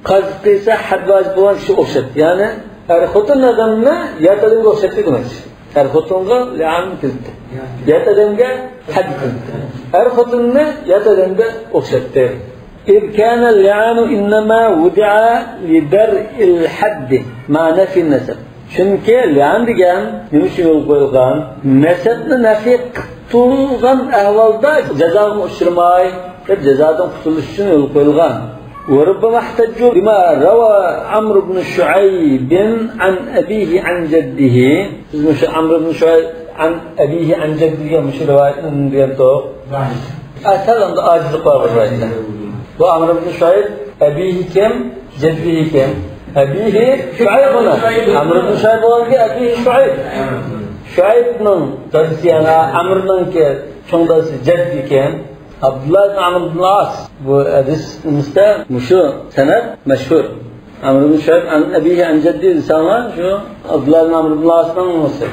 قەزف قىلسا، ھەد ۋاجىپ بولغان كىشىگە ئوخشاتتى. يەنى ئەر خوتۇن ئادەمنى يات ئادەمگە ئوخشاتتى دېمەكچى. ئەر خوتۇنغا لىئان كىرىتتى. يات ئادەمگە ھەد كىرىتتى. ئەر خوتۇننى يات ئادەمگە ئوخشاتتى. إذ كان اللعان إنما وضع لدرء الحد مع نفي النسب. چۈنكى لىئان دېگەن نېمە ئۈچۈن يولغا قويۇلغان؟ نەسەبنى نەفى قىلىپ تۇرغان ئەھۋالدا جازاغا ئۇچرىماي دەپ، جازادىن قۇتۇلۇش ئۈچۈن يولغا قويۇلغان. وربما احتجوا بما روى عمرو بن شعيب عن أبيه عن جده. بىز مۇشۇ ئەمر ئىبن شۇئەيب عن أبيه عن جده دېگەن مۇشۇ رىۋايەتنى نېمە دېگەنتۇق؟ ھە، سەل ئۇندا ئاجىزلىق بار بۇ رىۋايەتتە. بۇ ئەمر ئىبن شۇئەيب، أبيه كىم؟ جده كىم؟ أبيه شعيب بۇنى. ئەمر ئىبن شۇئەيب بولغاندىكىن أبيه شعيب. شۇئەيبنىڭ دادىسى، يەنى ئەمرنىڭكى چوڭ دادىسى جەددى كىم؟ ئابدۇللا ئىبن ئەمر ئىبن ئاس. بۇ ھەدىس نېمىسىدە مۇشۇ سەنەد مەشھۇر. ئەمر ئىبن شۇئەيب عن أبيه عن جده دېسەڭلار، شۇ ئابدۇللا ئىبن ئەمر ئىبن ئاسنىڭ نېمىسى.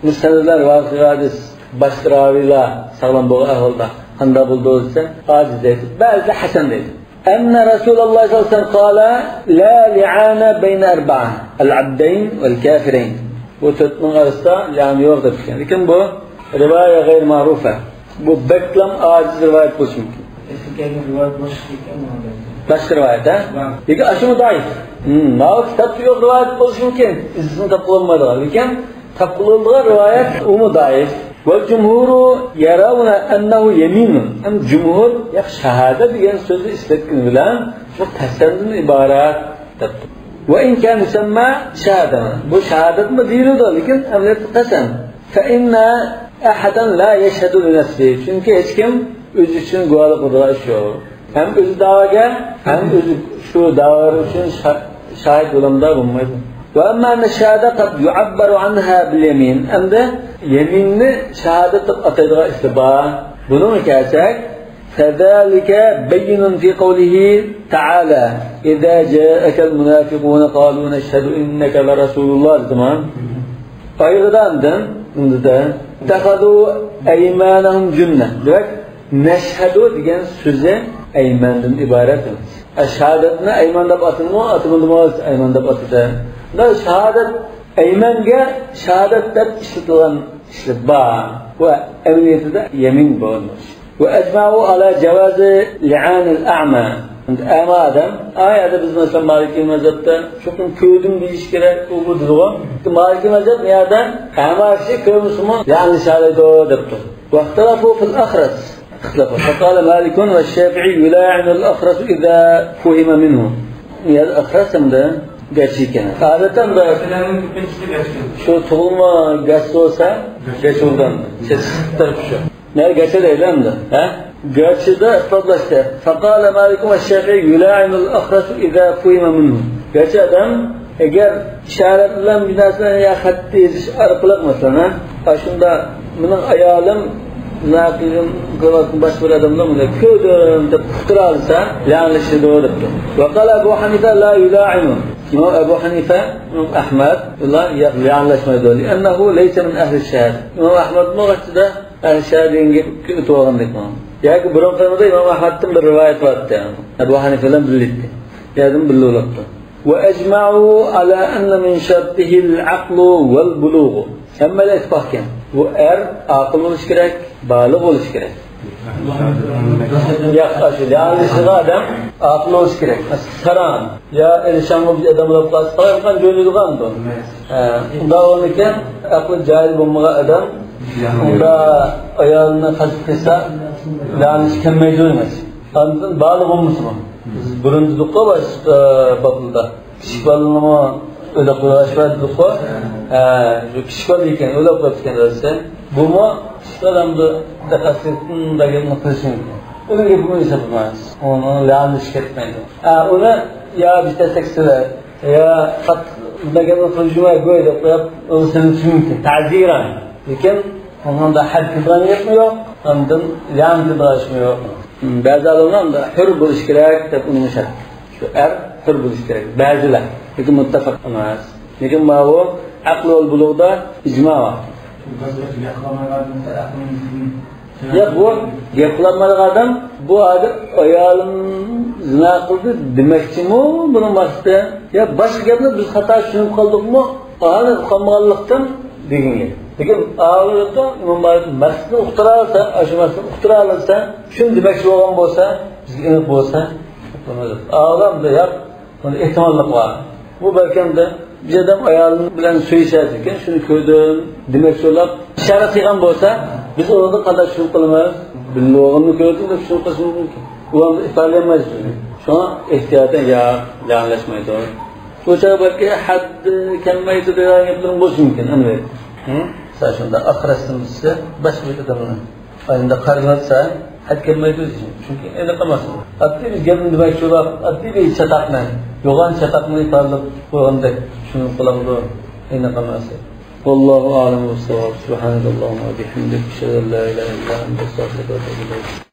مۇشۇ سەنەدلەر رىۋايەت قىلغان ھەدىس باشقا راۋىيلار ساغلام بولغان ئەھۋالدا قانداق بولىدۇ دېسە، ئاجىز دەيدۇ. بەزىدە ھەسەن دەيدۇ. أن رسول الله صلى الله عليه وسلم قال: لا لعان بين أربعة، العبدين والكافرين. بۇ تۆتنىڭ ئارىسىدا لىئان يوق دەپ كەلگەن. لېكىن بۇ رىۋايە غەير مەرۇفە. بۇ بەكلەم ئاجىز رىۋايەت بولۇشى مۇمكىن. ئەسلى كەلگەن رىۋايەت باشقا ئىكەن، بۇ ئادەم. باشقا رىۋايەت، ھە؟ ۋاڭ. لېكىن ئاشۇمۇ زەئىپ. ھىم، ماۋۇ كىتابتا يوق رىۋايەت بولۇشى مۇمكىن. ئىزىدىن تاپقىلى بولمايدىغان. لېكىن تاپقىلى بولىدىغان رىۋايەت ئۇمۇ زەئىپ. والجمهور يرون أنه يمين. ھەم جۇمھۇر، ياق، شاھادە دېگەن سۆزنى ئىشلەتكىنى بىلەن بۇ قەسەمدىن ئىبارەت دەپتۇ. وإن كان يسمى شهادة. بۇ شاھادەتمۇ دېيىلىدۇ، لېكىن ئەمەلىيەتتە قەسەم. فإن أحدا لا يشهد لنفسه. چۈنكى ھېچكىم ئۆزى ئۈچۈن گۇۋاھلىق بېرىدىغان ئىش يوق. ھەم ئۆزى دەۋاگەر، ھەم ئۆزى شۇ دەۋالار ئۈچۈن شا-، شاھىت بولامدا بولمايدۇ. وأما أن الشهادة قد يعبر عنها باليمين. ئەمدى يەمىننى شاھادەت دەپ ئاتايدىغان ئىشلار بار. بۇنىڭغا كەلسەك، فذلك بين في قوله تعالى: إذا جاءك المنافقون قالوا نشهد إنك لرسول الله، دېدىما؟ ئايىغىدا ئاندىن، ئۇندىدا، اتخذوا أيمانهم جنة. دېمەك، نشهد دېگەن سۆزى ئەيمەندىن ئىبارەت. ئە، شاھادەتنى ئەيمان دەپ ئاتىدىمۇ، ئاتىمىدىمۇ؟ ئەيمان دەپ ئاتىدى. بۇ شاھادەت، ئەيمەنگە شاھادەت دەپ ئىشلىتىلگەن ئىشلار بار. بۇ ئەمەلىيىتىدە يەمىن بولمىش. وأجمعوا على جواز لعان الأعمى. ئەمما ئادەم، ئاي ئادەم، بىز مەسىلەن مالىكىي مەزھەپتە چوقۇم كۆردۈم دېيىش كېرەك، ئۇ بۇ دېدىغۇ. مالىكىي مەزھەپ نېمە؟ ئەمما كىشى كۆرمىسىمۇ لەئەنلىشەلەيدۇ دەپتۇ. واختلفوا في الأخرس. اختلفوا. فقال مالك والشافعي يلاعن الأخرس إذا فهم منه. يا الأخرس ئەمدى گەچ ئىكەن. ئادەتتە ئەمدى شۇ تۇغۇلما گەچ بولسا، گەچ بولغان. چېچىق تەرىپى شۇ. مەن گەچە دەيلى ئەمدى، ھە؟ گەچىدە ئىپادىلەشتى. فقال مالك والشافعي يلاعن الأخرس إذا فهم منه. گەچ ئادەم ئەگەر ئىشارەت بىلەن بىر نەرسىلەرنى يا خەتتە يېزىش ئارقىلىق، مەسىلەن، ھە؟ ئاشۇنداق مېنىڭ ئايالىم زىنا قىلغان، قىلىۋاتقان باشقا بىر ئادەمنى مۇنداق كۆردۈم دەپ ئۇقتۇرالىسا، لەئەنلىشىدۇ دەپتۇ. وقال أبو حنيفة لا يلاعن. ئىمام ئەبۇ ھەنىفە، ئىمام ئەھمەد، ئۇلار يا-، لەئەنلەشمەيدۇ. لأنه ليس من أهل الشهادة. ئىمام ئەھمەد بۇ ۋاقتىدا ئەنشا دېگەن گەپكە ئۆتۈۋالغاندەك ماڭا. ياكى بۇرۇنقى ئىمام ئەھمەدتىن بىر رىۋايەت بارتتى. ئەبۇ ھەنىفە بىلەن بىللە ئىدى. يەردىن بىللە بولۇپتۇ. وأجمعوا على أن من شرطه العقل والبلوغ. ھەممىلا ئىتتىپاق ئىكەن. بۇ ئەر ئاقىل بولۇشى كېرەك، بالىغ بولۇشى كېرەك. ياق، ئاشۇ لەڭلىشىدىغان ئادەم ئاقىل بولۇشى كېرەك. مەسىلەن، ساراڭ يا ئېلىشاڭغا بىر ئادەم بولۇپ قالسا، قالايمىقان جۆيلىدىغان بۇ. ھە، ئۇنداق بولغانىكەن، ئەقلى جاھىل بولمىغان ئادەم ئۇندا ئايالىنى قاچىپ كەتسە، لەڭلىشى كەلمەيدۇ دېمەكچى. ئاندىن بالىغ بولمىسىمۇ؟ بىز بۇرۇن دېدۇققۇ، باشقا بابلىدا. كىچىك بالىنىمۇ ئۆلۈپ قويۇش بار دېدۇققۇ. ھە، شۇ كىچىك بالا ئىكەن، ئۆلۈپ قويۇپتىكەن دېسە، بۇمۇ كىچىك بالامدا دىققەتسىزلىكتىن بەرگەن قىلىشى مۇمكىن. ئۇنىڭ گېپىنى ھېسابلىمايمىز. ئۇنىڭ لەڭلىشى كەتمەيدۇ. ھە، ئۇنى يا بىر تەسلىك سۆزلەپ، يا قاتتىق بۇنداق گەپنى قىلىشىمۇ گويا دەپ قويۇپ، ئۇ سېنى چۈشىنىدىكەن. تەزىرەن. لېكىن ئۇنىڭدا ھەد كېلىدىغان گەپمۇ يوق، ئاندىن لەڭ كېلىدىغان ئىشمۇ يوق. بەزى ئالىملار ئۇندا ھۆر بولۇشى كېرەك دەپ ئۇنىمۇ شەرت. شۇ ئەر ھۆر بولۇشى كېرەك. بەزىلەر. لېكىن مۇتتەپەق ئەمەس. لېكىن ماۋۇ ئەقلى ۋەل بۇلۇغدا ئىجما بار. ياق، بۇ گەپ قىلالمايدىغان ئادەم، بۇ ھازىر ئايالىم زىنا قىلدى دېمەكچىمۇ بۇنىڭ مەقسىتى؟ يا باشقا گەپنى بىز خاتا چۈشىنىپ قالدۇقمۇ؟ ئانا ئۇقالمىغانلىقتىن دېگەن گەپ. لېكىن ئاۋۇ يەردە ئىمام مالىك مەقسىتىنى ئۇقتۇرالىسا، ئاشۇ مەقسەتنى ئۇقتۇرالىسا، شۇنى دېمەكچى بولغان بولسا، بىزگە ئېنىق بولسا، ئاۋۇ يەردە ياق، بۇنى ئېھتىماللىق بار. بۇ بەلكىم بىر ئادەم ئايالى بىلەن سۆيۈشەتتىكەن، شۇنى كۆردۈم دېمەكچى بولۇپ، ئىشارە قىلغان بولسا، بىز ئۇنىڭدىن قانداق چۈشىنىپ قالىمىز؟ بىلمىگەننى كۆردۈم دەپ چۈشىنىپ قېلىشىمىز مۇمكىن. ئۇ ئەمدى ئىپادىلىيەلمەيدۇ. شۇڭا ئېھتىياتەن ياق، لەڭلەشمەيدۇ. بۇ چاغ بەلكى ھەد كەلمەيدۇ دېگەن گەپلىرىڭ بولۇشى مۇمكىن، ئەنۋەر. ھە؟ مىسال شۇنداق ئاخىرەتتىن بىلسە، باشقا بىر ئادەمنى ئاينىدا قارىلاتسا، ھەد كەلمەيدۇ دېيىشى. چۈنكى ئېنىق ئەمەس. ئاددىي بىر گەپنى دېمەكچى بولۇپ، ئاددىي بىر چاتاقنى، يوغان چاتاقنى ئىپادىلەپ قويغاندەك چۈشىنىپ قالامدۇ؟ ئېنىق ئەمەس. والله أعلم بالصواب. سبحانك اللهم وبحمدك، أشهد أن لا إله إلا أنت، أستغفرك وأتوب إليك.